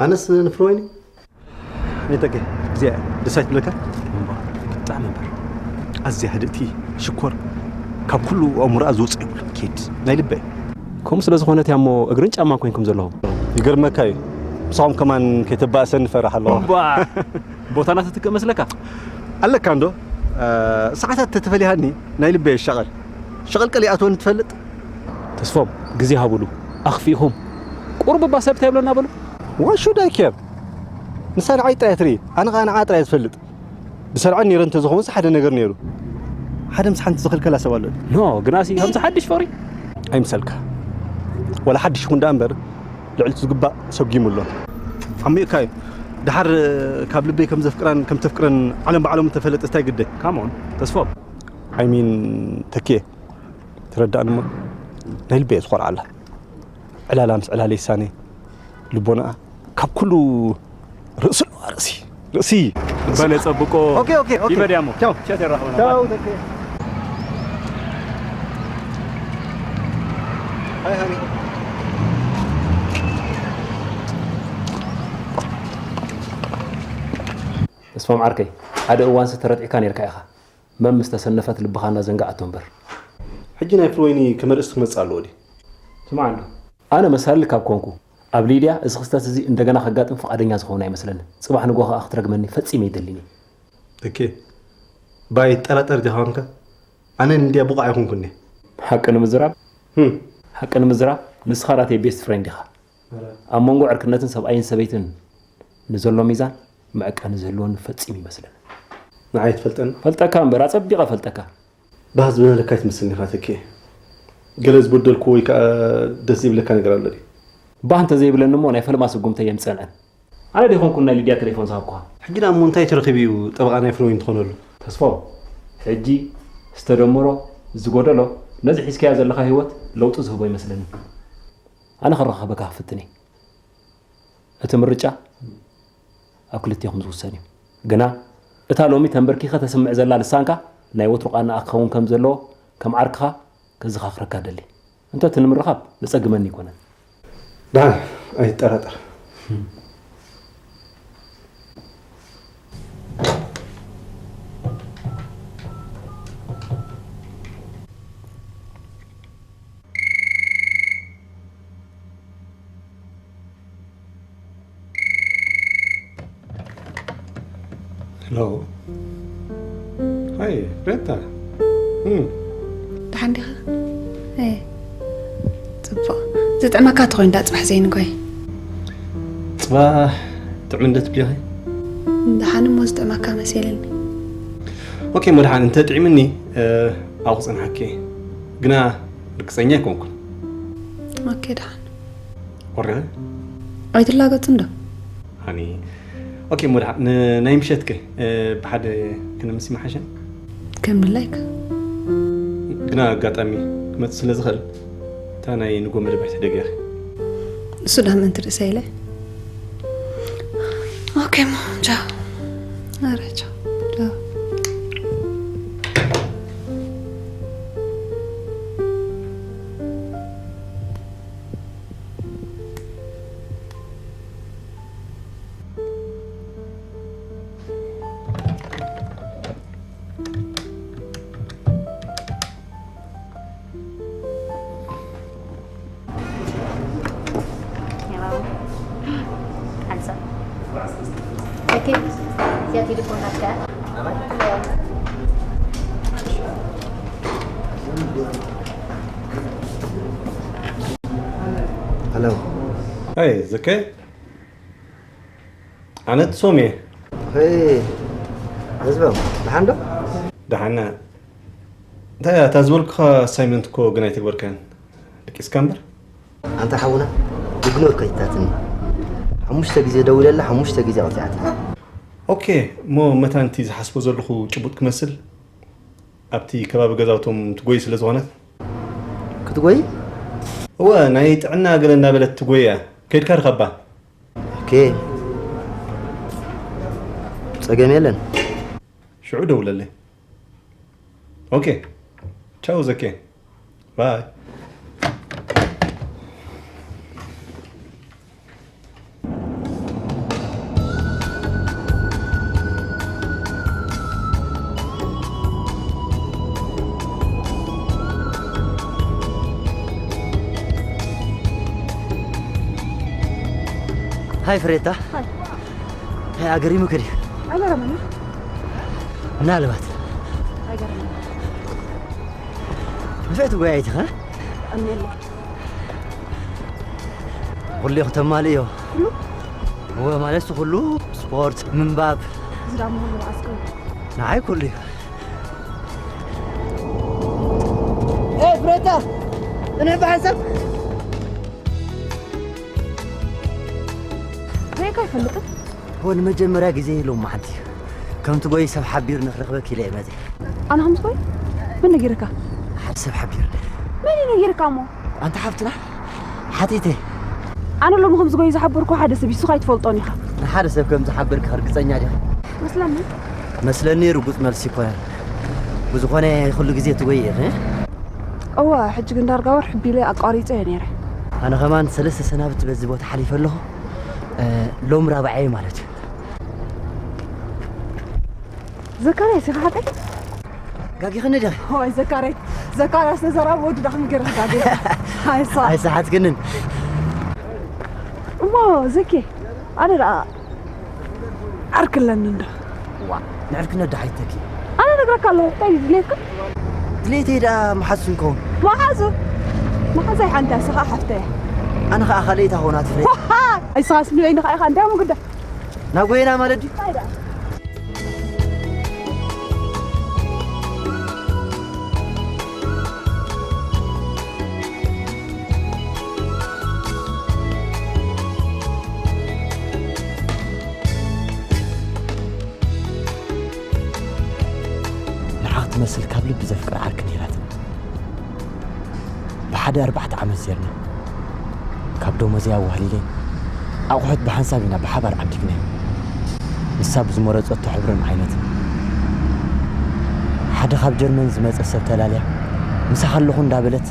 ኣነስ ንፍሮ ወይኒ ነተገ እዚኣ ደስ ኣይትብለካ? እምባ ብጣዕሚ እምበር ኣዝያ ህድእቲ ሽኮር ካብ ኩሉ ኣእምሮኣ ዝወፅእ የብሉን ኬድ ናይ ልበ እየ። ከምኡ ስለ ዝኾነት እያ እሞ እግርን ጫማን ኮይንኩም ዘለኹም። ይገርመካ እዩ። ምሳኹም ከማን ከይተባእሰኒ እፈርሕ ኣለኹ። እምባ! ቦታና ትትክእ መስለካ? ኣለካ እንዶ? እ፣ ሰዓታት ተተፈሊሃኒ ናይ ልበይ ይሻቐል። ሸቐልቀል ይኣትወኒ ትፈልጥ? ተስፎም፣ ግዜ ሃቡሉ። ኣኽፊእኹም። ቁሩብ እባ ሰብ እንታይ ይብለና በሉ? What should I care? ንሳ ንዓይ ጥራይ ትርኢ፣ ኣነ ኸኣ ንዓ ጥራይ ትፈልጥ። ብሰርዐን ነይረ እንተዝኸውን ሓደ ነገር ነይሩ። ሓደ ምስ ሓንቲ ዝኽልከላ ሰብ ኣሎ። ኖ፣ ግናሲ ከምዚ ሓድሽ ፍቕሪ? ኣይምሰልካ። ወላ ሓድሽ ይኹን ደኣ እምበር፣ ልዕሊ እቲ ዝግባእ ሰጒሙ ኣሎ። ዓሚቕካ እዩ። ደሓር ካብ ልበይ ከም ዘፍቅራን ከም ተፍቅረን ዓለም ባዕሎም እንተፈለጠ እንታይ ግደ? ካሞን፣ ተስፎም። I mean፣ ተኪኤ፣ ተረዳእኒ እሞ፣ ናይ ልበይ እየ ዝኾርዓላ። ዕላላ ምስ ዕላለ ይሳነ፣ ልቦናኣ ካብ ኩሉ ርእሲ ኣለዋ፣ ርእሲ፣ ርእሲ። በለ ጸብቆ። ኦኬ፣ ኦኬ፣ ኦኬ። ይበድያ እሞ። ቻው። ቸት የራኽበና። ቻው፣ ተኪኤ። ሃይ፣ ሃኒ። ተስፎም ዓርከይ፣ ሓደ እዋንሲ ተረዲዕካ ነይርካ ኢኻ። መም ምስ ተሰነፈት ልብኻ እናዘንጋዓቶ እምበር። ሕጂ ናይ ፍልወይኒ ከም ኣርእስቲ ክመጽእ ኣለዎ ድዩ? ስማዕ እንዶ፣ ኣነ መሳልል ካብ ኮንኩ፣ ኣብ ሊድያ እዚ ክስተት እዚ እንደገና ከጋጥም ፍቓደኛ ዝኸውን ኣይመስለንን። ጽባሕ ንግሆ ከኣ ክትረግመኒ ፈጺመ ኣይደልን እየ። ተኬ፣ ባይ ትጠራጠር ዲኻ ኮንካ? ኣነ ንሊድያ ብቑዕ ኣይኮንኩን እየ። ሓቂ ንምዝራብ? ህም። ሓቂ ንምዝራብ፣ ንስኻ ናተይ ቤስት ፍሬንድ ኢኻ። ኣብ መንጎ ዕርክነትን ሰብኣይን ሰበይትን ንዘሎ ሚዛን መዐቀኒ ዝህልወኒ ፈጺሙ ይመስለኒ። ንዓይ ትፈልጠኒ? ፈልጠካ እምበር፣ ኣጸቢቐ ፈልጠካ። ባህ ዝበለካ ኣይትመስልኒ ኢኻ ተኪኤ። ገለ ዝበደልኩ ወይ ከኣ ደስ ዘይብለካ ነገር ኣሎ ድዩ? ባህ እንተዘይብለኒ እሞ ናይ ፈለማ ስጉምተይ እየ ምጸንዐን። ኣነ ዲኹንኩ ናይ ሊድያ ቴሌፎን ዝሃብኩኻ? ሕጂ ደኣ እሞ እንታይ ተረኺቡ እዩ ጠበቓ ናይ ፍልወይኒ ትኾነሉ? ተስፎም፣ ሕጂ ዝተደመሮ ዝጎደሎ ነዚ ሒዝካዮ ዘለኻ ህይወት ለውጢ ዝህቦ ይመስለኒ። ኣነ ክረኻኸበካ ክፍትን እየ። እቲ ምርጫ ኣብ ክልቴኹም ዝውሰን እዩ። ግና እታ ሎሚ ተንበርኪኸ ተስምዕ ዘላ ልሳንካ ናይ ወትሩ ቃናኣ ክኸውን ከም ዘለዎ ከም ዓርክኻ ከዘኻኽረካ እደሊ። እንተ እቲ ንምርኻብ ዘጸግመኒ ኣይኮነን። ደሓን ኣይትጠራጠር። ሄሎ። ሃይ፣ ሬታ። እም። ደሓን ዲኻ? ኤ፣ ጽቡቕ። ዝጥዕመካ ተኾይኑ ዳ ጽባሕ ዘይንጎይ። ጽባሕ ጥዕሚ እንደ ትብሊኺ? ደሓን እሞ ዝጥዕመካ መሲልኒ። ኦኬ፣ እሞ ደሓን እንተ ጥዒምኒ፣ እ፣ ኣብኡ ክጸንሓኪ እየ። ግና ርግጸኛ ኣይኮንኩን። ኦኬ፣ ደሓን። ወሪኺ? ኣይትላገጽ እንዶ። ሃኒ። ኦኬ፣ እሞ ደሓን ን-፣ ናይ ምሸት ከ፣ እ፣ ብሓደ ክንምሲ ምሓሸ? ከም ድላይካ። ግና ኣጋጣሚ ክመጽእ ስለ ዝኽእል፣ እታ ናይ ንጎ መደብ ኣይትደግያኺ። እሱ ዳ ምእንቲ ርእሰ ኢለ። ኦኬ፣ እሞ ቻው። ኧረ ቻው። ቻው። ሄሎ። ኣይ፣ ዘከ? ኣነ ትሶም እየ። ሄይ፣ ህዝቦም፣ ደሓን ዶ? ደሓና። እንታይ እያ፣ እታ ዝበልኩኻ ኣሳይመንት እኮ ግን ኣይተግበርካን። ደቂስካ እምበር። ኣንታ ሓውና፣ ኢግኖር ከይታትኒ። ሓሙሽተ ግዜ ደውለላ፣ ሓሙሽተ ግዜ ቀጺዓትኒ። ኦኬ፣ እሞ መታን እቲ ዝሓስቦ ዘለኹ ጭቡጥ ክመስል፣ ኣብቲ ከባቢ ገዛውቶም ትጎይ ስለ ዝኾነት። ክትጎይ? እወ፣ ናይ ጥዕና ገለ እናበለት ትጎይ እያ። ከይድካ ርኸባ። ኦኬ። ጸገም የለን። ሽዑ ደውለለይ። ኦኬ። ቻው ዘኬ። ባይ። ሃይ ፍሬታ። ሃይ። ሃይ ኣገሪሙኪ ድዩ? ኣይገረመኒ። ምናልባት። ኣይገረመኒ። ንፍዕቲ ጎያይትኻ? ኣሜን። ኩሉ ኢኹ ተማልእዮ። ኩሉ? እወ፣ ማለት ኩሉ ስፖርት፣ ምንባብ። እዚ ዳሞ ኩሉ መዓስከ? ንዓይ ኩሉ እዩ። ኤ፣ ፍሬታ! እኔ በሐሳብ ርኢኻ ኣይፈልጥን። እወ፣ ንመጀመርያ ግዜ ሎሚ መዓልቲ እዩ። ከምቲ ጎይ ሰብ ሓቢር ንኽረኽበክ ኢለ እየ መጺእ። ኣነ ከም ዝኮይ? መን ነጊርካ? ሓደ ሰብ ሓቢር። መን እዩ ነጊርካ እሞ? ኣንታ ሓፍትና፣ ሓቲተ። ኣነ ሎሚ ከም ዝጎይ ዝሓበርኩ ሓደ ሰብ እዩ፣ ንስኻ ኣይትፈልጦን ኢኻ። ንሓደ ሰብ ከም ዝሓበርካ ርግጸኛ ዲኻ? መስለኒ። መስለኒ ርጉጽ መልሲ ይኮነን። ብዝኾነ ኩሉ ግዜ ትጎይ ኢኺ። እወ፣ ሕጂ ግን ዳርጋ ወርሒ ቢለ ኣቋሪጸ እየ ነይረ። ኣነ ከማን ሰለስተ ሰናብቲ በዚ ቦታ ሓሊፈ ኣለኹ። እ፣ ሎም ራብዓየ ማለት እዩ። ዘካርያስ ኢኻ ሓቀይ? ጋጊኽኒ ዲኺ? ዋይ ዘካርያስ፣ ዘካርያስ ተዘራቢ ወዲ ዳኽም ገይረ ጋጊ። ኣይሳ። ኣይሰሓትክንን። እሞ ዘኬ፣ ኣነ ደኣ ዓርክለኒ እንዶ። ዋ፣ ንዕርክነት ደኣ ኣይተኪ። ኣነ ነግረካ ኣለኹ፣ እንታይ ድዩ ድሌትካ? ድሌተይ ደኣ መሓዙ ክንከውን። መሓዙ? መሓዛይ ሓንቲ እያ፣ ንሳ ኸኣ ሓፍተይ እያ። ኣነ ኸኣ ካልኣይቲ ኾና ትፍለይ። ዋሃ! ኣይስኻስ ንበይንኻ ኢኻ፣ እንታይ እሞ ግዳ? ናብ ጎይና ማለት ድዩ? እንታይ ደኣ? ንዓ ክትመስል ካብ ልቢ ዘፍቅራ ዓርኪ ነይራትኒ። ብሓደ ኣርባዕተ ዓመት ዜርና። ካብ ደሞዘይ ኣዋህሊለ ኣቑሑት ብሓንሳብ ኢና ብሓባር ዓዲግናዮ። ንሳ ብዝመረጸቶ ሕብርን ዓይነትን። ሓደ ካብ ጀርመን ዝመጸ ሰብ ተላልያ ምሳኻ ኣለኹ እንዳበለት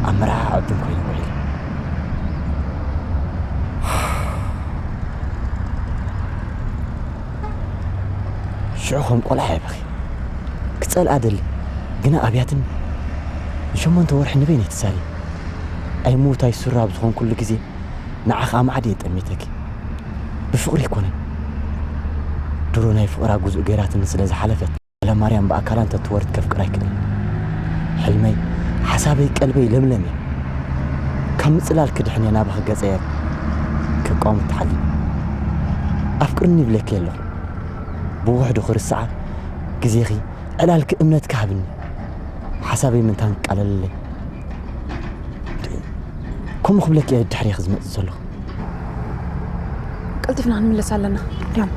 ኣብ መርዓ ዕድም ኮይነ ውዒለ። ሽዑ ከም ቆልዓ እየ በኺ። ክጸልኣ ደሊ፣ ግና ኣብያትኒ። ንሸሞንተ ወርሒ ንበይነይ ትሳሊ። ኣይሙት ኣይሱር ኣብ ዝኾንኩሉ ግዜ ንዓኻ ኣማዕድ እየ ጠሚተኪ። ብፍቕሪ ኣይኮነን። ድሮ ናይ ፍቕራ ጉዙእ ገይራትኒ ስለ ዝሓለፈት፣ ለማርያም ብኣካላ እንተትወርድ ከፍቅራ ኣይክእልን። ሕልመይ፣ ሓሳበይ፣ ቀልበይ ለምለም እየ። ካብ ምጽላል ክድሕን እየ ናባኺ ገጸ እየ ክቃወም እተሓልም። ኣፍቅርኒ ይብለኪ ኣለኹ። ብውሕዱ ክርስዓ ግዜኺ፣ ዕላልኪ፣ እምነትኪ ሃብኒ። ሓሳበይ ምንታን ክቃለለለይ። ከምኡ ክብለኪ እየ ድሕሬኺ ዝመጽእ ዘለኹ። ቀልጢፍና ክንምለስ ኣለና። ድያም።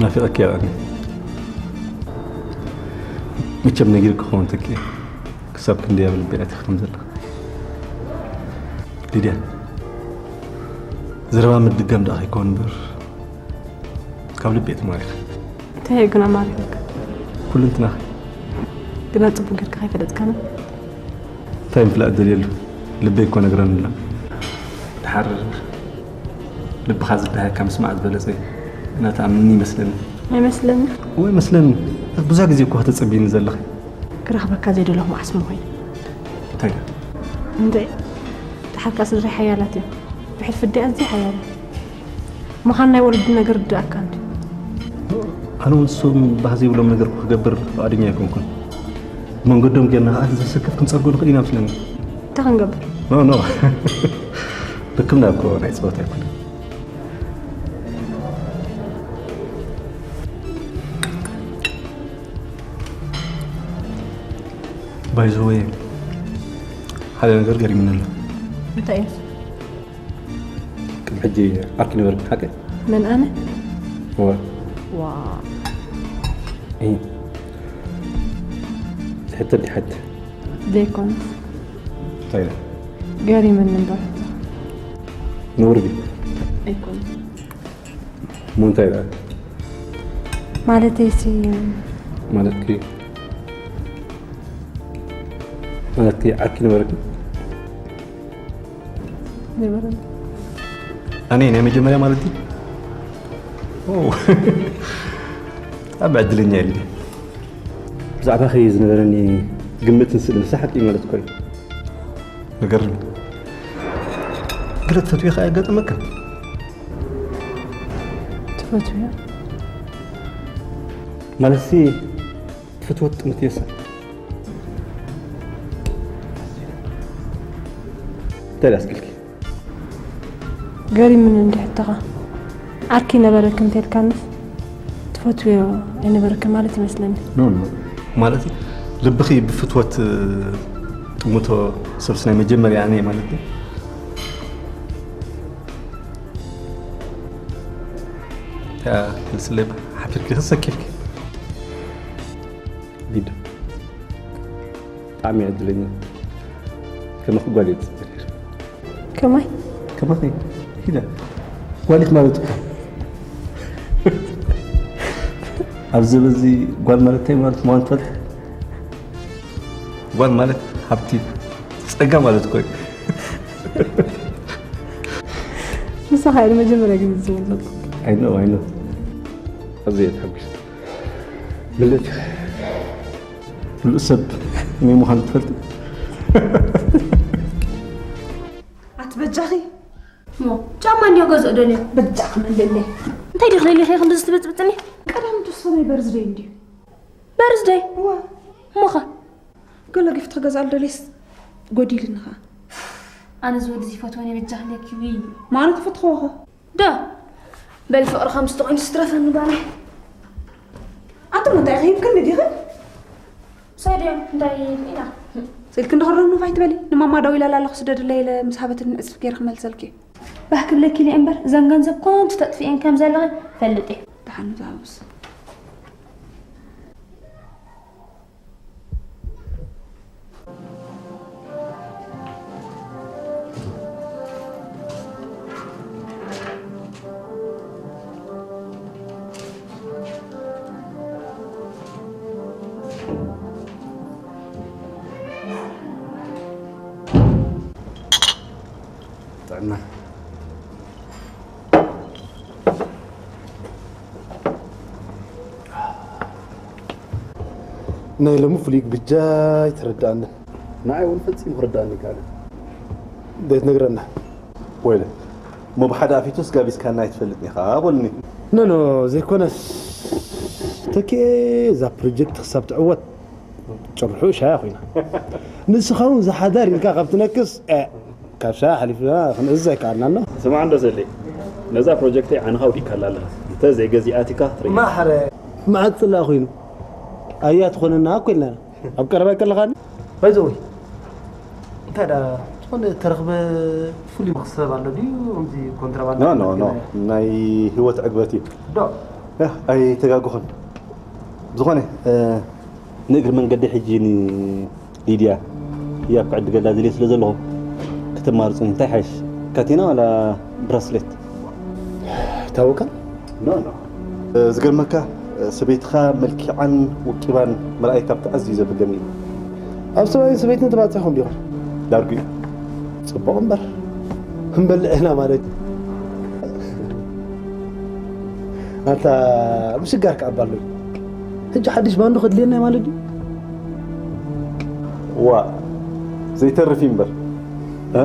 ናፊቐኪ እያ ኣነ። መቸም ነጊርኪ ክኸውን ተኪ ክሳብ ክንደይ ኣብ ልቢ ኣቲኺ ከም ዘለኺ። ሊድያ፣ ዘረባ ምድጋም ደኣ ከይከውን እምበር ካብ ልቢ እየ ተማሪኸ። እንታይ እዩ ግን ኣማሪኸካ? ኩሉ እንትናኺ። ግና ጽቡቕ ጌርካ ከይፈለጥካና። እንታይ ምፍላጥ ደልየሉ? ልበይ እኮ ነግረኒ ኣሎ። ድሓር ልብኻ ዝደሃየካ ምስማዕ ዝበለጸ እዩ። ግና ትኣምንኒ ይመስለኒ። ኣይመስለኒ። እወ ይመስለኒ። ብዙሕ ግዜ እኮ ከተጸብይኒ ዘለኺ። ክረኽበካ ዘይደለኹ መዓስ ምኾይ? እንታይ? እንደ ድሓርካ ስድሪ ሓያላት እዮም። ብሕልፊ ኣደ ኣዝዩ ሓያል እዩ። ምዃን ናይ ወለዲ ነገር ርድኣካ እንዲ። ኣነ እውን ንሶም ባህ ዘይብሎም ነገር ክገብር ፍቓደኛ ኣይኮንኩን። መንገዶም ጌርና ከዓ ዘሰክፍ ክንጸርጎ ንኽእል ኢና መስለኒ። እንታይ ክንገብር? ኖ፣ ኖ። ብክምና እኮ ናይ ጸወታ ኣይኮነን። ባይ ዘ ወይ፣ ሓደ ነገር ገሪሙኒ ኣሎ። እንታይ እዩ? ቅድሚ ሕጂ ዓርኪ ነበርኪ ሓቂ? መን ኣነ? እወ። ዋ። እይ። ትሕተ እንዲ ሓቲ? ዘይኮነስ። እንታይ ኢለ? ገሪሙኒ እምበር። ነውሪ ድዩ? ኣይኮነን። እሞ እንታይ ደኣ? ማለተይሲ። ማለትኪ? ማለትኪ ዓርኪ ነበረኪ? ነበረኒ። ኣነ ናይ መጀመርያ ማለት ድዩ? ኦ። ኣብ ዕድለኛ ኢልኒ። ብዛዕባኺ ዝነበረኒ ግምትን ስእልን ሳሓቂ ማለት እኮ እዩ። ንገርኒ። ገለ ትፈትውዮ ከ ኣየጋጠመክን? ትፈትውዮ? ማለትሲ ትፈትዎ ትጥምትዮ ሰብ? እንታይ ደኣ ኣስኪልኪ? ገሪሙኒ እንዲ ሕቶኻ። ዓርኪ ነበረክን እንተልካንስ ትፈትውዮ ኣይነበረክን ማለት ይመስለኒ። ኖ፣ ኖ። ማለት ልብኺ ብፍትወት ጥምቶ ሰብስ ናይ መጀመርያ ኣነ ማለት እዩ። እታ ክልስለይ ሓፊርኪ ክሰኪፍኪ። ሊዱ። ብጣዕሚ ዕድለኛ። ከማኺ ጓል እየ ዝፅበ ነይረ። ከማይ? ከማኺ? ኪዳ። ጓል ኢኺ ማለት እኮ። ኣብ ዘበዚ ጓል ማለት እንታይ ማለት ምዃኑ ትፈልጥ? ጓል ማለት ሃብቲ ጸጋ ማለት እኮ እዩ። ንስኻ እየ ንመጀመርያ ግዜ ዝፈልጥ። I know, I know። ኣብዚ እየ ተሓጒሰ። ምልእቲ። ምሉእ ሰብ መን ምዃኑ ትፈልጢ? ኣቲ በጃኺ። እሞ ጫማ እንድዮ ገዝኦ ደልዮ። በጃኺ መልለይ። እንታይ ዲኺ ለሊኺ ክንድዚ ትብጽብጽኒ? ቀዳም ትሰመይ በርዝደይ እንድዩ። በርዝደይ? እዋ። እሞኸ? ገለ ጊፍት ክገዝኣሉ ደልየስ ጎዲልኒ ኸኣ። ኣነ እዚ ወዲ እዚ ይፈትወኒ በጃኺ ለኪ ውይ። ማዕረ ትፈትኽዎ ኸ? ዶ በል ፍቕርኻ ምስ ተኾይኑ ስትረፈኒ ጓለይ። ኣቱም እንታይ ኺሂብክኒ ዲኺ? ሰድዮም እንታይ ኢና? ስልኪ እንድኽረኑ ፋይ ትበሊ። ንማማ ደዊላላ ኣለኹ ስደድለይ ኢለ ምስ ሃበትኒ ዕጽፍ ገይረ ክመልሰልኪ እየ። ባህ ክብለኪ ኢለ እምበር እዘን ገንዘብ ኮንቱ ተጥፍኤን ከም ዘለኺ ፈልጥ እየ። ደሓን ንዝሃብስ። ጥዕና። ናይ ሎሚ ፍሉይ ግብጃ ኣይተረድኣንን። ንዓይ እውን ፈጺሙ ክርድኣኒ ኣይከኣለን። ዘይትነግረና? ወይለ፣ እሞ ብሓደ ኣፊቱስ ጋቢዝካና ኣይትፈልጥን ኢኻ በሉኒ። ኖ፣ ኖ፣ ዘይኮነስ፣ ተኪኤ እዛ ፕሮጀክት ክሳብ ትዕወት ጭርሑ ሻያ ኮይና። ንስኻ እውን ዝሓዳር ኢልካ ካብ ትነክስ፣ እ፣ ካብ ሻያ ሓሊፍና ክንእዝዝ ኣይከኣልናን ዶ? ስማዕ እንዶ ዘሌ፣ ነዛ ፕሮጀክተይ ዓይንኻ ኣውዲእካላ ኣለኻ። እንተ ዘይገዚኣትካ ትርእያ። ማሕረ። መዓት ጽላእ ኮይኑ። ኣያ ትኾነና እኮ ኢልና። ኣብ ቀረባ ኣይከለኻን? ባይ ዘ ወይ፣ እንታይ ደኣ ዝኾነ ተረኽበ ፍሉይ መኽሰብ ኣሎ ድዩ? ከምዚ ኮንትራባንድ ኖ፣ ኖ፣ ኖ። ናይ ህይወት ዕግበት እዩ። ዶ? ኣይተጋግኹን። ብዝኾነ፣ እ፣ ንእግሪ መንገዲ ሕጂ ንሊድያ ህያብ ክዕድገላ ዝልየ ስለ ዘለኹ፣ ክትማርጹኒ እንታይ ሓይሽ? ካቲና ዋላ ብራስሌት? ኣይታወቀን። ኖ፣ ኖ። እ፣ ዝገርመካ፣ እ፣ ሰበይትኻ መልኪዓን ውቂባን ምርኣይ ካብቲ ኣዝዩ ዘብገኒ እዩ። ኣብ ሰብኣይን ሰበይትን ተባጺሕኩም ዲኹም? ዳርጉ እዩ። ጽቡቕ እምበር፣ ክንበልዕ ኢና ማለት እዩ። ኣንታ፣ ምስጋር ክኣባ ኣሎ እዩ። ሕጂ ሓድሽ ባንዱ ከድልየና እዩ ማለት ድዩ? ዋ፣ ዘይተርፍ እዩ እምበር። እ?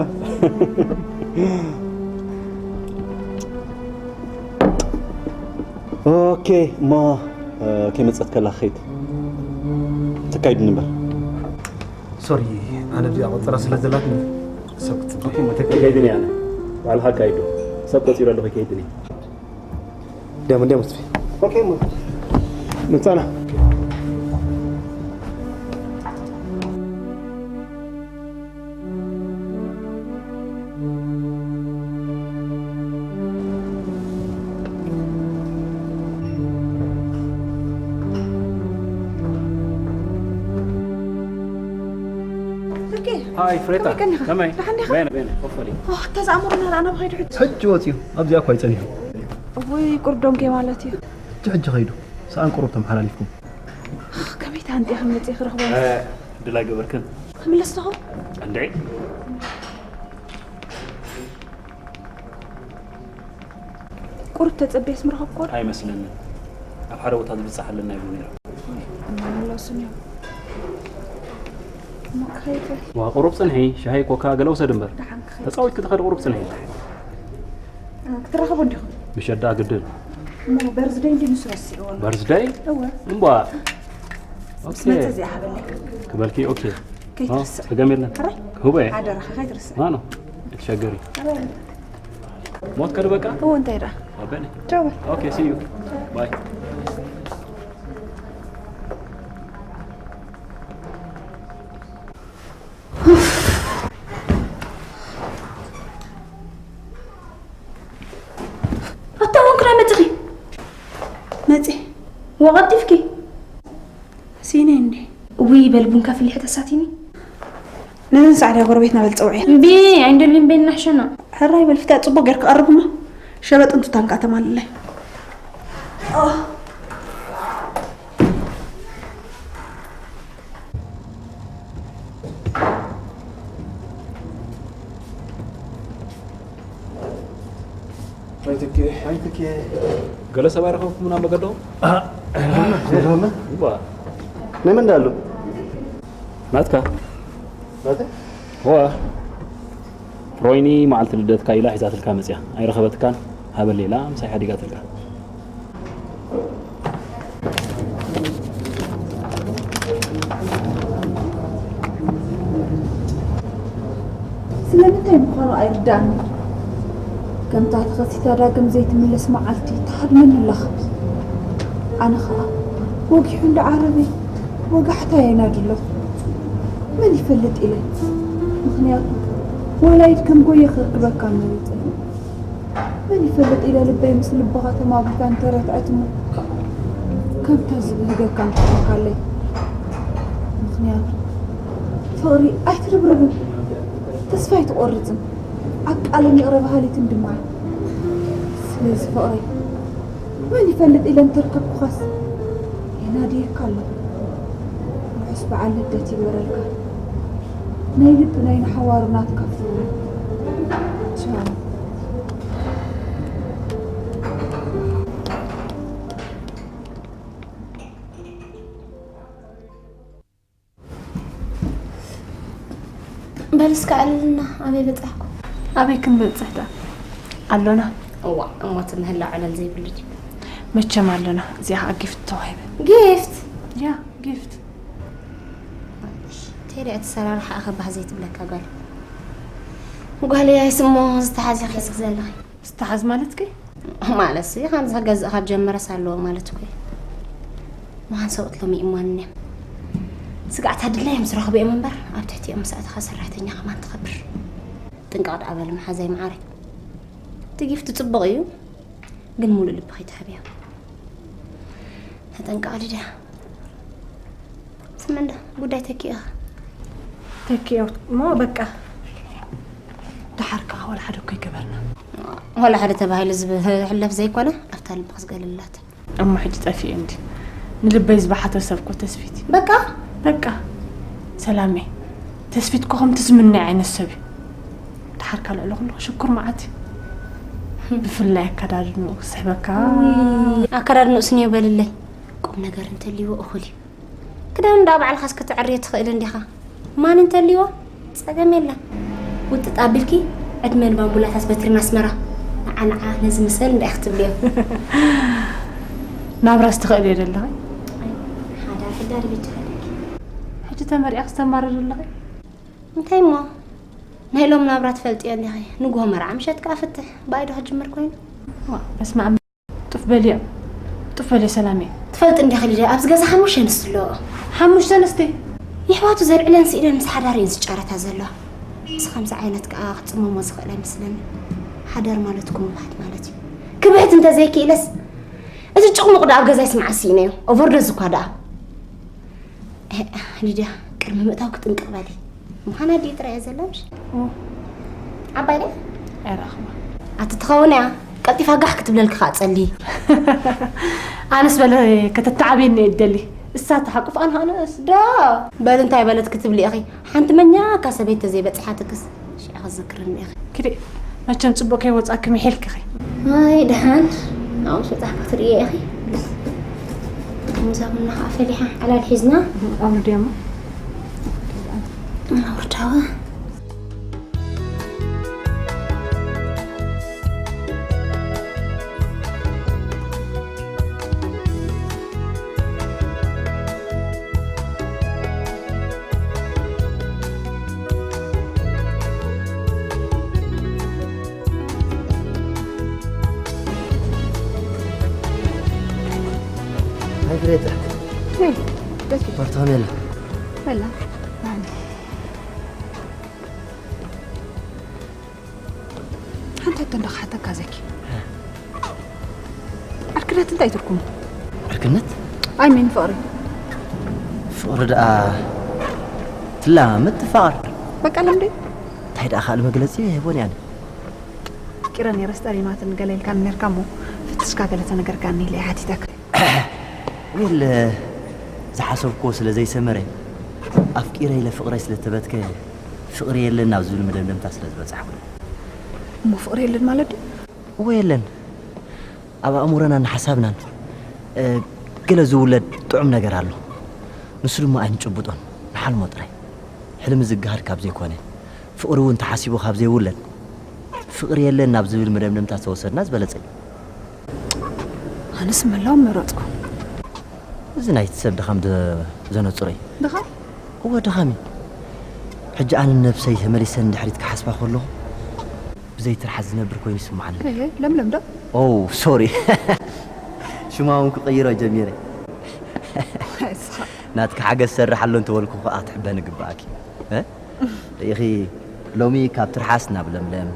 ኦኬ፣ እሞ፣ እ፣ ከይመጸት ከላ ኸይድ። ተካይድኒ እምበር። ሶሪ፣ ኣነ እዚኣ ቆጸራ ስለ ዘላትኒ ሰብ ክትጽበ። ኦኬ፣ እሞ ተካይድኒ ኣነ። ባዕልኻ ኣካይዶ። ሰብ ቆጺሩ ኣለኹ፣ ከይድኒ። ደም፣ ደም፣ ተስፋ። ኦኬ፣ እሞ። ምጻና። ብርኬ፣ ሃይ ፍሬታ፣ ከመይ ቀኒኻ? ከመይ? ደሓን ዲኻ? በየነ፣ በየነ፣ ኮፈሊ። ኦ፣ እታ ዝኣመሩና ደኣ ናብ ኸይዱ ሕጂ። ሕጂ ወፂኡ፣ ኣብዚኣ እኳ ይጸኒሑ። እውይ፣ ቁርዶንኬ ማለት እዩ። ሕጂ፣ ሕጂ ኸይዱ፣ ሰኣን ቁሩብ ተመሓላሊፍኩም። ከመይ ተሃንጢ ክመጽእ ክረኽቦ? እ፣ ድላይ ገበርክን? ክምለስ ተኾ? እንድዒ። ቁሩብ ተጸብየስ ምረኸብኩ ዶ? ኣይመስለንን። ኣብ ሓደ ቦታ ዝብጻሕ ኣለና ይብሉ ነይሮም። መለሱን እዮም። እሞ ክኸይድ በል። ዋ፣ ቁሩብ ጽንሒ፣ ሻሂ፣ ኮካ፣ ገለ ውሰድ እምበር። ደሓን ክኸይድ። ተጻዊትኪ ትኸዲ ቁሩብ ጽንሒ። እ፣ ክትራኸቡ እንዲኹም? ምሸት ደኣ ግድን። እሞ በርዝደይ እንዲ ንሱ ረሲዕዎ ኣሎ። በርዝደይ? እወ። እምቧ። ኦኬ። ምስ መጸ እዚኣ ሃበለይ። ክበልኪ፣ ኦኬ። ከይትርስዕ። ኦ፣ ጸገም የለን። ሕራይ? ክህቦ እየ። ሓደራኻ ከይትርስዕ። ማኖ፣ እትሸገሪ። ሕራይ። ሞት ከዱ በቃ? እዎ፣ እንታይ ደኣ? ኣበኒ። ቻው በል። ኦኬ፣ see you። ባይ። ኣታ፣ እውን ክና መጽኺ? መጺ። ወቐልጢፍኪ? ሲነ እንዴ? ውይ፣ በል ቡንካ ፍሊሐ ተሳቲኒ። ነዘን ጻዕዳ ጎረቤትና በል ጸውዒ። እምቢ፣ ኣይንደልን በይና ሕሸና። ሕራይ በል ፍትያ ጽቡቕ ጌርካ ቀርብማ። ሸበጥን ቱታን ከኣ ተማልለይ። ኣይትኬ፣ ኣይትኬ። ገለ ሰብ ኣይረኸብኩምን ኣብ መገድኹም? አ፣ ሰላም። እዋ። ናይ መን ዳሉ? ናትካ። ናተይ? እዋ። ሮይኒ መዓልቲ ልደትካ ኢላ ሒዛትልካ መጽያ። ኣይረኸበትካን? ሃበለይ ኢላ ምሳይ ሓዲጋትልካ። ስለምንታይ ምዃኑ ኣይርድኣንን። ከምታ ተኸሲታ ዳግም ዘይትምለስ መዓልቲ ትሃድመኒ ኣላ። ኣነ ኸኣ ወጊሑ እንዳ ዓረበይ ወጋሕታ የናዲ ኣለኹ። መን ይፈልጥ ኢለ። ምኽንያቱ ወላይድ ከም ጎየ ክርክበካ መሪጸ። መን ይፈልጥ ኢለ ልበይ ምስ ልብኻ ተማጒታ እንተረትዐት እሞ፣ ከምታ ዝብህገካ እንተኾንካለይ። ምኽንያቱ ፍቕሪ ኣይትርብርብን፣ ተስፋ ኣይትቖርጽን፣ ኣብ ቃልን ይቕረ በሃሊትን ድማ እያ። ስለዚ ፍቕረይ፣ መን ይፈልጥ ኢለ እንተርከብኩኻስ፣ የናድየካ ኣለኹ። ርሑስ በዓል ልደት ይግበረልካ። ናይ ልቢ ናይ ንሓዋሩ ናትካ ፍቕሪ። ቻው። በል እስከ ኣዕልልና፣ ኣበይ በጻሕኩም? ኣበይ ክንበጽሕ ደኣ? ኣሎና። እዋ፣ እሞ እቲ ምህላው ዕለል ዘይብሉ ድዩ? መቸም ኣሎና፣ እዚኣ ኸኣ ጊፍት ተዋሂበ። ጊፍት? ያ፣ ጊፍት። ቴዲ፣ እቲ ሰራርሓ ኣኸባህ ዘይትብለካ ጓል። ጓል እያይስ እሞ ዝተሓዘ ሒዝኪ ዘለኺ? ዝተሓዝ ማለትኪ? ማለትሲ፣ ከምዚ ክገዝእ ካብ ጀመረስ ኣለዎ ማለት እኮ እዩ። መኻን ሰብኡት ሎሚ እማን እኒኦም። ስጋዕታ ድላዮም ዝረኽቡ እዮም እምበር፣ ኣብ ትሕቲኦም ምስ ኣተኻ ሰራሕተኛ ከማን ትኸብር። ጥንቅቕ ደኣ በሊ መሓዛይ መዓረይ። እቲ ጊፍት ጽቡቕ እዩ፣ ግን ሙሉእ ልቢ ከይትሕብዮ። ተጠንቀቕ ሊድያ። ስመንዳ ጉዳይ ተኪእኻ። ተኪኦ እሞ በቃ። ደሓር ከኣ ዋላ ሓደ እኮ ይገበርና። ዋላ ሓደ ተባሂሉ ዝብ-፣ ዝሕለፍ ዘይኮነ ኣብታ ልቢ ክስገለላት። እሞ ሕጂ ጠፊኡ እንዲ ንልበይ ዝበሓቶ ሰብ እኮ ተስፊት እዩ። በቃ? በቃ። ሰላሜ፣ ተስፊት እኮ ከምቲ ዝምነይ ዓይነት ሰብ እዩ። ደሓር ካልዕሎ ከለኹ ሽኩር መዓት እዩ። ብፍላይ ኣከዳድንኡ ክስሕበካ። ውይ፣ ኣከዳድንኡ ስንዮ በልለይ። ቁም ነገር እንተልይዎ እኹል እዩ። ክዳን እንዳ ባዕልኻስ ከተዕርዮ ትኽእል እንዲኻ። ማን እንተልይዎ ጸገም የለን። ውጥጥ ኣቢልኪ ዕድመ ንባምቡላታት በትሪ ኣስመራ። ንዓ ንዓ ነዚ ምስእል እንታይ ክትብልዮ? ናብራስ ትኽእልዮ ዘለኺ? ሓዳር ሕዳር ብቻ ኣለኪ። ሕጂ ተመሪዕኺ ዝተማረሪ ዘለኺ? እንታይ እሞ? ናይ ሎም ናብራ ትፈልጥዮ እንዲኺ። ንግሆ መርዓ ምሸት ከኣ ፍትሕ። ብኣይ ዶ ክጅምር ኮይኑ? ዋ፣ በስመ ኣብ። ጡፍ በልዮ። ጡፍ በልዮ ሰላሜ። ትፈልጥ እንዲኺ ሊድያ፣ ኣብዚ ገዛ ሓሙሽተ ኣንስቲ ኣለዎ። ሓሙሽተ ኣንስቲ? የሕዋቱ ዘልዕለን ስኢለን ምስ ሓዳር እየን ዝጫረታ ዘለዋ። ምስ ከምዚ ዓይነት ከኣ ክጽመሞ ዝኽእል ኣይመስለኒ። ሓዳር ማለት እኮ ምብሃት ማለት እዩ። ክብሕት እንተዘይክኢለስ፣ እቲ ጭቕሙቕ ደኣ ኣብ ገዛይ ስምዓ ስኢነዮ። ኦቨርዶዝ እኳ ደኣ። እ፣ ሊድያ፣ ቅድሚ ምእታው ክጥንቅቕ በሊ። ምዃና ድዩ ጥራይ እያ ዘላ፣ ምሽ? ኦ። ዓባይ ድያ? ኣይረኣኽዋ። ኣቲ ትኸውን እያ። ቀልጢፋ ጋሕ ክትብለልኪ ኸኣ ጸሊ። ኣነስ በለ ከተተዓብየኒ እየ እደሊ። እሳ ትሓቁፍ ኣነ ኸኣ ንእስ። ዶ? በል እንታይ በለት ክትብሊ ኢኺ? ሓንቲ መኛካ ሰበይቲ ተዘይበጺሓትክስ ሽዑ ክዝክርኒ ኢኺ። ኪዲ፣ መቸም ጽቡቕ ከይወጻኪ ምሒልኪ ኢኺ። ኣይ፣ ደሓን። ኣብኡ ምስ በጻሕኩ ትርእዮ ኢኺ። ከምዛ ቡና ኸዓ ፈሊሓ፣ ዕላል ሒዝና። ኣውርድዮ እሞ። ኣውርዳዋ። ሃይ ፍሬተ። ወይ፣ ደስ ይላል። ፓርቲ ከመይ ኣላ? በላ። ሓንቲ ሕቶ እንዶ ክሓተካ ዘኪ። ዕርክነት እንታይ ትርጉሙ? ዕርክነት? ኣይ ሚን ፍቕሪ። ፍቕሪ ደኣ ትላመድ ትፋቐር። በቃ ልምዲ። እንታይ ደኣ ካልእ መግለጺ የህቦን እየ ኣነ። ፍቂረ ነይረስ ጠሊማትኒ ገለ ኢልካኒ ነይርካ እሞ ፈቲሽካ ገለ ተነገርካኒ ኢለ እየ ሓቲተካ። ዌል፣ ዝሓሰብክዎ ስለ ዘይሰመረ፣ ኣፍቂረ ኢለ ፍቕረይ ስለ ተበትከ፣ ፍቕሪ የለን ናብ ዝብል መደምደምታ ስለ ዝበጻሕኩ። እሞ ፍቕሪ የለን ማለት ድዩ? እወ የለን። ኣብ ኣእምሮናን ሓሳብናን፣ እ፣ ገለ ዝውለድ ጥዑም ነገር ኣሎ። ንሱ ድማ ኣይንጭብጦን፣ ንሓልሞ ጥራይ። ሕልሚ ዝገሃድ ካብ ዘይኮነ፣ ፍቕሪ እውን ተሓሲቡ ካብ ዘይውለድ፣ ፍቕሪ የለን ናብ ዝብል መደምደምታ ዝተወሰድና ዝበለጸ እዩ። ኣነስ ምህላው መረጽኩ። እዚ ናይቲ ሰብ ድኻም ደ-፣ ዘነጽሮ እዩ። ድኻም? እወ፣ ድኻም እዩ። ሕጂ ኣነ ነብሰይ ተመሊሰ ንድሕሪት ክሓስባ ከለኹ፣ ብዘይ ትርሓስ ዝነብር ኮይኑ ይስምዓኒ። እህ፣ ለምለም ዶ? ኦ፣ ሶሪ። ሽማ እውን ክቕይሮ ጀሚረ። ኣይስኻ። ናትኪ ሓገዝ ሰርሕ ኣሎ እንተበልኩ ከኣ ክትሕበኒ ግብኣኪ። እ? ርኢኺ፣ ሎሚ ካብ ትርሓስ ናብ ለምለም፣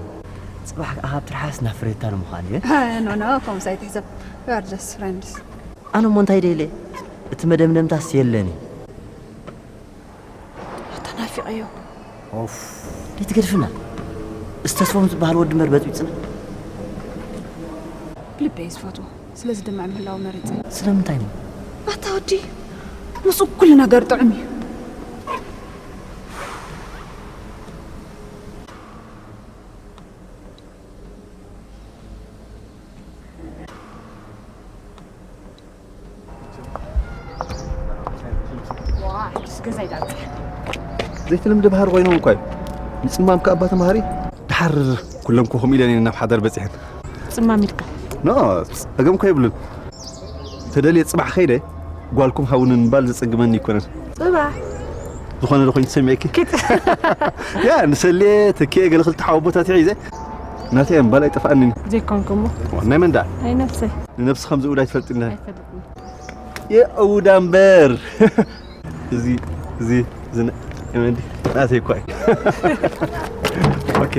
ጽባሕ ከኣ ካብ ትርሓስ ናብ ፍሬታ ንምዃን እዩ። ኖ፣ ኖ፣ ከምኡስ ኣይትሕሰብ። We are just friends። ኣነ እሞ እንታይ ደይለ? እቲ መደምደምታስ የለን እዩ። ተናፊቐዮ። ኦፍ፣ ደይትገድፍና። እዚ ተስፎም ዝበሃል ወዲ እምበር በጽቢጽና። ብልበይ ዝፈትዎ። ስለዚ ድማ ምህላው መሪጸ። ስለምንታይ እሞ? ኣታ ወዲ፣ ምስኡ ኩሉ ነገር ጥዑም እዩ። ዋ፣ ሕጅስ ገዛይ ዳብጽሕ። ዘይተለምደ ባህሪ ኮይኖም እኳ እዩ። ምጽማም ከኣ እባ ተማሃሪ። ድሓር ኩለን ኮ ከምኡ ኢለን እየን ናብ ሓዳር በጺሐን። ጽማም ኢልካ? ኖ፣ ጸገም እኮ የብሉን። ተደልየ ጽባሕ ከይደ ጓልኩም ሃውኒ ምባል ዘጸግመኒ ኣይኮነን። ጽባሕ? ዝኾነ ዶ ኮይኑ ተሰሚዕኪ? ኪድ። ያ፣ ንሰልየ፣ ተኪኤ፣ ገለ ክልተ ሓወቦታት ሒዘ። ናተይ እምባል ኣይጠፍኣንን እዩ። ዘይኮንኩሞ? ዋ፣ ናይ መን ደኣ? ናይ ነብሰይ። ንነብሲ ከም ዝእውድ ኣይትፈልጥን ኢኻ። ኣይፈልጥን። የእውዳ እምበር። እዚ፣ እዚ፣ እዚ ነ-፣ የመንዲ፣ ናተይ እኳ እዩ። ኦኬ።